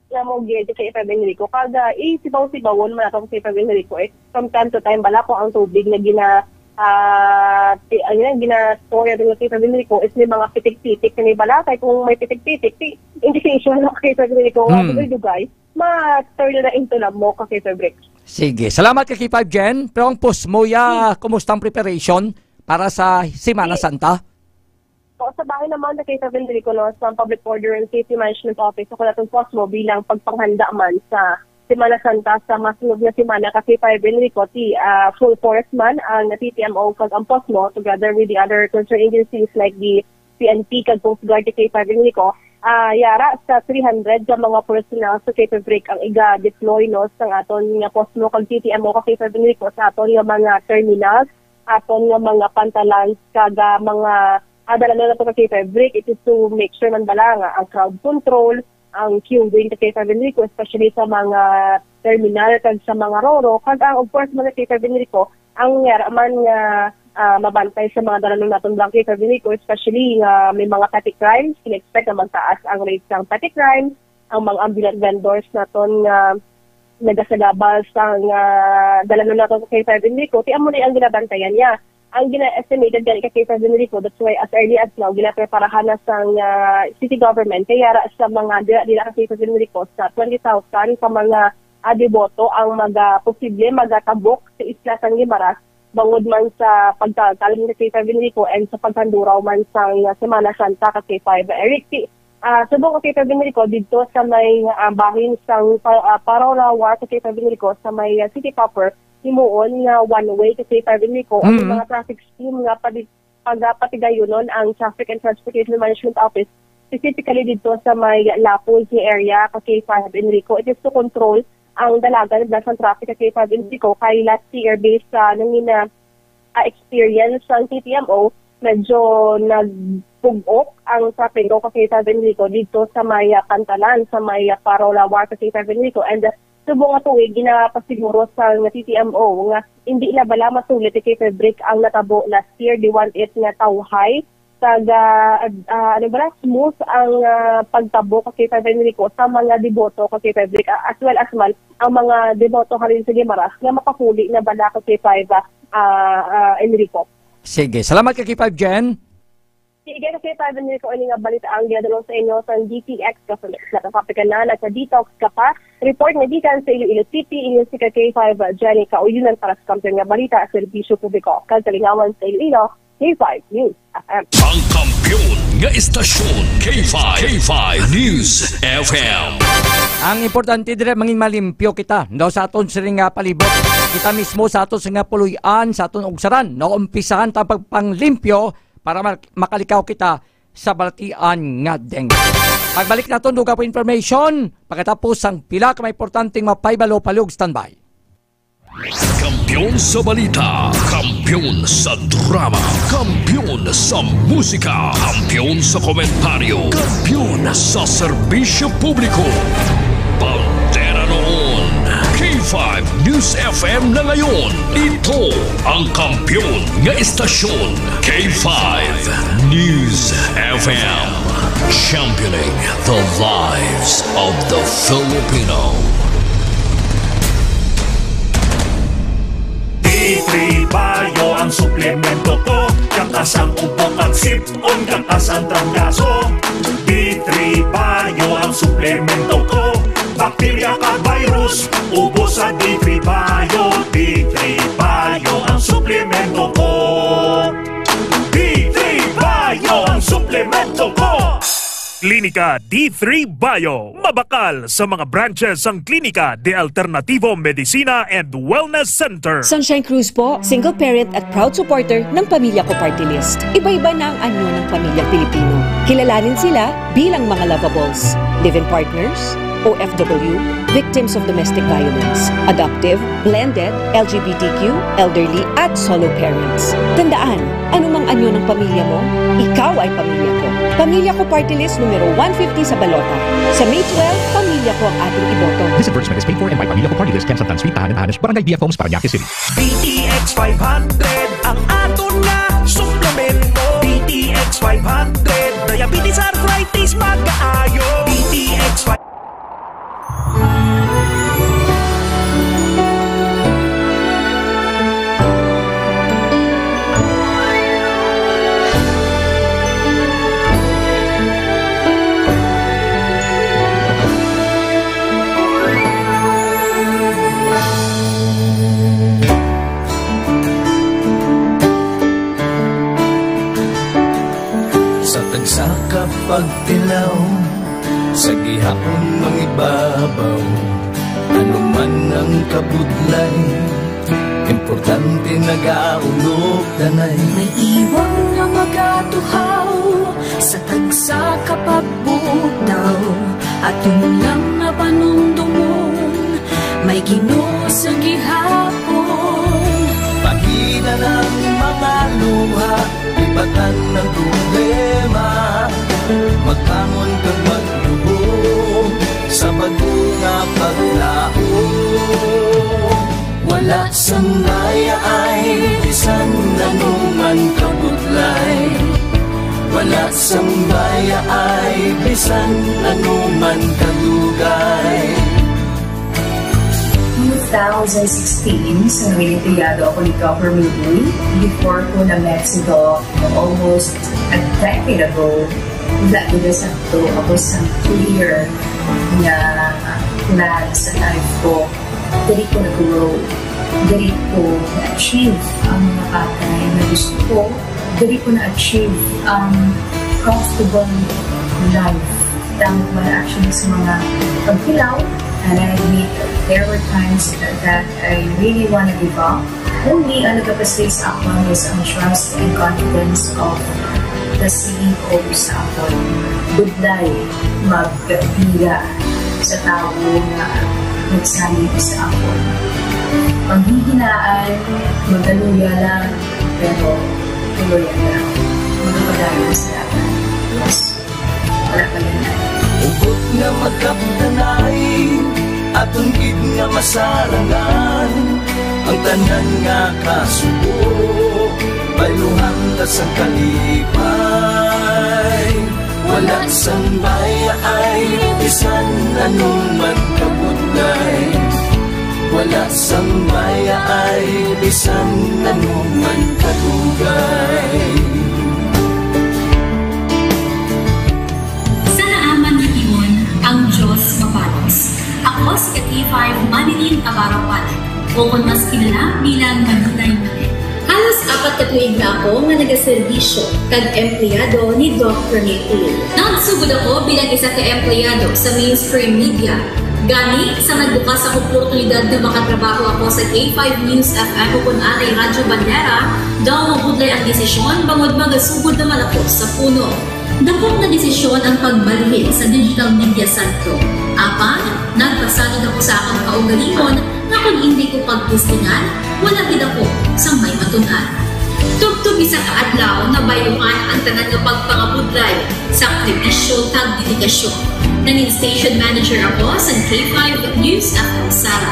Nga mo gid kay Frederico. Kag, ah, isibaw-sibawon man nato kay Frederico, eh. From time to time, bala ko ang tubig na gina-, ah, ti-, ano yan, gina-store natin kay Frederico is may mga pitik-pitik na may bala. Kay kung may pitik-pitik, ti-, indication na kay Frederico nga Hmm. dugay-dugay, ma-turn na into lamok kay Frederico. Sige. Salamat kay K five Jen. Pero ang post mo, ya, Hmm. kumusta ang preparation para sa Semana Di- Santa? So, sa bahin naman na kay Frederico, no, sa Public Order and Safety Management Office, ako natong post mo bilang pagpanghanda man sa Semana Santa sa masunod nga semana kasi Fire Enrico, ti, ah, full force man ang T T M O kag ang post mo together with the other concerned agencies like the P N P kag Coast Guard kay Fire Enrico. Ah, yara sa three hundred ka mga personnel sa Cape Break ang iga-deploy, no, sa aton nga post mo kag T T M O kag Fire Enrico sa aton nga mga terminals, aton nga mga pantalan kag, ah, mga ah, dala na nato ka K five Rick, it is to make sure man bala nga ang crowd control, ang queuing ka K five Enrico, especially sa mga terminal kag sa mga roro, kag ang, of course, mga K five Enrico, ang yara man nga, ah, mabantay sa mga dalanon naton bala K five Enrico, especially nga may mga petty crimes, in-expect na magtaas ang rate sang petty crimes, ang mga ambulant vendors naton nga nagasagabal sa nga dalanon naton sa K five Enrico, ti amo ni ang ginabantayan niya. Ang gina-estimated gani ka K five Enrico, that's why as early as now, ginapreparahan na sang, ah, city government, kay yara sa mga dira-dira ka K five Enrico, sa twenty thousand ka mga, ah, deboto ang maga-, posible magatabok sa isla sang Guimaras, bangod man sa pagkalkal ni K five Enrico and sa pagkanduraw man sang Semana Santa ka K five Eric. Ti, ah, subong ka K five Enrico, didto sa may, ah, bahin sang pa-, ah, Paraula War ka K five Enrico, sa may, ah, City Proper, himuon nga one way ka K five Enrico, ang Mm. mga traffic scheme nga padi-, pagapatigayonon ang Traffic and Transportation Management Office, specifically didto sa may Lapuz nga area ka K five Enrico. It is to control ang dalagan bala sang traffic ka K five Enrico, kay last year, based sa nangina-, ah, experience sang T T M O, medyo nagpug-ok ang traffic ka K five Enrico didto sa may, ah, pantalan, sa may, ah, Paraula War ka K five Enrico. And, ah, subong nga tuig, ginapasiguro sang T T M O nga hindi na bala masulit ni K five Rick ang natabo last year, the one eight nga tawhay Kag, ah, ad-, ah, ano ba na, smooth ang, ah, pagtabo ka K five Enrico sa mga deboto ka K five Rick, ah, as well as man ang mga deboto halin sa Guimaras nga makahuli na bala ka K five, ah, ah, ah, Enrico. Sige, salamat ka K five Jen. Sige, ka K five Enrico, ini nga balita ang ginadulong sa inyo sa D T X. Kasunod, nakakapit ka na, nagka-detox ka pa. Report nga gikan sa Iloilo City, inyo si ka K five Jenny Kauyunan para sa Kampiyon nga Balita, Serbisyo Publiko, kag Kalingawan sa Iloilo, K five News F M. Ang kampiyon nga istasyon, K five, K five News F M. Ang importante dire, mangin malimpyo kita, no, sa aton siring nga palibot. Kita mismo sa aton siring nga puloy-an, sa aton ugsaran, no, umpisahan ta pagpanglimpyo para ma-, makalikaw kita sa balatian nga dengue. Pagbalik naton, dugang pa information, pagkatapos sang pila ka mga importanteng mapahibalo, palihog standby. Kampiyon sa balita, kampiyon sa drama, kampiyon sa musika, kampiyon sa komentaryo, kampiyon sa serbisyo publiko. Bandera noon, K five News F M na ngayon. Ito ang kampiyon nga istasyon, K five News F M. Championing the lives of the Filipino. D three Bio ang suplemento ko. Kang asang ubo kag sip-on, kang asang trangkaso. D three Bio ang suplemento ko. Bakterya kag virus, ubos sa D three Bio. D three Bio ang suplemento ko. D three Bio ang suplemento ko. Klinika D three Bio, mabakal sa mga branches sang Klinika de Alternativo Medicina and Wellness Center. Sunshine Cruz po, single parent at proud supporter ng Pamilya Ko Party List. Iba-iba na ang anyo ng pamilyang Pilipino. Kilalanin sila bilang mga lovables, live-in partners, O F W, victims of domestic violence, adoptive, blended, L G B T Q, elderly, at solo parents. Tandaan, anumang anyo ng pamilya mo, ikaw ay pamilya ko. Pamilya Ko Party List numero one fifty sa balota. Sa May twelve, pamilya ko ang ating iboto. This advertisement is paid for and by Pamilya Ko Party List, Ken Santan Street, Tahanan, Tahanas, Barangay D F Homes, Parañaque City. D T X five hundred ang aton nga suplemento. D T X five hundred, diabetes, arthritis, magaayo. D T X five Sa tagsa ka pagtilaw, sa gihapon mangibabaw, ano man ang kabudlay, importante nagaulog danay. May iwang nga magatuhaw sa tagsa ka pagbutaw, aton lang nga panumdomon, may Ginoo sa gihapon. Pahina ang mga luha, lipatan ang problema, magbangon kag magluhod sa bag-o nga paglaom. Wala sang mayaay bisan ano man kabudlay, wala sang mayaay bisan ano man kadugay. Two thousand sixteen, sa nangilimpiyado ako ni Governor Uy, before ko na-met si Doc, almost a decade ago, that is a, ako sa clear na plan sa life ko. Diri ko nag-grow. Diri ko na-achieve ang mga bagay na gusto ko. Diri ko na-achieve ang comfortable life. Tama ko na actually sa mga pagkilaw. And I admit, there were times that I really wanna give up. Only ang nagapasay sa akon is ang trust and confidence of the C E O sa akon. Budlay magpila sa tawo nga nagsalig sa akon. Panghihinaan, magaluya lang, pero tuloy lang. Magpadayon sa dagan. Yes. Wala pa yun. Hugot nga magkaptanay, aton gid nga masarangan ang tanan nga kasubo. Bayluhan ta sang kalipay. Wala sang bayaay, bisan ano man kabudlay. Wala sang bayaay, bisan ano man kadugay. Sa naaman nga tion, ang Dios mabalos. Ako si ka K five Manilyn Abarapan, o kon mas kilala bilang Manilay Manilay. Halos apat ka tuig na ako nga nagaserbisyo kag empleyado ni Doc Rene Tulio. Nagsugod ako bilang isa ka empleyado sa mainstream media. Gani, sa nagbukas ang oportunidad nga makatrabaho ako sa K five News F M o kon anay Radyo Bandera, daw mabudlay ang desisyon bangod magasugod naman ako sa puno. Dako nga desisyon ang pagbalhin sa digital media sentro. Apan, nagpasagid ako sa akon kaugalingon nga kon indi ko pagtistingan, wala gid ako sang may matun-an. Tubtob isa ka adlaw, nabayluhan ang tanan nga pagpangabudlay. Sakripisyo kag dedikasyon. Nangin station manager ako sa K five News F M Sala.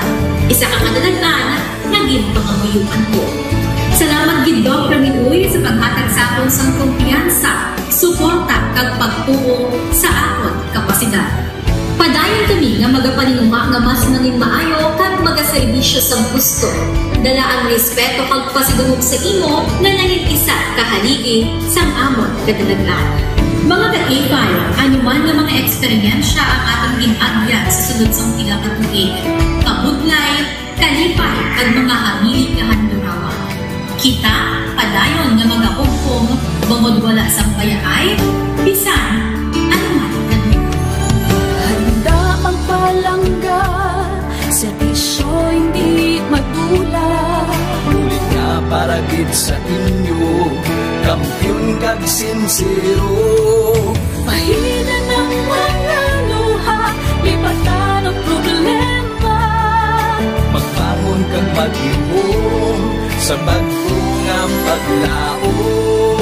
Isa ka kadalag-an nga ginpangamuyoan ko. Salamat gid, Doc Ramil Uy, sa paghatag sa akon sang kumpiyansa, suporta, kag pagtuo sa akon kapasidad. Padayon kami nga magapaninguha nga mas nangin maayo kag magaserbisyo sang husto. Dala ang respeto kag pasidungog sa imo nga nangin isa ka haligi sang amon kadalag-an. Mga ka-K five, ano man nga mga eksperyensya ang aton gin-agyan sa sulod sang pila ka tuig, kabudlay, kalipay, kag mga hamili nga handurawa. Kita padayon nga magahugpong bangod wala sang bayaay, bisan ano man. Handa magpalangga, serbisyo hindi madula. Bulig nga para gid sa inyo, kampiyon kag sinsero. Pahina ang mga luha, lipatan ang problema. Magbangon kag maghihom sa bag-o nga paglaom.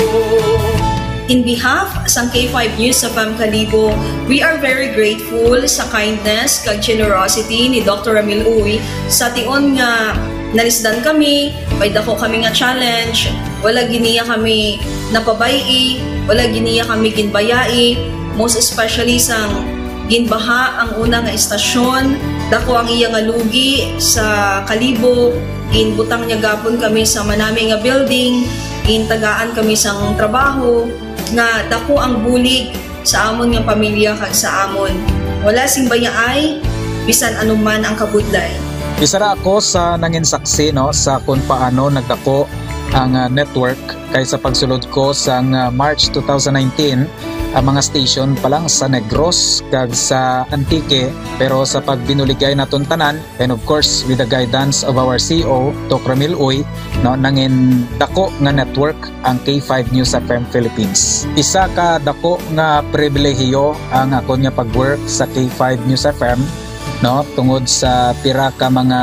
In behalf sang K five News F M Kalibo, we are very grateful sa kindness kag generosity ni Doctor Ramil Uy. Sa tion nga nalisdan kami, may dako kami nga challenge, wala gid niya kami napabay-i, wala gid niya kami ginbayai, most especially sang ginbaha ang una nga istasyon. Dako ang iya nga lugi sa Kalibo. Ginbutang niya gapon kami sa manami nga building, gintagaan kami sang trabaho, nga dako ang bulig sa amon nga pamilya kag sa amon. Wala sing bayaay, bisan ano man ang kabudlay. Isa ra ako sa nangin saksi, no, sa kung paano nagdako ang, ah, network, kay sa pagsulod ko sang, ah, March two thousand nineteen, ang mga station pa lang sa Negros kag sa Antique, pero sa pagbinuligay naton tanan, and of course, with the guidance of our C E O, Doc Ramil Uy, no, nangin dako nga network ang K five News F M Philippines. Isa ka dako nga pribilehiyo ang akon nga pag-work sa K five News F M, no, tungod sa pira ka mga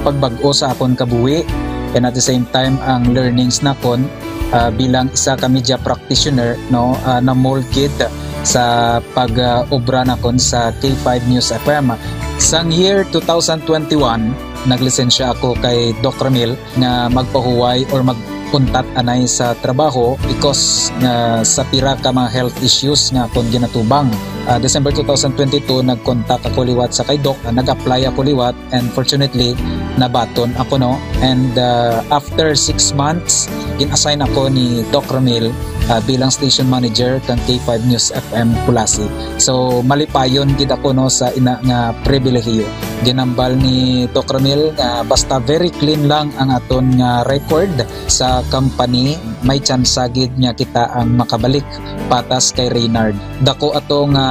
pagbag-o sa akon kabuhi, and at the same time ang learnings nakon, ah, bilang isa ka media practitioner, no, ah, na-mold gid sa pag, ah, obra nakon sa K five News F M. Sang year two thousand twenty-one, naglisensya ako kay Doc Ramil nga magpahuway or mag-untat anay sa trabaho because nga sa pira ka mga health issues nga akon ginatubang. Ah, December two thousand twenty-two, nag-contact ako liwat sa kay Doc, ah, nag-apply ako liwat, and fortunately, nabaton ako, no. And, ah, after six months, gin-assign ako ni Doc Ramil, ah, bilang station manager kang K five News F M Culasi. So, malipayon gid ako, no, sa ina nga pribilehiyo. Ginambal ni Doc Ramil nga basta very clean lang ang aton nga record sa company, may tsansa gid nga kita ang makabalik patas kay Reynard. Dako ato nga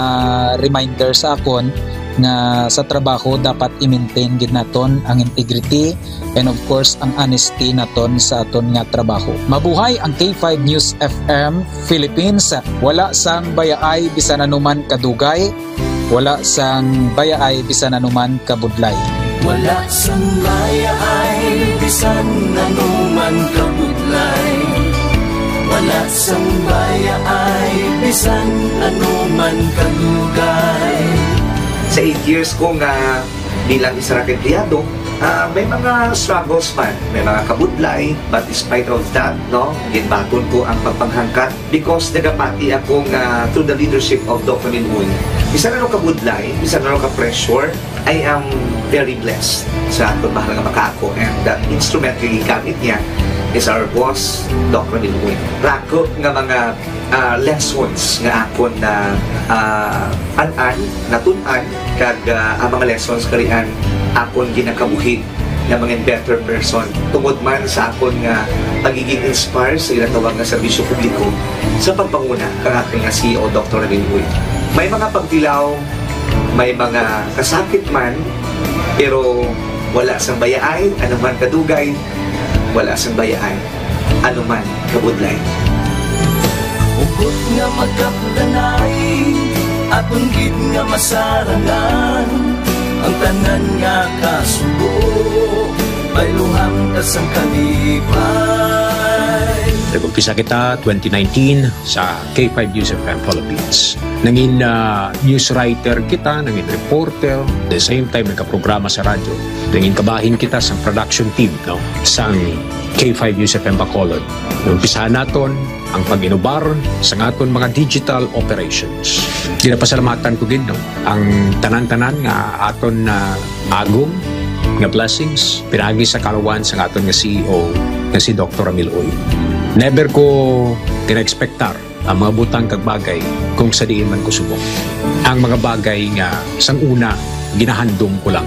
reminder sa akon nga sa trabaho dapat i-maintain gid naton ang integrity and of course ang honesty naton sa aton nga trabaho. Mabuhay ang K five News F M Philippines. Wala sang bayaay bisan anuman kadugay, wala sang bayaay bisan anuman kabudlay. Wala sang bayaay bisan anuman kabudlay. Wala sang bayaay bisan anuman kadugay. Sa eight years ko nga bilang isa ra ka empleyado, Ah, may mga struggles man, may mga kabudlay, but despite of that, no, ginbaton ko ang pagpanghangkat because nagapati ako nga through the leadership of Doc Ramil Uy, bisan ano kabudlay, bisan ano ka-pressure, I am very blessed sa akong mahal nga makaako, and the instrument nga gigamit niya is our boss, Doc Ramil Uy. Rako nga mga ah, lessons nga akon na, ah, an-an, natun-an, kag, ah, ang mga lessons karian akon ginakabuhi na mga better person tungod man sa akon nga pagiging inspire sa ginatawag nga serbisyo publiko sa pagpanguna kang akon nga C E O, Doktor Ramil Uy. May mga pagtilaw, may mga kasakit man, pero wala sang bayaay, anuman kadugay, wala sang bayaay, anuman kabudlay. Hugot nga magkapdanay, aton gid nga masarangan ang tanan nga kasubo, bayluhan ta sang kalipay. Nag-umpisa kita twenty nineteen sa K five News F M Philippines. Nangin, ah, news writer kita, nangin reporter, the same time nagkaprograma sa radyo. Nangin kabahin kita sa production team, no, sang K five News F M Bacolod. Umpisahan naton ang pag-inubar sa aton mga digital operations. Ginapasalamatan ko gid, no, ang tanan-tanan nga aton na agom nga blessings pinaagi sa kalawan sa aton nga C E O nga si Doktor Ramil Uy. Never ko gina-expectar ang mga butang kag bagay kung sa diin man ko subok. Ang mga bagay nga sang una ginahandom ko lang.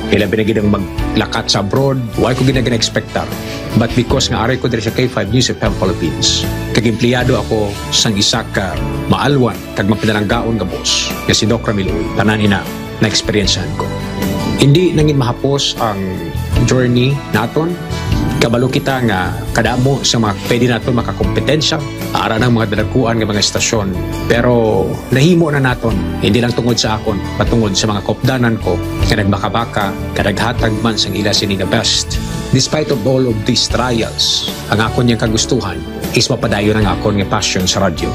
Kay labi na gid ang maglakat sa abroad, wa ko gid na gina-expectar. But because nga ari ko diri sa K five News F M Philippines, kag empleyado ako sang isa ka maalwan kag mapinalanggaon nga boss nga si Doc Ramil Uy, tanan ina na-eksperyensyahan ko. Hindi nangin mahapos ang journey naton. Kabalo kita nga kadamo sa mga pwede naton makakompetensya, ara ng mga dalakuan nga mga estasyon. Pero nahimo na naton, hindi lang tungod sa akon, patungod sa mga kopdanan ko nga nagbakabaka, nga naghatag man sang ila sini nga best. Despite of all of these trials, ang akon yang kagustuhan is mapadayon ang akon nga passion sa radyo.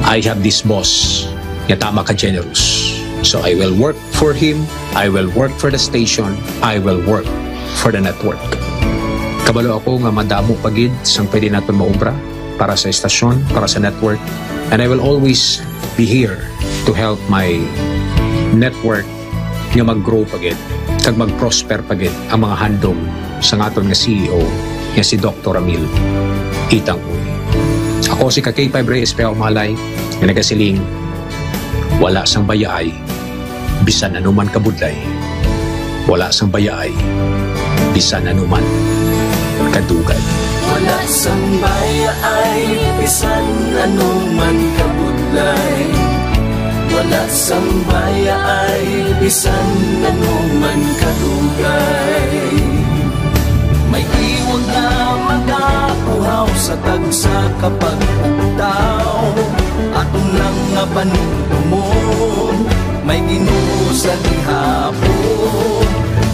I have this boss nga tama ka generous. So I will work for him, I will work for the station, I will work for the network. Kabalo ako nga madamo pa gid sang pwede naton maobra para sa estasyon, para sa network, and I will always be here to help my network nga mag-grow pa gid kag mag-prosper pa gid ang mga handom sang aton nga C E O nga si Doktor Ramil Itang Uy. Ako si ka K five Reyes Peao Malay nga nagasiling, wala sang bayaay bisan anuman kabudlay, wala sang bayaay bisan anuman kadugay. Wala sang bayaay bisan anuman kabudlay, wala sang bayaay bisan anuman kadugay. May iwag nga magauhaw sa tagsa ka pagpugtaw. Aton lang nga panumdumon, may Ginoo sa gihapon.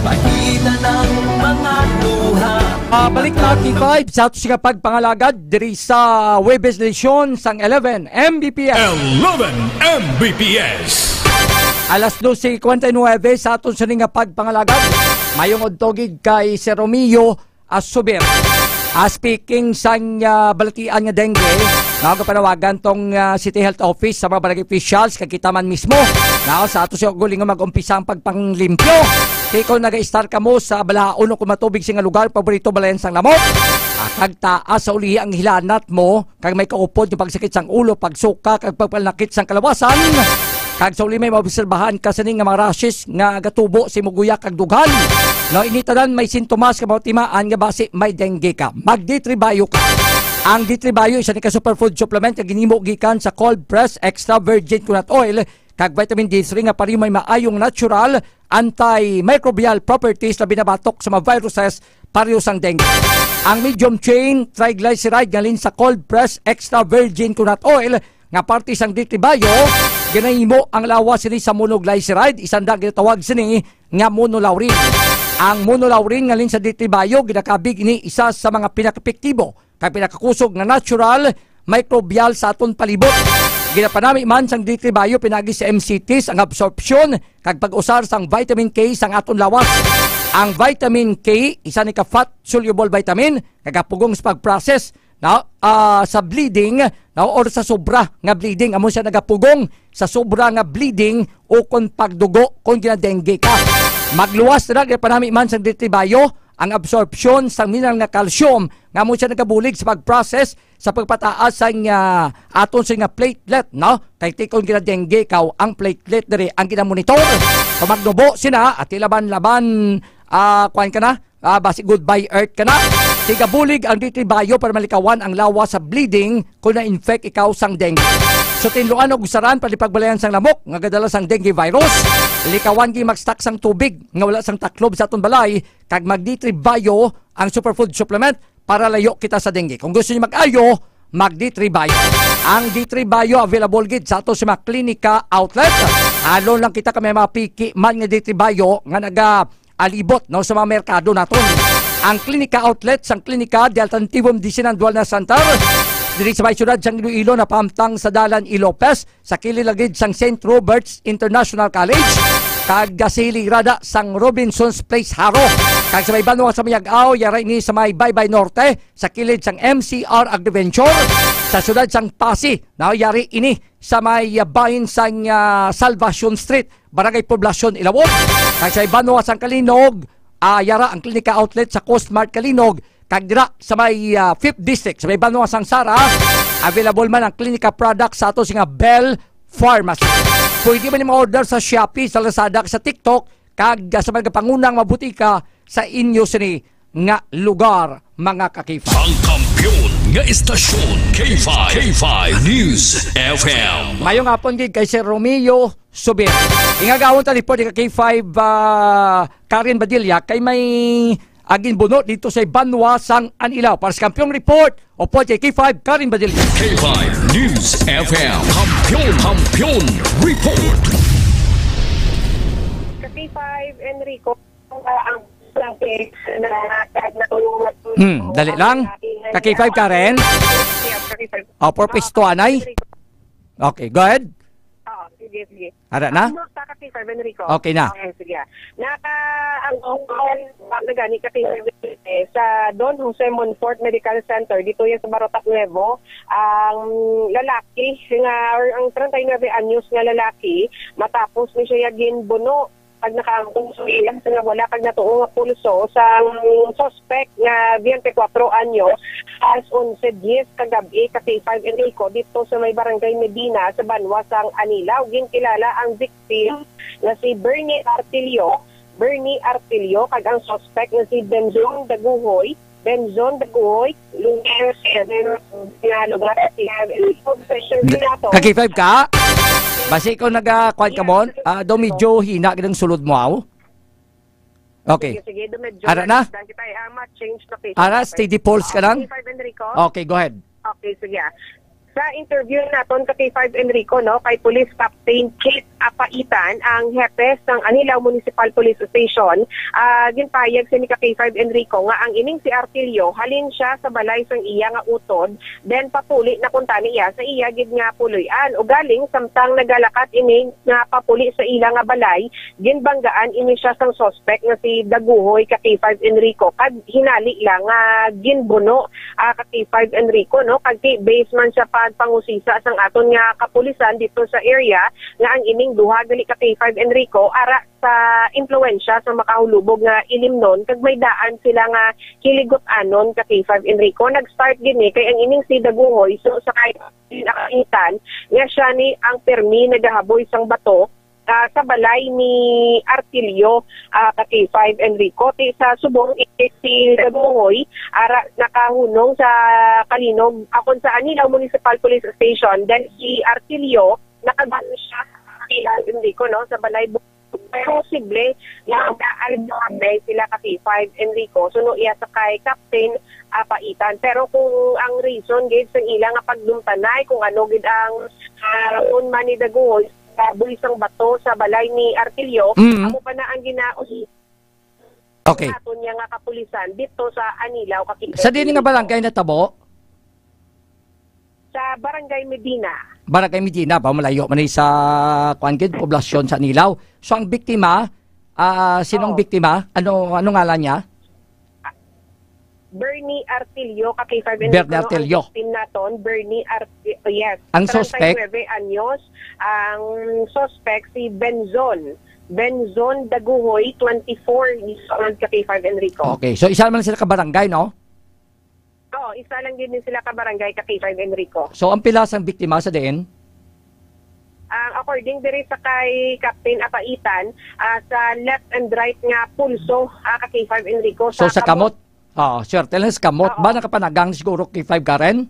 Pahita ng mga luha. Ah, balik na K five sa ato siya pagpangalagad diri sa Webes Edition sang eleven M B P S. Eleven M B P S. Alas dose kwarenta y nuebe sa aton sini nga pagpangalagad. Mayong udto gid kay Sir Romeo Asubir. Ah, speaking sang, ah, balatian nga dengue, no, gapanawagan tong, ah, City Health Office sa mga barangay officials, kag kita man mismo, no, sa ato sa ugaling nga mag-umpisa ang pagpanglimpyo. Kay kung naga-estar kamo sa balahaon o kung matubig sing nga lugar, paborito balayan sang lamok, ah, kag taas sa ulihi ang hilanat mo, kag may kaupod nga pagsakit sang ulo, pagsuka, kag pagpanakit sang kalawasan, kag sa uli may maobserbahan ka sini nga mga rashes nga gatubo sa imong guyak kag dughan. No, ini tanan may sintomas nga matimaan nga basi may dengue ka. Mag-D three Bio ka. Ang D three Bio isa ni ka superfood supplement nga ginhimo gikan sa cold press extra virgin coconut oil kag vitamin D three nga pareho may maayong natural antimicrobial properties na binabatok sa mga viruses pareho sang dengue. Ang medium chain triglyceride nga halin sa cold press extra virgin coconut oil nga parte sang D three Bio, ginahimo ang lawas sini sa monoglyceride, isang da ginatawag sini nga monolaurin. Ang monolaurin nga halin sa D three Bio, ginakabig ini isa sa mga pinakaepektibo kag pinakakusog nga natural microbial sa aton palibot. Ginapanami man sang D three Bio pinaagi sa M C Ts ang absorpsyon kag pag-usar sang vitamin K sang aton lawas. Ang vitamin K, isa ni ka fat soluble vitamin, nagapugong sa pag-process na, ah, sa bleeding, na, or sa sobra nga bleeding. Amo siya nagapugong sa sobra nga bleeding o kon pagdugo kon ginadengue ka. Magluwas na ginapanami man sang D three Bio ang absorption sang mineral nga calcium nga amo siya nagabulig sa pag-process sa pagpataas sang, ah, aton sa nga platelet, no? Kay ti kon ginadengue ikaw, ang platelet diri ang ginamonitor. Kung magnubo sina, at laban-laban, ah, kuwan ka na, ah, basi goodbye earth ka na. Tigabulig ang D three Bio para malikawan ang lawas sa bleeding kung na-infect ikaw sang dengue. So, tinluan og saran, pwede pagbalayan sang lamok nga gadala sang dengue virus. Likawan gi mag-stock sang tubig nga wala sang taklob sa aton balay, kag mag D three Bio ang superfood supplement para layo kita sa dengue. Kung gusto niyo mag-ayo, mag D three Bio. Ang D three Bio available gid sa ato sa mga klinika outlet. Alon lang kita kay may mga piki man nga D three Bio nga naga alibot, no, sa mga merkado naton. Ang klinika outlet sang klinika de Alternativo Medicinal Wellness Center diri sa may siyudad sang Iloilo, napahamtang sa Dalan E. Lopez, sa kilid lagid sang Saint Robert's International College, kag gasilirada sang Robinson's Place Jaro, kag sa may banwa sa Mayag-aw, yara ini sa may Baybay Norte, sa kilid sang M C R Agriventure, sa siyudad sang Passi, no, yari ini sa may, ah, bahin sang, ah, Salvacion Street, Barangay Poblacion, Ilawod, kag sa may banwa sang Calinog, ah, yara ang Klinika Outlet sa Coast Mart Calinog, kag dira sa may, ah, Fifth District, sa may banwa sang Sara, available man ang Klinika products sa ato sa nga Bell Pharmacy. Pwede man mo order sa Shopee, sa Lazada, sa TikTok, kag, ah, sa mga pangunang mabutika sa inyo sini nga lugar, mga ka-K five. Ang kampiyon nga istasyon, K five, K five News F M. Mayong hapon gid kay Sir Romeo Subir. Ingagawon ta report ni ka-K five, ah, Karen Badilla, kay may, ah, ginbuno dito sa banwa sang Anilao. Para sa Kampiyon Report, o po kay K five Karen Badilla. K five News F M, Kampiyon, Kampiyon Report. Ka-K five Enrico, ang traffic na, na, na, Hmm, dali lang. Ka-K five Karen? Yes, ka-K five. Oh, purpose to, anay? Okay, go ahead. Oo, sige, sige. Ara na? Ano sa ka-K five, Enrico? Okay na. Okay, sige. Naka, ang, ang, ang, nagani ka-K five, eh, sa Don Jose Monfort Medical Center, dito yan sa Barotac Nuevo, ang lalaki nga, or ang treinta y nueve anyos nga lalaki, matapos ni siya ginbuno, pag nakaangkon sa ilang sa nga wala kag natuo nga pulso sang suspect nga twenty-four anyos, alas onse diez kagab-i, ka-K five Enrico, dito sa may Barangay Medina sa banwa sang Anilao. Ginkilala ang victim nga si Bernie Artilio, Bernie Artilio, kag ang suspect nga si Benzon Daguhoy, Benzon Daguhoy, lugar nga lugar. Ka-K five ka? Basi ko naga-, kuwan ka mo? Ah, daw medyo hina gid ang sulod mo, aw? Okay. Sige, sige, do medyo Ara na? Kita, ah, ma-change na page. Ara, steady pulse ka lang? K five Enrico. Okay, go ahead. Okay, sige, ah. Sa interview naton ka-K five Enrico, no, kay Police Captain Kate Apaitan, ang hepe sang Anilao Municipal Police Station, ah, ginpayag sini ka-K five Enrico nga ang ining si Artilio, halin siya sa balay sang iya nga utod, then papuli na kuntani iya sa iya gid nga puloy-an. Ugaling, samtang nagalakat ini nga papuli sa ila nga balay, ginbanggaan ini siya sang suspect nga si Daguhoy, ka-K five Enrico, kag hinali lang nga ginbuno, ah, ka-K five Enrico, no? Kag ti-, based man siya pagpangusisa sang aton nga kapulisan dito sa area, nga ang ining duha gali ka-K five Enrico, ara sa impluwensya sa makahulubog nga ilimnon, kag may daan sila nga kiligot-anon ka-K five Enrico. Nag-start gini kay ang ining si Daguhoy, so sa kay Apaitan, nga siya ni ang permi nagahaboy sang bato, ah, sa balay ni Artilio, ah, ka-K five Enrico. Ti sa subong, eh, si Daguhoy, ara, nakahunong sa Kalinog, akon sa Anilao Municipal Police Station. Then si Artilio, nakabalo siya sa K five Enrico, no, sa balay. Pero posible nga daan na sila ka-K five Enrico, suno iya sa kay Captain Apaitan. Pero kung ang reason gid sa ila nga pagdumtanay, kung ano gid ang, ah, rason man ni Daguhoy, kaboy sang bato sa balay ni Artilio, Mm. amo pa na ang ginaus-, Okay. naton niya nga kapulisan dito sa Anilao, ka-K five Sa dili nga Enrico. Barangay natabo? Sa Barangay Medina. Barangay Medina, ba, malayo man ni sa, kuan gid, poblasyon sa Anilao. So, ang biktima, Ah, sinong Oo. biktima? Ano, ano ngalan niya? Bernie Artillo, ka K five Enrico, Bernie no? Ang Artillo. Victim naton, Bernie Arti-, yes. Ang suspect? Treinta y nueve anyos. Ang suspect, si Benzon. Benzon Daguhoy, twenty-four years old, ka K five Enrico. Okay. So, isa naman sila ka barangay, no? Oo, isa lang din sila ka barangay, ka K five Enrico. So, ang pila sang biktima sa diin? Ang according diri sa kay Captain Apaitan, ah, sa left and right nga pulso, ah, ka K five Enrico, So, sa sa kamot? kamot? Oo, swerte lang sa kamot. Oo. Ba nakapanagang siguro, K five Karen?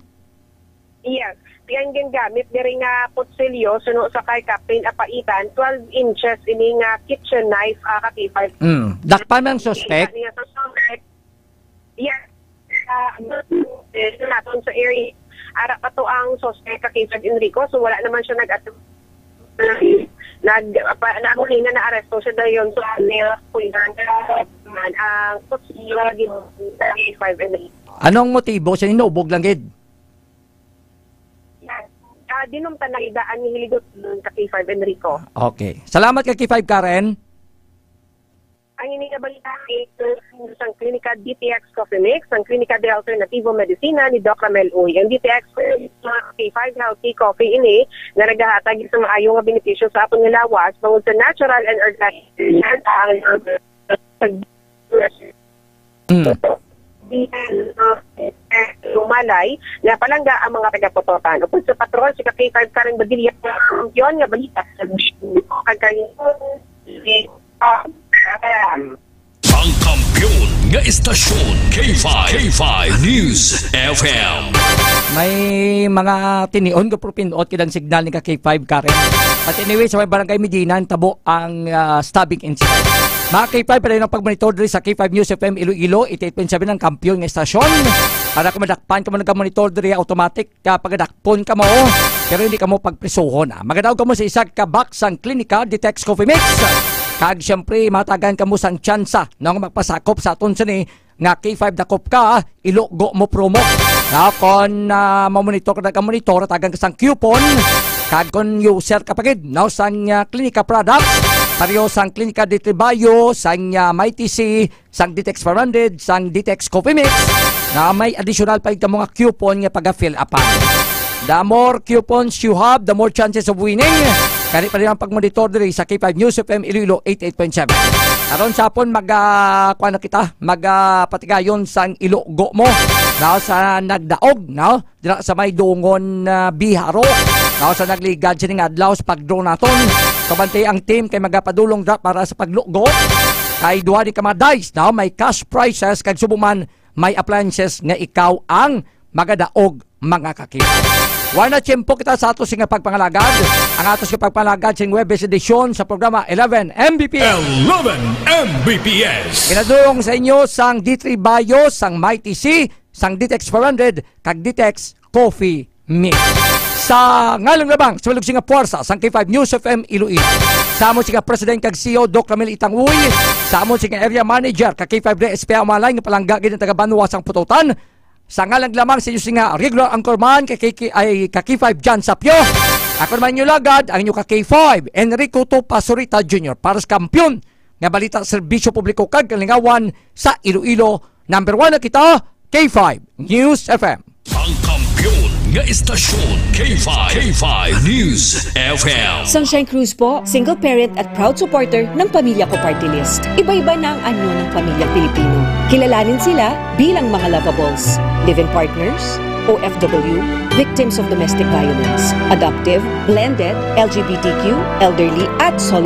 Yes. Ang gingamit diri nga kutsilyo, suno sa kay Captain Apaitan, twelve inches ini nga kitchen knife, ah, ka K five. Mm. Dakpan man ang suspect? Kita niya sa suspect. Yes. Ah, eh, naton sa area. Ara pa to ang suspect, ka K five Enrico, so wala naman siya nag-at-, nag-, pa, nahuli na naaresto siya dayon sa nila kulihan man ang kutsilyo nga gin-, sa K five Enrico. Anong motibo? Siya hinubog lang gid? Yes. Ah, dinumtan na idaan ni Hiligot, ka K five Enrico. Okay. Salamat ka K five Karen. Ang ini nga balita ay sang Klinika D T X Coffee Mix, sang Klinika de Alternativo Medicina ni Doc Ramel Uy. Ang D T X Coffee Mix, mga K five healthy coffee ini nga nagahatag sa maayo nga benepisyo sa aton nga lawas bangod sa natural and organic ingredients ang Mm. Lumalay nga palangga ang mga taga-Pototan. Upod sa patrol, si ka K five Karen Badilla, kampiyon nga balita sa kag kay Ang kampiyon nga istasyon, K five, K five News F M. May mga tinion ko, pero pindot kid ang signal ni ka K five Karen. But anyway, sa may barangay Medina, ang tabo ang, ah, stabbing incident. Mga K five, pwede na pag-monitor diri sa K five News F M Iloilo, eighty-eight point seven ang kampiyon nga istasyon. Para kung madakpan ka mo nagka-monitor diri, automatic ka pagadakpon ka mo, pero hindi ka mo pagprisuhon, ah. Magadaog ka mo sa isa ka box sang Klinika Detox Coffee Mix. Kag siyempre, matagan ka mo sang tsansa, no, nga magpasakop sa aton sini nga K five dakop ka, ilugo mo promo. Now, kon, ah, mamonitor ka na ka monitor, tagan ka sang coupon. Kag kon user ka pa gid, no, sang, ah, Klinika products, pareho sang Klinika de Tribayo, sang, ah, Mighty C, sang Ditex five hundred, sang Ditex Coffee Mix, na may additional pa gid ka mga coupon nga paga-fill upan. The more coupons you have, the more chances of winning. Kani pa rin ang pagmonitor diri sa K five News F M Iloilo eighty-eight point seven. Karon sa hapon, mag, ah, kuha na kita, mag, ah, patigayon sang ilugo mo. Now, sa nagdaog, no? Dira sa may Dungon, ah, Biharo. Now, sa nagligad sining adlaw sa pag-draw naton. Kabantay ang team kay magapadulong dira para sa paglugo. Kay duha ni ka mga dice, no? May cash prizes kag subo man may appliances nga ikaw ang magadaog, mga ka-K five. Wala na tiyempo kita sa ato sing pagpangalagad. Ang ato sing pagpangalagad sing Huwebes edisyon sa programa eleven M B P S. Eleven M B P S. Ginadulong sa inyo sang D three Bayo, sang Mighty C, sang Ditex four hundred, kag Ditex Coffee Mix. Sa ngalan labang sa malugsi nga puwersa sang K five News F M Iloilo, sa amon sing President kag C E O, Doc Ramil Itangwoy, sa amon sing Area Manager ka K five D S P Amalay nga palangga gid ang taga Banwa sang Pututan, sa ngalan lamang sa inyo sing regular anchorman, ka K K, ay, ka K five John Sapio. Ako naman inyo lagad, ang inyo ka K five, Enrico Tupa Surita Junior, para sa kampiyon nga balita, serbisyo publiko kag kalingawan sa Iloilo. Number one na kita, K five News F M. Ang kampiyon nga istasyon, K five, K five News F M. Sunshine Cruz po, single parent at proud supporter ng Pamilya Ko Party List. Iba-iba na ang anyo ng pamilyang Pilipino. Kilalanin sila bilang mga lovables, live-in partners, O F W, victims of domestic violence, adoptive, blended, L G B T Q, elderly, at solo